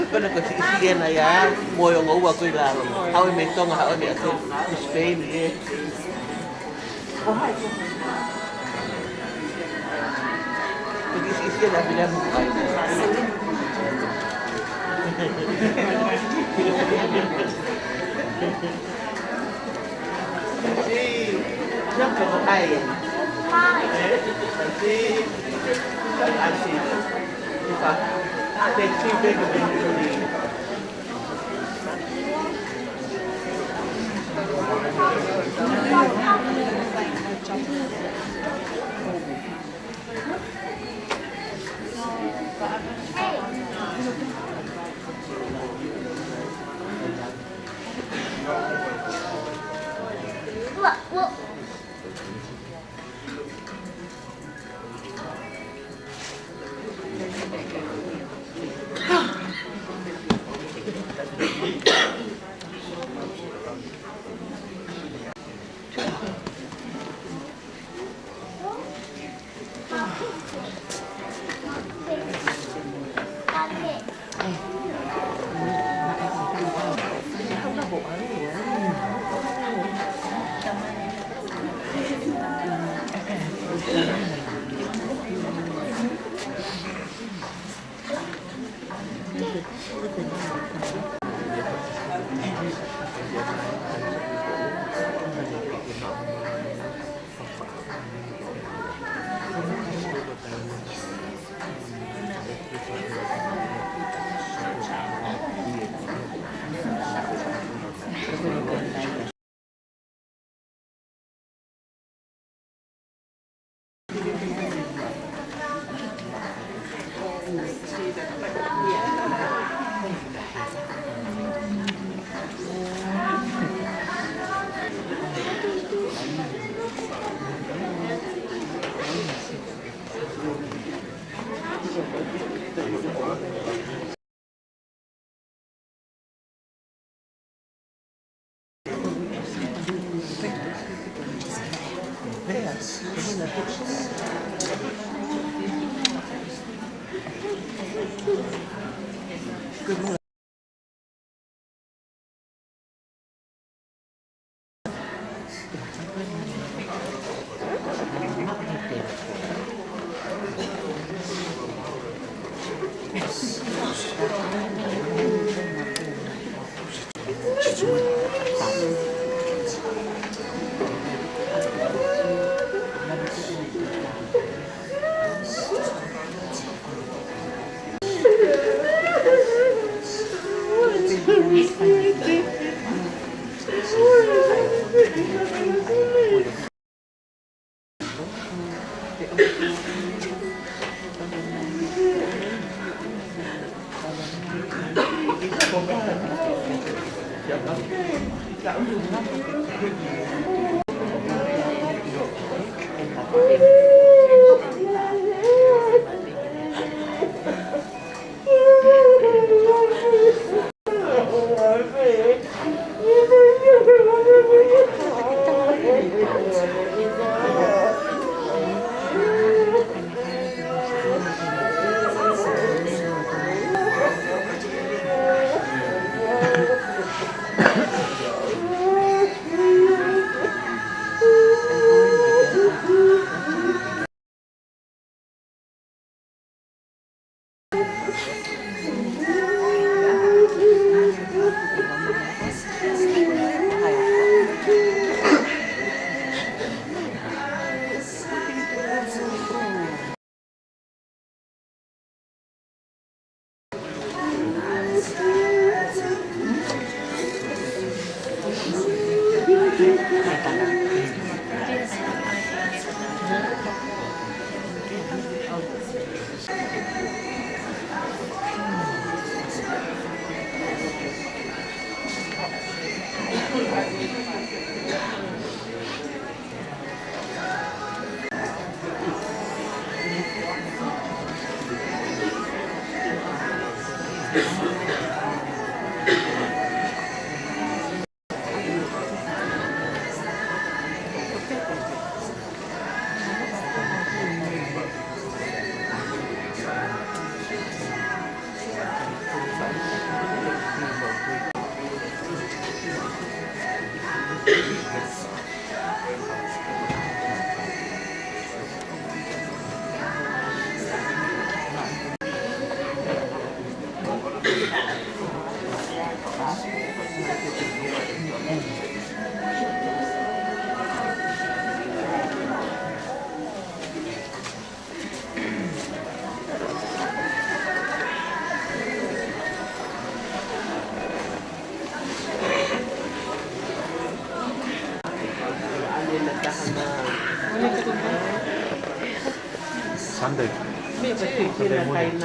Kona ko siʻisiʻi ena ia, mo e ongo ua ko ē ʻi lalo. Haʻu mei Tonga, haʻu mei ʻAsi, Spain, ē. Ko hai ko. Ko siʻisiʻi ena pila mo hai. Sunday. Sunday morning.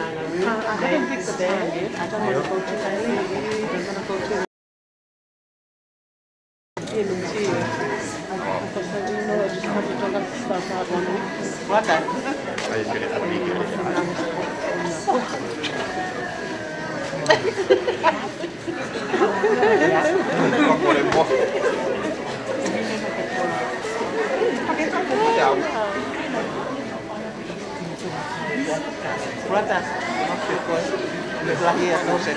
Brother, because the black hair person.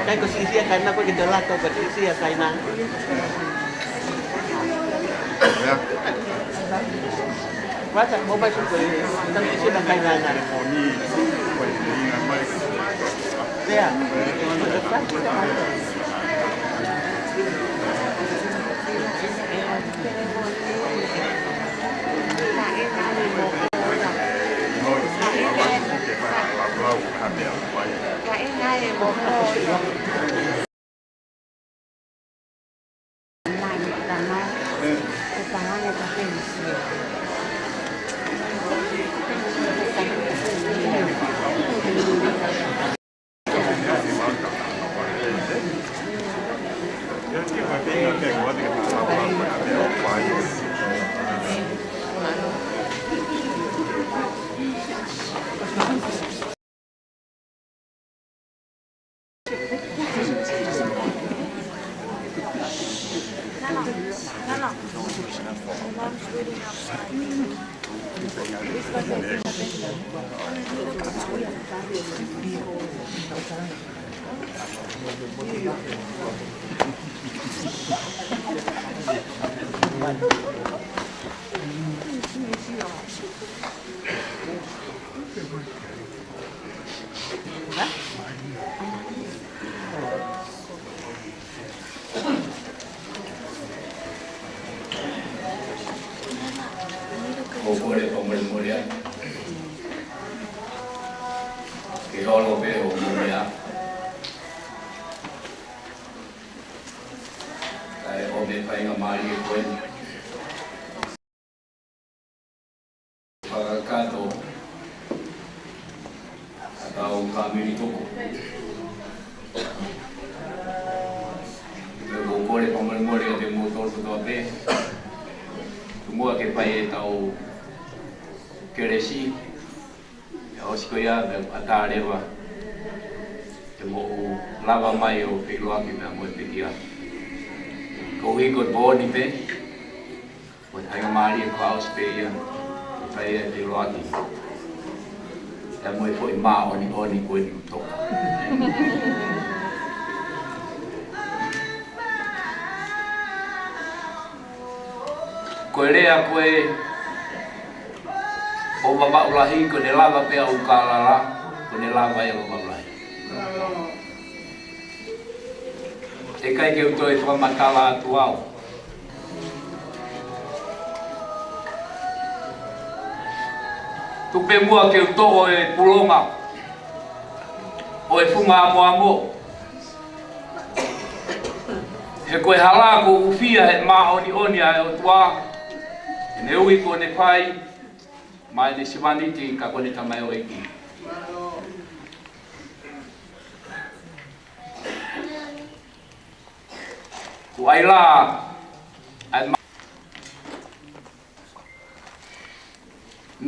Kai ko sisi a kaina ko ke dola to, but sisi a kaina. Brother, mo ba su ko, kan sisi a kaina na. Yeah. ʻOku ou kole fakamolemole atu. Ke holo pē hoʻomou meʻa. Kae ʻomi e faingamālie ko eni. Fakakakato ʻa e kau fāmili tuku. ʻOku ou kole fakamolemole atu kiate kimoutolu kotoa pē. Tuku muʻa ke fai ʻetau kelesi. ʻE ʻosi ko ia, pea ʻatā leva ke mou lava mai ʻo feʻiloaki pea mo e pekia. Koeʻuhi ko e pō ni pē, ko e faingamālie fakaʻosi pē ia, ke fai ai e feʻiloaki. Pea mo e foʻi māʻoniʻoni ko eni ʻoku toka. Ko e lea ko ē ʻo Vavaʻu Lahi, ko ʻene lava pē ʻa ʻUkalala, ko ʻene lava ia ʻo Vavaʻu Lahi. ʻIkai ke u toe fakamatala atu au. Tuku pē muʻa ke u toʻo e pulonga ʻo e funga amoamo. He ko e hala kuo ʻufia he māʻoniʻoni ʻa e ʻOtua, ʻene ui kuo ne fai maʻa ʻene sevāniti ka ko ʻene tamaioʻeiki. Kuo ʻai lā ʻa e ma-,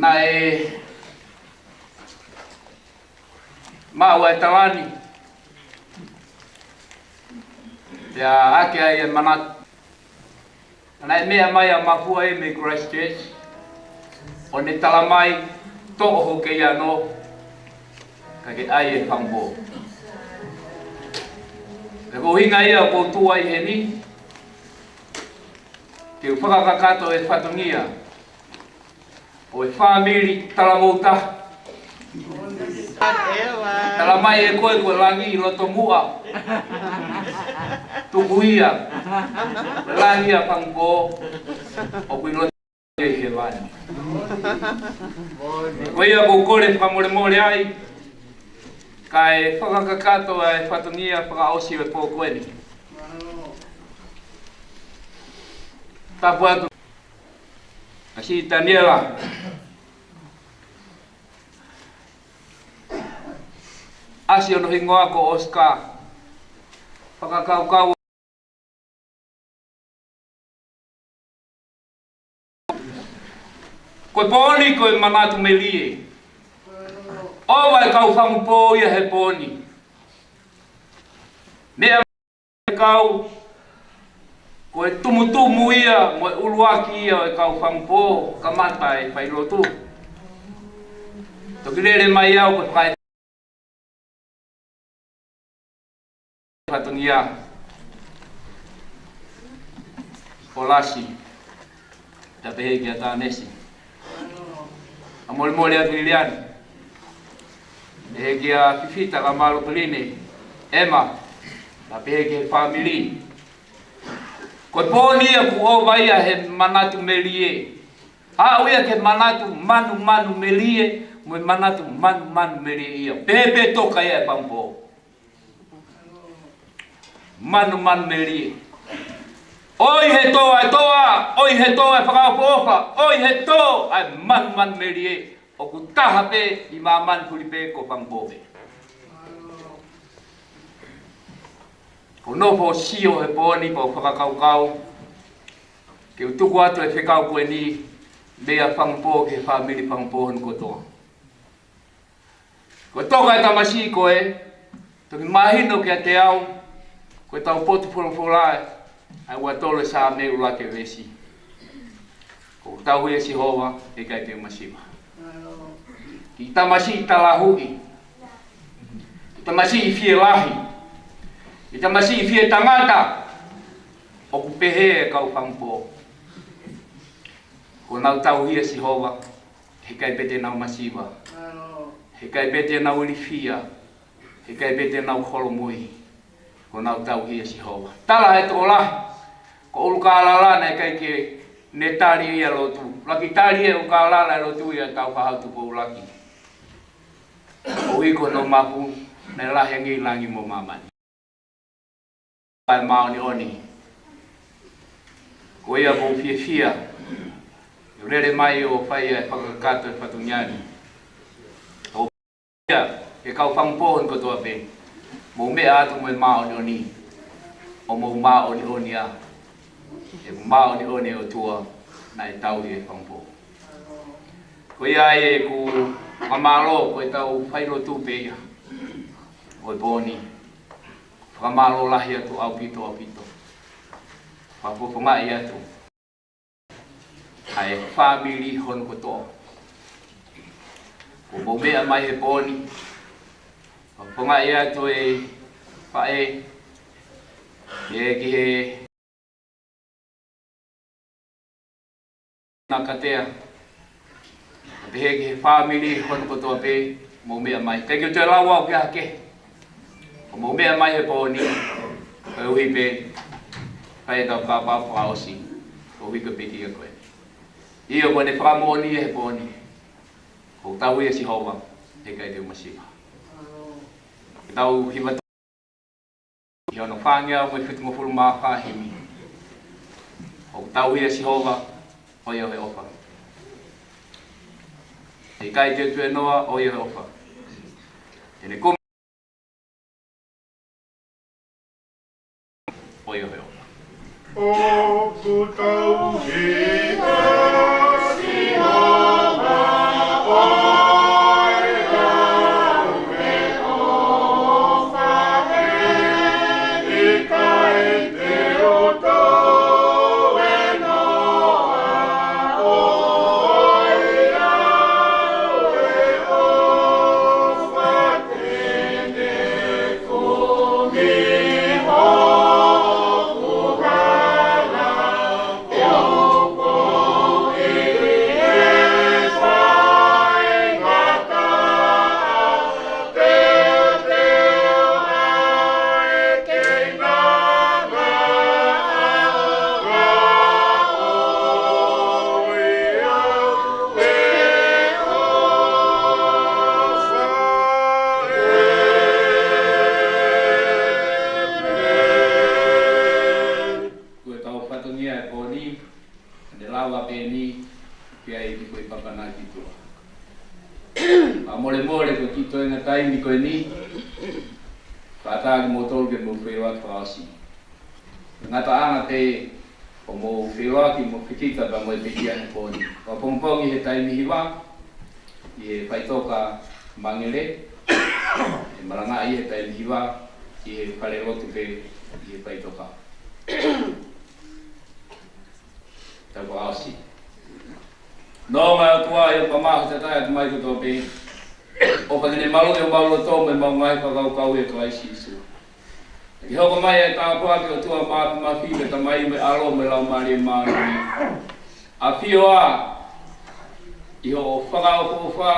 naʻe maʻu ʻa e tala ni, pea ʻeke ai e manatu. Naʻe meʻa mai ʻa Mafua ia mei Christchurch, ʻo ne tala mai, toʻo hoʻo kei anō, ka ke ʻai e fanga pō. Pea ko e ʻuhinga ia ʻoku ou tuʻu ai heni, ke u fakakakato e fatongia ʻo e fāmili talavou taha. Tala mai ʻe koe ko e langi ʻi loto muʻa. Tuku ia. Ko e langi ʻa Fangupō ʻoku ʻi loto ʻi hēvani. Ko ia ʻoku ou kole fakamolemole ai, kae fakakakato ʻa e fatongia fakaʻosi ʻo e pō ko eni. Tapu atu. ʻAsi Taniela. ʻAsi hono hingoa ko Oscar. Fakakaukau. Ko e pō ni ko e manatu melie. ʻOua ʻe kau Fangupō ia he pō ni. Meʻa kau, ko e tumutumu ia, mo e ʻuluaki ia ʻo e kau Fangupō, kamata e failotu. Toki lele mai au ko e fai fatongia ʻo Lasi. Pea pehē kia Tanesi. Fakamolemole atu Liliani. Pehē kia Fifita ka Malopeline. Ema. Pea pehē ki he fāmili. Ko e pō ni ia kuo ʻova ia he manatu melie. Aʻu ia ki he manatu manumanu melie, mo e manatu manumanu melie ia. Pehē pē toka ia ʻe Fangupō. Manumanu melie. ʻOi he tō ʻa e toa, ʻoi he tō ʻa e fakaʻofoʻofa, ʻoi he tō ʻa e manumanu melie. ʻOku taha pē ʻi māmani fuli pē ko Fangupō pē. Ko e nofo sio he pō ni pea u fakakaukau ke u tuku atu e fekau ko eni meia Fangupō ki he fāmili Fangupō hono kotoa. Ko e toka e tamasiʻi ko ē, toki mahino kiate au, ko e tau potu folofola ē, ʻa e ua tolu Saame ʻuluaki veesi. ʻOku tauhi ʻa Sihova, heʻikai te u masiva. Kiʻi tamasiʻi talahuʻi, kiʻi tamasiʻi fielahi, kiʻi tamasiʻi fietangata, ʻoku pehē e kau fangupō. Ko ʻenau tauhi ʻa Sihova, heʻikai pē te nau masiva. Heʻikai pē te nau ilifia. Heʻikai pē te nau holomui. Ko ʻenau tauhi ʻa Sihova. Tala he tokolahi, ko ʻUlukālala naʻe ʻikai ke ne tali ia lotu. ʻUluaki tali ʻe ʻUlukālala e lotu ia ʻa Tāufaʻāhau Tupou ʻUluaki. ʻOku ʻi ai ko hono mapu, naʻe lahi ange ʻi langi mo māmani. Pea māʻoniʻoni. Ko ia ʻoku ou fiefia ʻi he lele mai ʻo fai e fakakakato e fatongia ni. ʻOku ou fiefia he kau fangupō ni kotoa pē, mou meʻa atu mo e māʻoniʻoni, ʻo mou māʻoniʻoni ā. He ʻoku māʻoniʻoni e ʻOtua naʻe tauhi e fangupō. Ko ia ai ʻeku fakamālō, ko ʻetau failotu pē ia ʻo e pō ni. Fakamālō lahi atu ʻaupito, ʻaupito. Fakafofongaʻi atu ʻa e fāmili hono kotoa. ʻOku mou meʻa mai he pō ni. Fakafofongaʻi atu e faʻē, ē ki he Nakatea. Pehē ki he fāmili hono kotoa pē, mou meʻa mai. Thank you, te lau au ke hake. ʻOku mou meʻa mai he pō ni, koeʻuhi pē, fai ʻetau kāpapa fakaʻosi, koeʻuhi ko e pekia ko ē. ʻIo, ko ʻene fakamoʻoni he pō ni. ʻOku tauhi ʻa Sihova, heʻikai te u masiva. Ke tau hiva ʻi hono fāngeau mo e fitungofulu mā fā himi. ʻOku tauhi ʻa Sihova, ʻoiauē ʻofa. Heʻikai te u tuēnoa, ʻoiauē ʻofa. ʻEne kumi, ʻoiauē ʻofa. ʻOku tauhi ʻa Sihova, ʻoiauē ʻofa. Heʻikai te u tuēnoa, ʻoiauē ʻofa. Ko ʻetau fatongia e pō ni, ʻene lava pē eni, pea ʻi he ko e papana ki tuʻa. Pea molemole ko e kiʻi toenga taimi ko eni, kātaki kimoutolu ke mou feʻiloaki fakaʻosi. Ngataʻanga pē ʻoku mou feʻiloaki mo fekita pea mo e pekia he pō ni. Fakapongipongi he taimi hiva, ʻi he faʻitoka Mangele, ʻe malangaʻi he taimi hiva, ʻi he falelotu pē, ʻi he faʻitoka. Tau fakaʻosi. Nō mai ʻOtua ʻi hoʻo mamahi tatai atu mai kotoa pē. ʻOfa ke ne maluʻi homau loto mo ʻemau ngaahi fakakaukau ʻi he ʻOtua ʻia Sīsū. Ke hoko mai e tāpuaki ʻa e ʻOtua Māfimafi, ko e Tamai mo e ʻAlo mo e Laumālie Māʻoniʻoni. ʻAfio ā ʻi hoʻo fakaʻofoʻofa,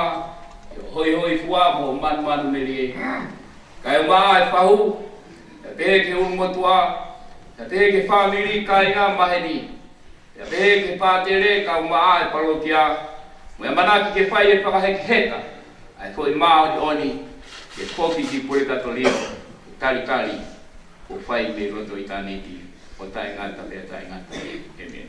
ʻi hoʻo hoihoifua mo hoʻo manumanumelie. Kae ʻumaʻā e fahu, pea pehē ki he ʻulumotuʻa, pea pehē ki he fāmili, kāinga, maheni. Pea pehē ki he pātele kae ʻumaʻā e palokia, mo e ʻamanaki ke fai e fakahekeheka ʻa e foʻi māʻoniʻoni, ke foki ki Pulekatōlio, talitali, ʻo fai mei loto ʻitāniti, ʻo taʻengata pea taʻengata. ʻĒmeni.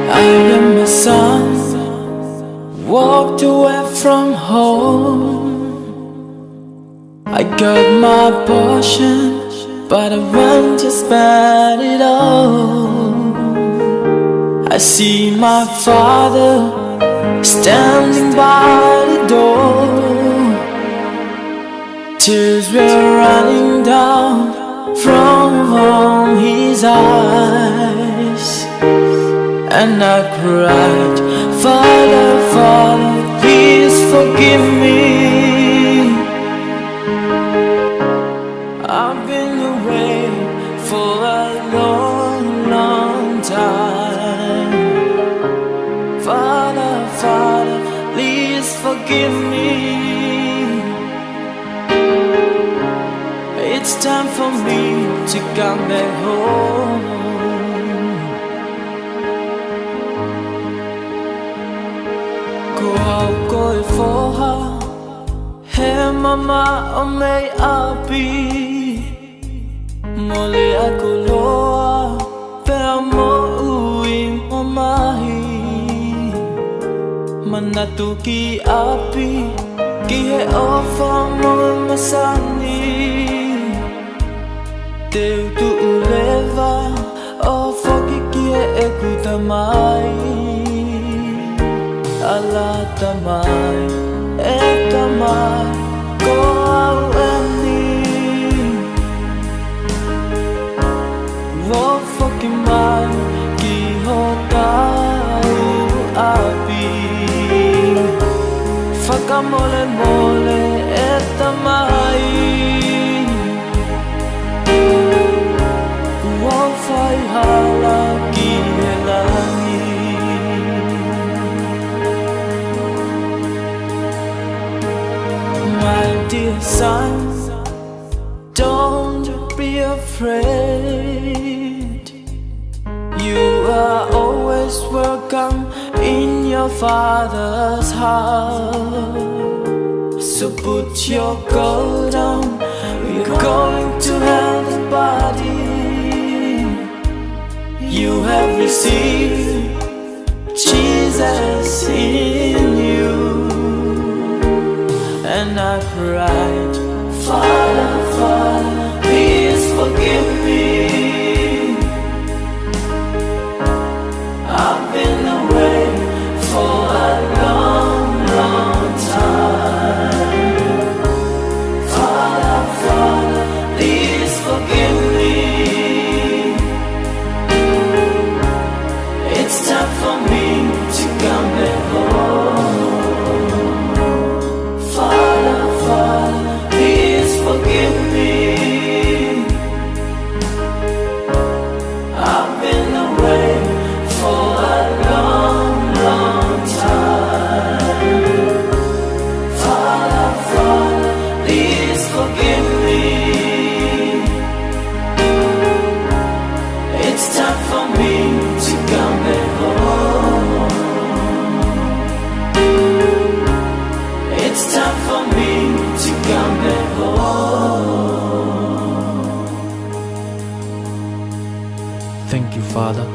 I am a son, walked away from home. I got my portion, but I went to spend it all. I see my father standing by the door. Tears were running down from his eyes, and I cried, "Father, Father, please forgive me. I've been away for a long, long time. Father, Father, please forgive me. It's time for me to come back home." Ko au ko e foha he mamaʻo mei ʻapi, mole ʻa e koloa pea moʻui mamahi. Manatu ki ʻapi, ki he ʻofa mo e masani. Te u tuʻu leva ʻo foki ki heʻeku tamai. Ala tamai, e tamai, ko au eni. Ua foki mai ki hotau ʻapi. Fakamolemole, e tamai. Ua fai hala ki he langi. My dear son, don't be afraid. You are always welcome in your father's house. So put your coat on, we're going to have a party. You have received Jesus in you. And I cried, "Father, Father, please forgive me. I've been away for a long, long time. Father, Father, please forgive me. It's time for me to come back home. Father, Father, please forgive me. I've been away for a long, long time. Father, Father, please forgive me. It's time for me to come back home. It's time for me to come back home." Thank you, Father.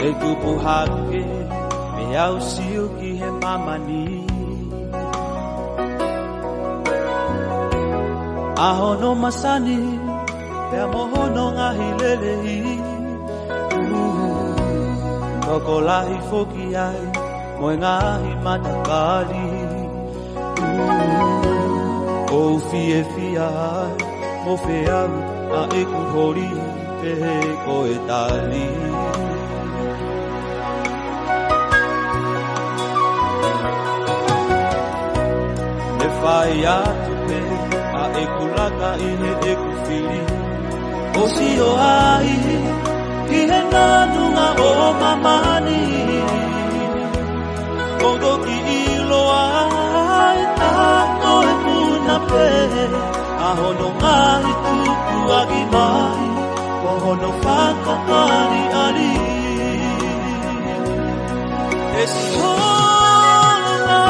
ʻE kupu hake, pea u sio ki he māmani. ʻA hono masani, pea mo hono ngaahi lelei. Tokolahi foki ai, mo e ngaahi matakali. ʻOku ou fiefia ai, mo feau ʻa ʻeku holi, pehē ko e tali. ʻE fai atu pē ʻa ʻeku laka ʻi heʻeku fili. ʻO sio ai ki he nganunga ʻo māmani. ʻOku ou kiʻi ʻilo ai ʻa e puna pē ʻa hono ngaahi tukuakiʻi mai, ʻo hono fakataliʻali. ʻE Sihova,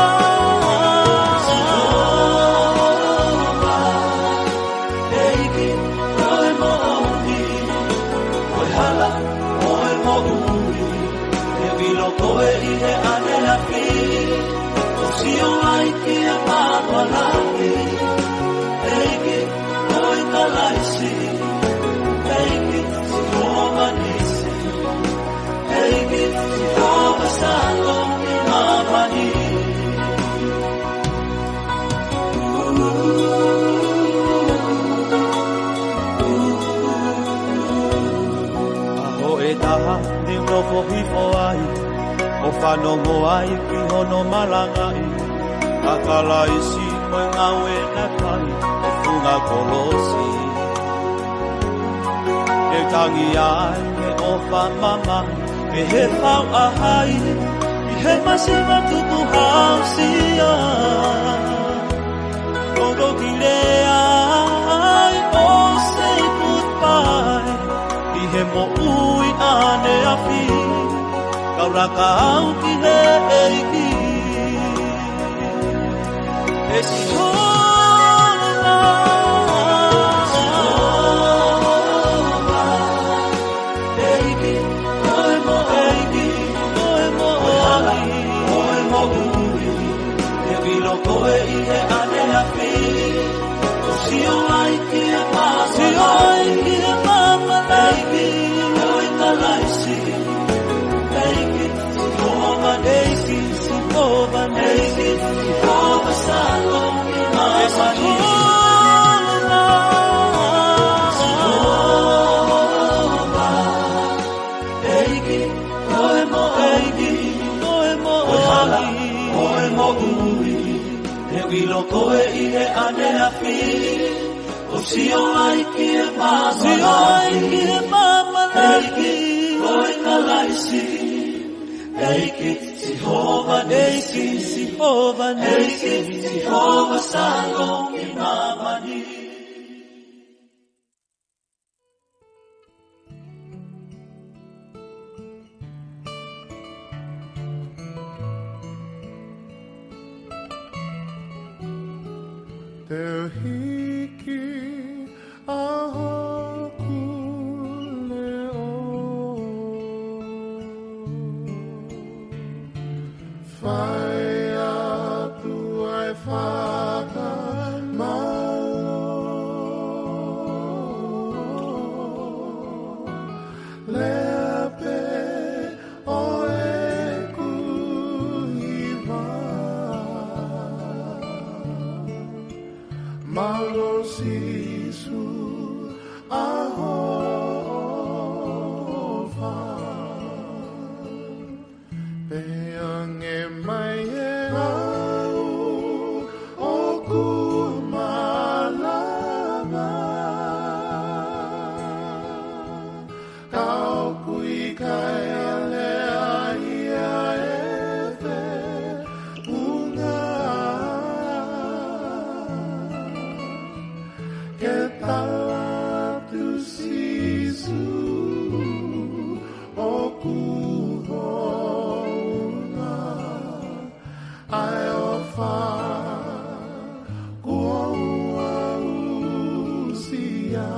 Sihova, ʻEiki, ko e moʻoni, ko e hala, ko e moʻui. ʻE ʻilo koe ʻi he ʻaneafi, ʻo sio ai ki he māmani. ʻEiki, ko e Kalaisi, ʻEiki, Sihova Nisi, ʻEiki, Sihova Shalom ʻi māmani. ʻAho ʻe taha ne u nofo hifo ai, ʻo fanongo ai ki hono malangaʻi ʻa Kalaisi mo e ngāue naʻe fai ʻi he funga kolosi. Ne u tangi ai he ʻofa mamahi, pehē fau ʻa hai ʻi he masiva tukuhausia. ʻOku ou kiʻi lea ai ʻo sei put pai ʻi he moʻui ʻaneafi, kau laka au ki he ʻEiki. ʻE Sihova, Sihova, ʻEiki, ko e moʻoni, ko e moʻoni, ko e moʻui. ʻE ʻilo koe ʻi he ʻaneafi, ʻo sio ai ki he māmani. Sio ai ki he māmani. ʻEiki, ko e Kalaisi, ʻEiki, Sihova Nisi, Sihova Nisi, Sihova Shalom ʻi māmani. Sihova, ʻEiki, ko e moʻoni, ko e moʻoni, ko e hala, ko e moʻui. ʻE ʻilo koe ʻi he ʻaneafi, ʻo sio ai ki he māmani. Sio ai ki he māmani. ʻEiki, ko e Kalaisi, ʻEiki, Sihova Nisi, ʻEiki, Sihova Nisi, ʻEiki, Sihova Shalom ʻi māmani. Te u hiki ʻa hoku leʻo, fai atu ai fakamālō, lea pē ʻo ʻeku hiva. Mālō Sīsū, ʻa hoʻo ʻofa. Pea hangē mai e lau ʻoku malava, ka ʻoku ʻikai ha lea ia ʻe feʻunga ke tala atu Sīsū ʻoku hounga ʻa e ʻofa kuo u aʻusia,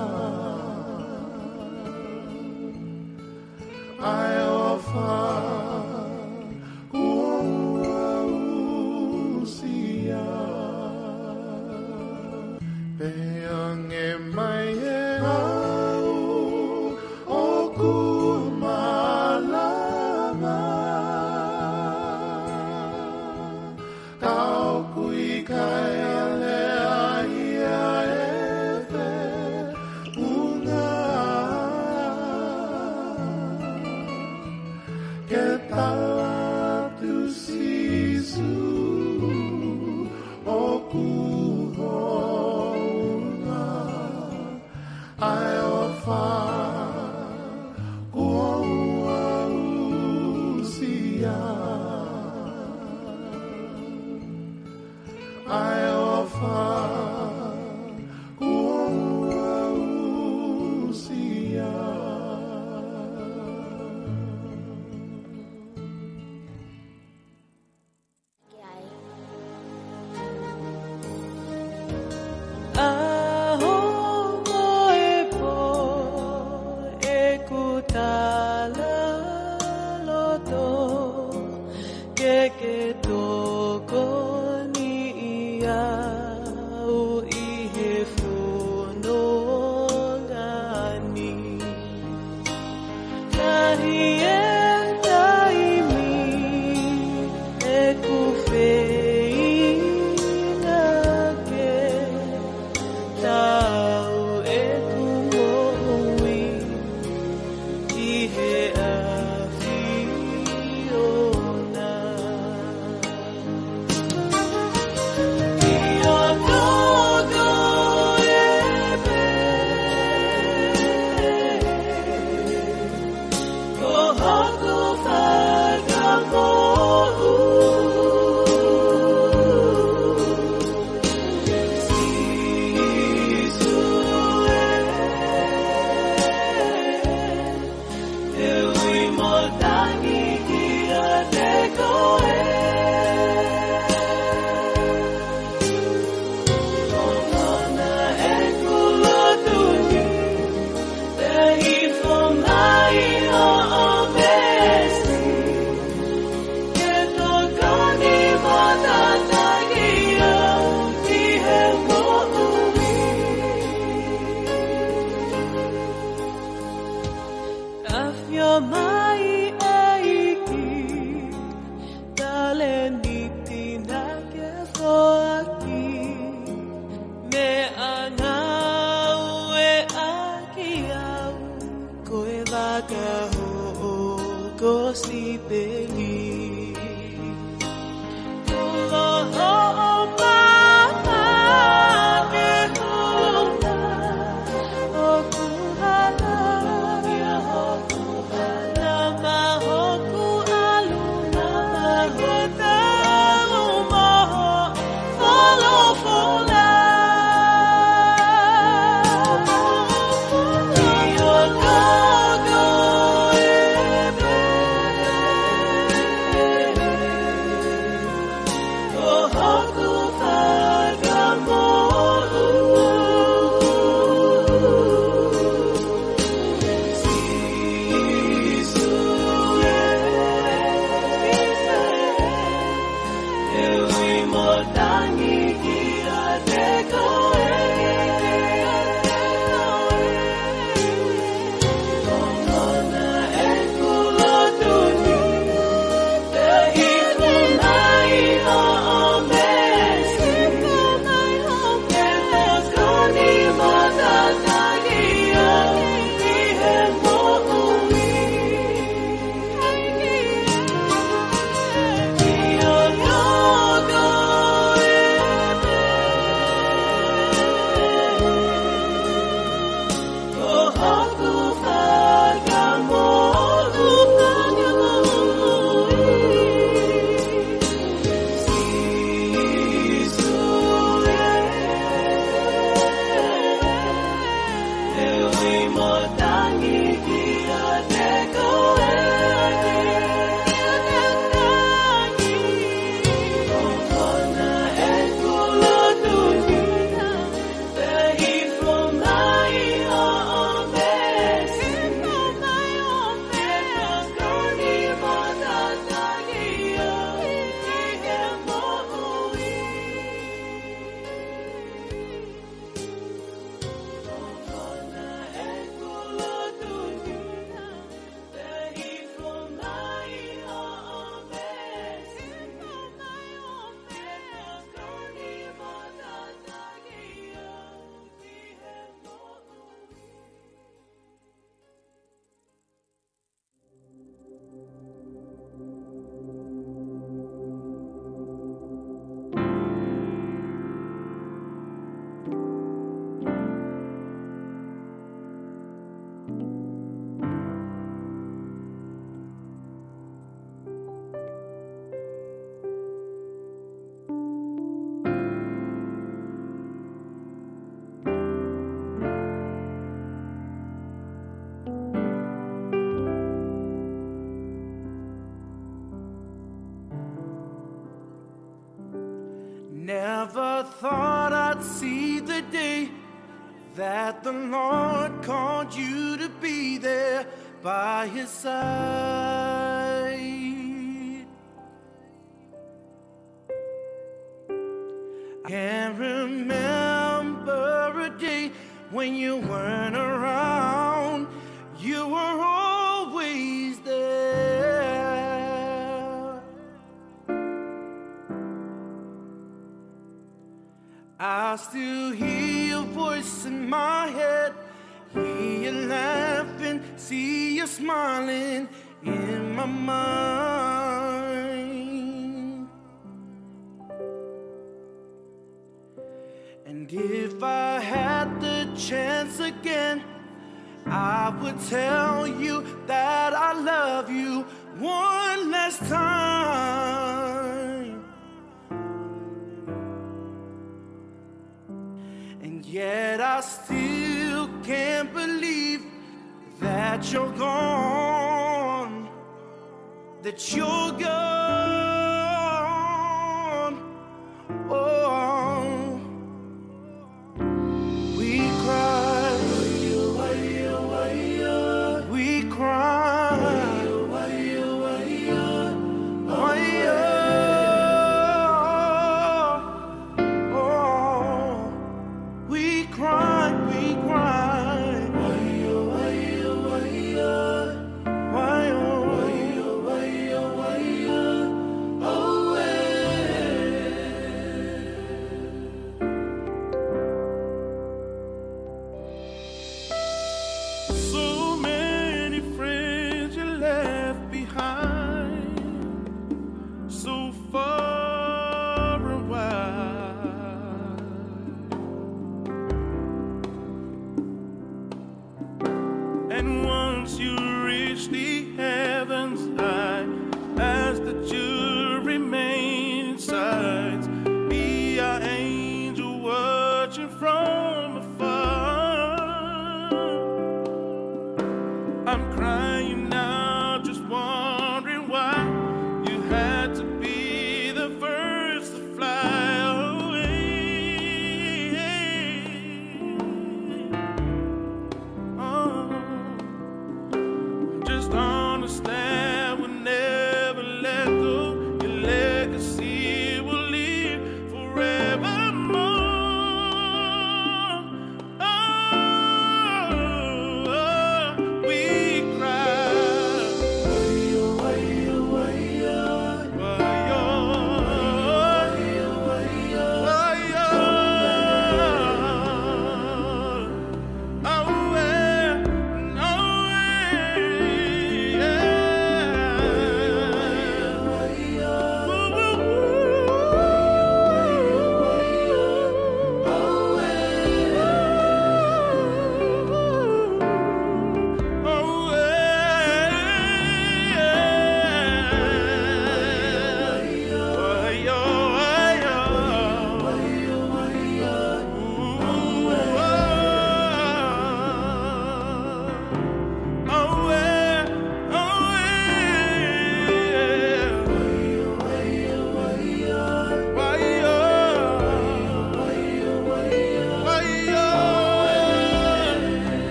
ʻa e ʻofa Ke tala atu Sīsū ʻoku hounga, ʻa e ʻofa kuo u aʻusia. ʻA e ʻofa kuo u aʻusia. ʻAho mo e pō ʻeku tala loto ke ke tokoniʻi au ʻi he fononga ni. Ka ʻi he taimi ʻeku feinga ke tau ʻeku moʻui ki he ʻAfiona. ʻIo, ko koe pē ko hoku fakamoʻui. Sīsū ē, te u ui mo tangi kiate koe. ʻOku ou lotu ni, pea hifo mai hoʻo veesi ke tokoni mo tataki au ki he moʻui. ʻAfio mai ʻEiki, talēniti naʻa ke foaki, meʻangāue ʻaki au, ko e vaka hoʻo kosipeli. Kuo hoʻo papa ke hula hoku hala, ia hoku hala ma hoku ʻalu ma hoku tau mo hoku folofola. ʻIo, ko koe pē ko Thought I'd see the day that the Lord called you to be there by his side. I can't remember a day when you weren't around. You were always there. I still hear your voice in my head, hear you laughing, see you smiling in my mind. And if I had the chance again, I would tell you that I love you one last time. And yet I still can't believe that you're gone, that you're gone. Oh, we cry, we cry, oh, we cry, we cry.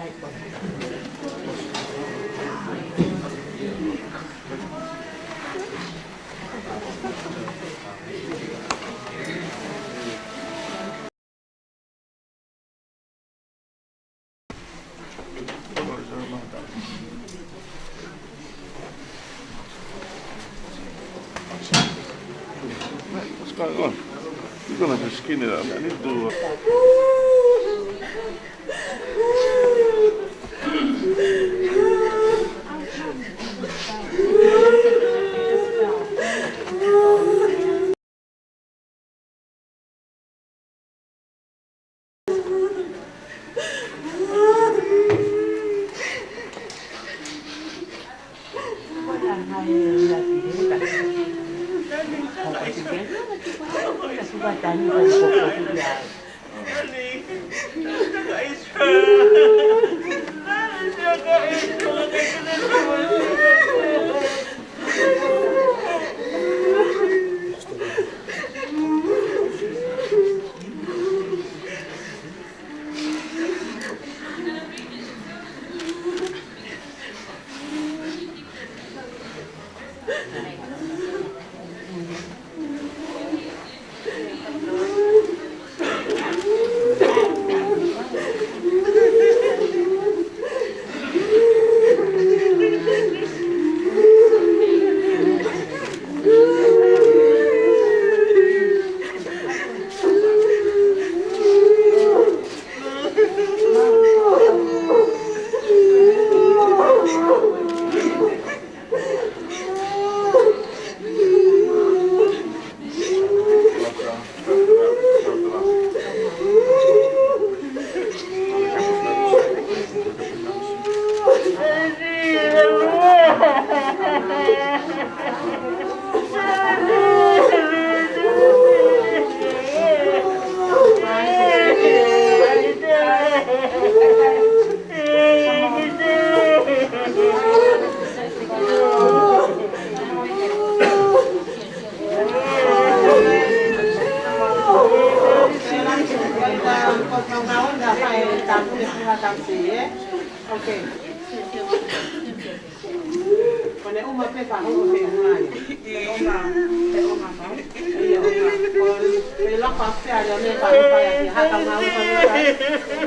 What's going on? You're gonna have to skin it up. I need to. Okay. Ko e ʻuma pē ka hoko ke ʻuma ai. ʻE ʻuma, ʻe ʻuma ka. ʻIo, ʻuma. Ko e lapa pē a leo ne ka hoko ai ki haka mau ka hoko ai.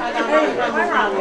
Haka mau ka hoko ai.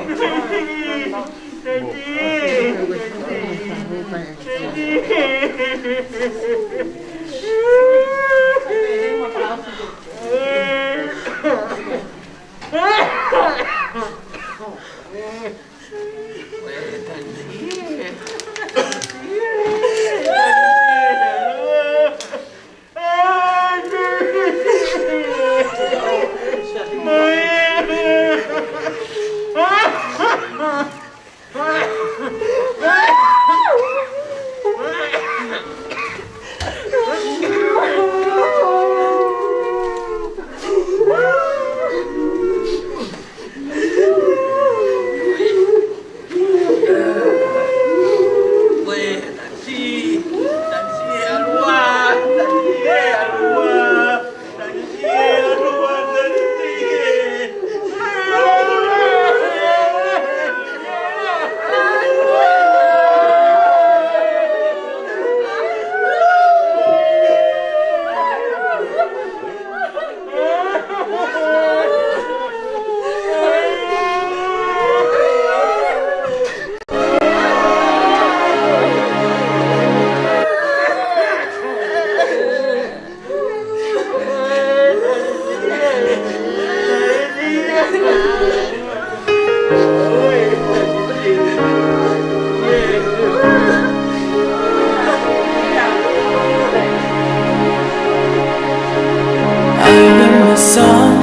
I am a son,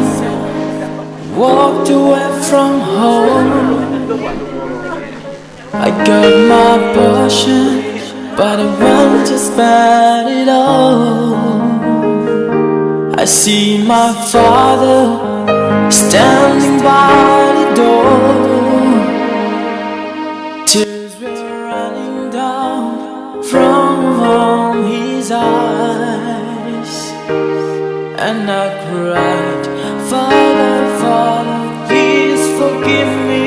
walked away from home. I got my portion, but I won't spend it all. I see my father standing by the door. Tears were running down from his eyes, and I cried, "Father, Father, please forgive me."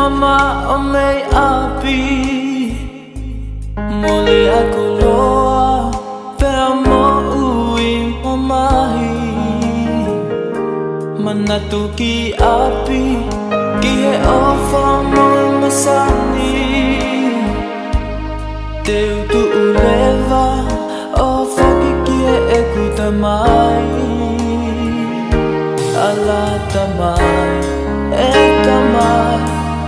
Maʻu mei ʻapi, mole ʻa e koloa, pea moʻui mamahi. Manatu ki ʻapi, ki he ʻofa mo e masani. Te u tuʻu leva ʻo foki ki heʻeku tamai. ʻAla tamai, ʻe tamai,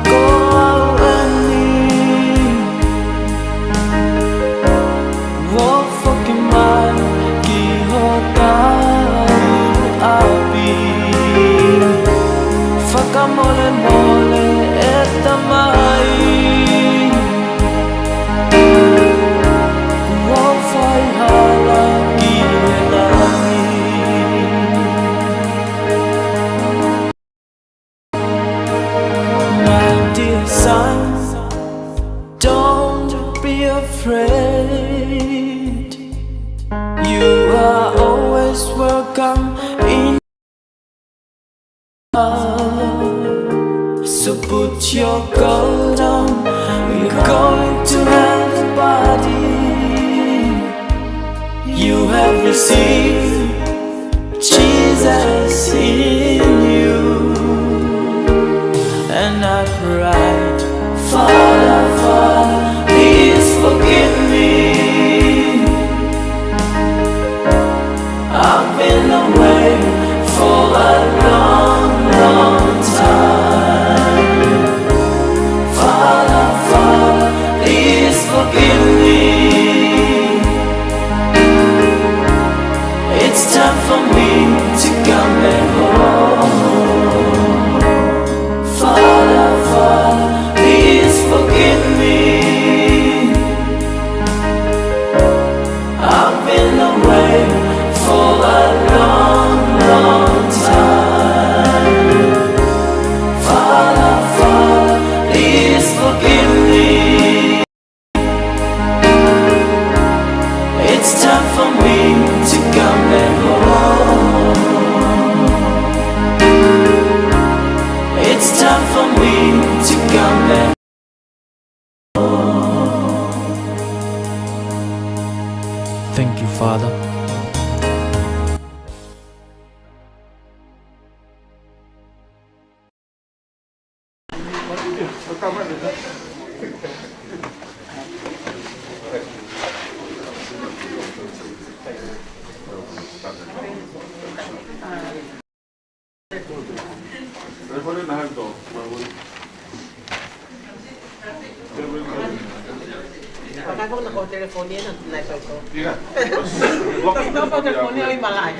ko au eni. ʻO foki mai ki hotau ʻapi. Fakamolemole ʻe tamai. Kuo fai hala ki he langi. My dear son, don't be afraid. You are always welcome in. So put your coat on, we're going to have a party. You have received Jesus in you. And I cried, Father, Father, please forgive me. I've been away for a long, long time. Father, Father, please forgive me. It's time for me to come back home. Father, Father, please forgive me. I've been away for a long, long time. Father, Father, please forgive me. It's time for me to come back home. It's time for me to come back. Thank you, Father. Ka ko na ko telefoni na nai pa ko. Ka ko telefoni ai malai.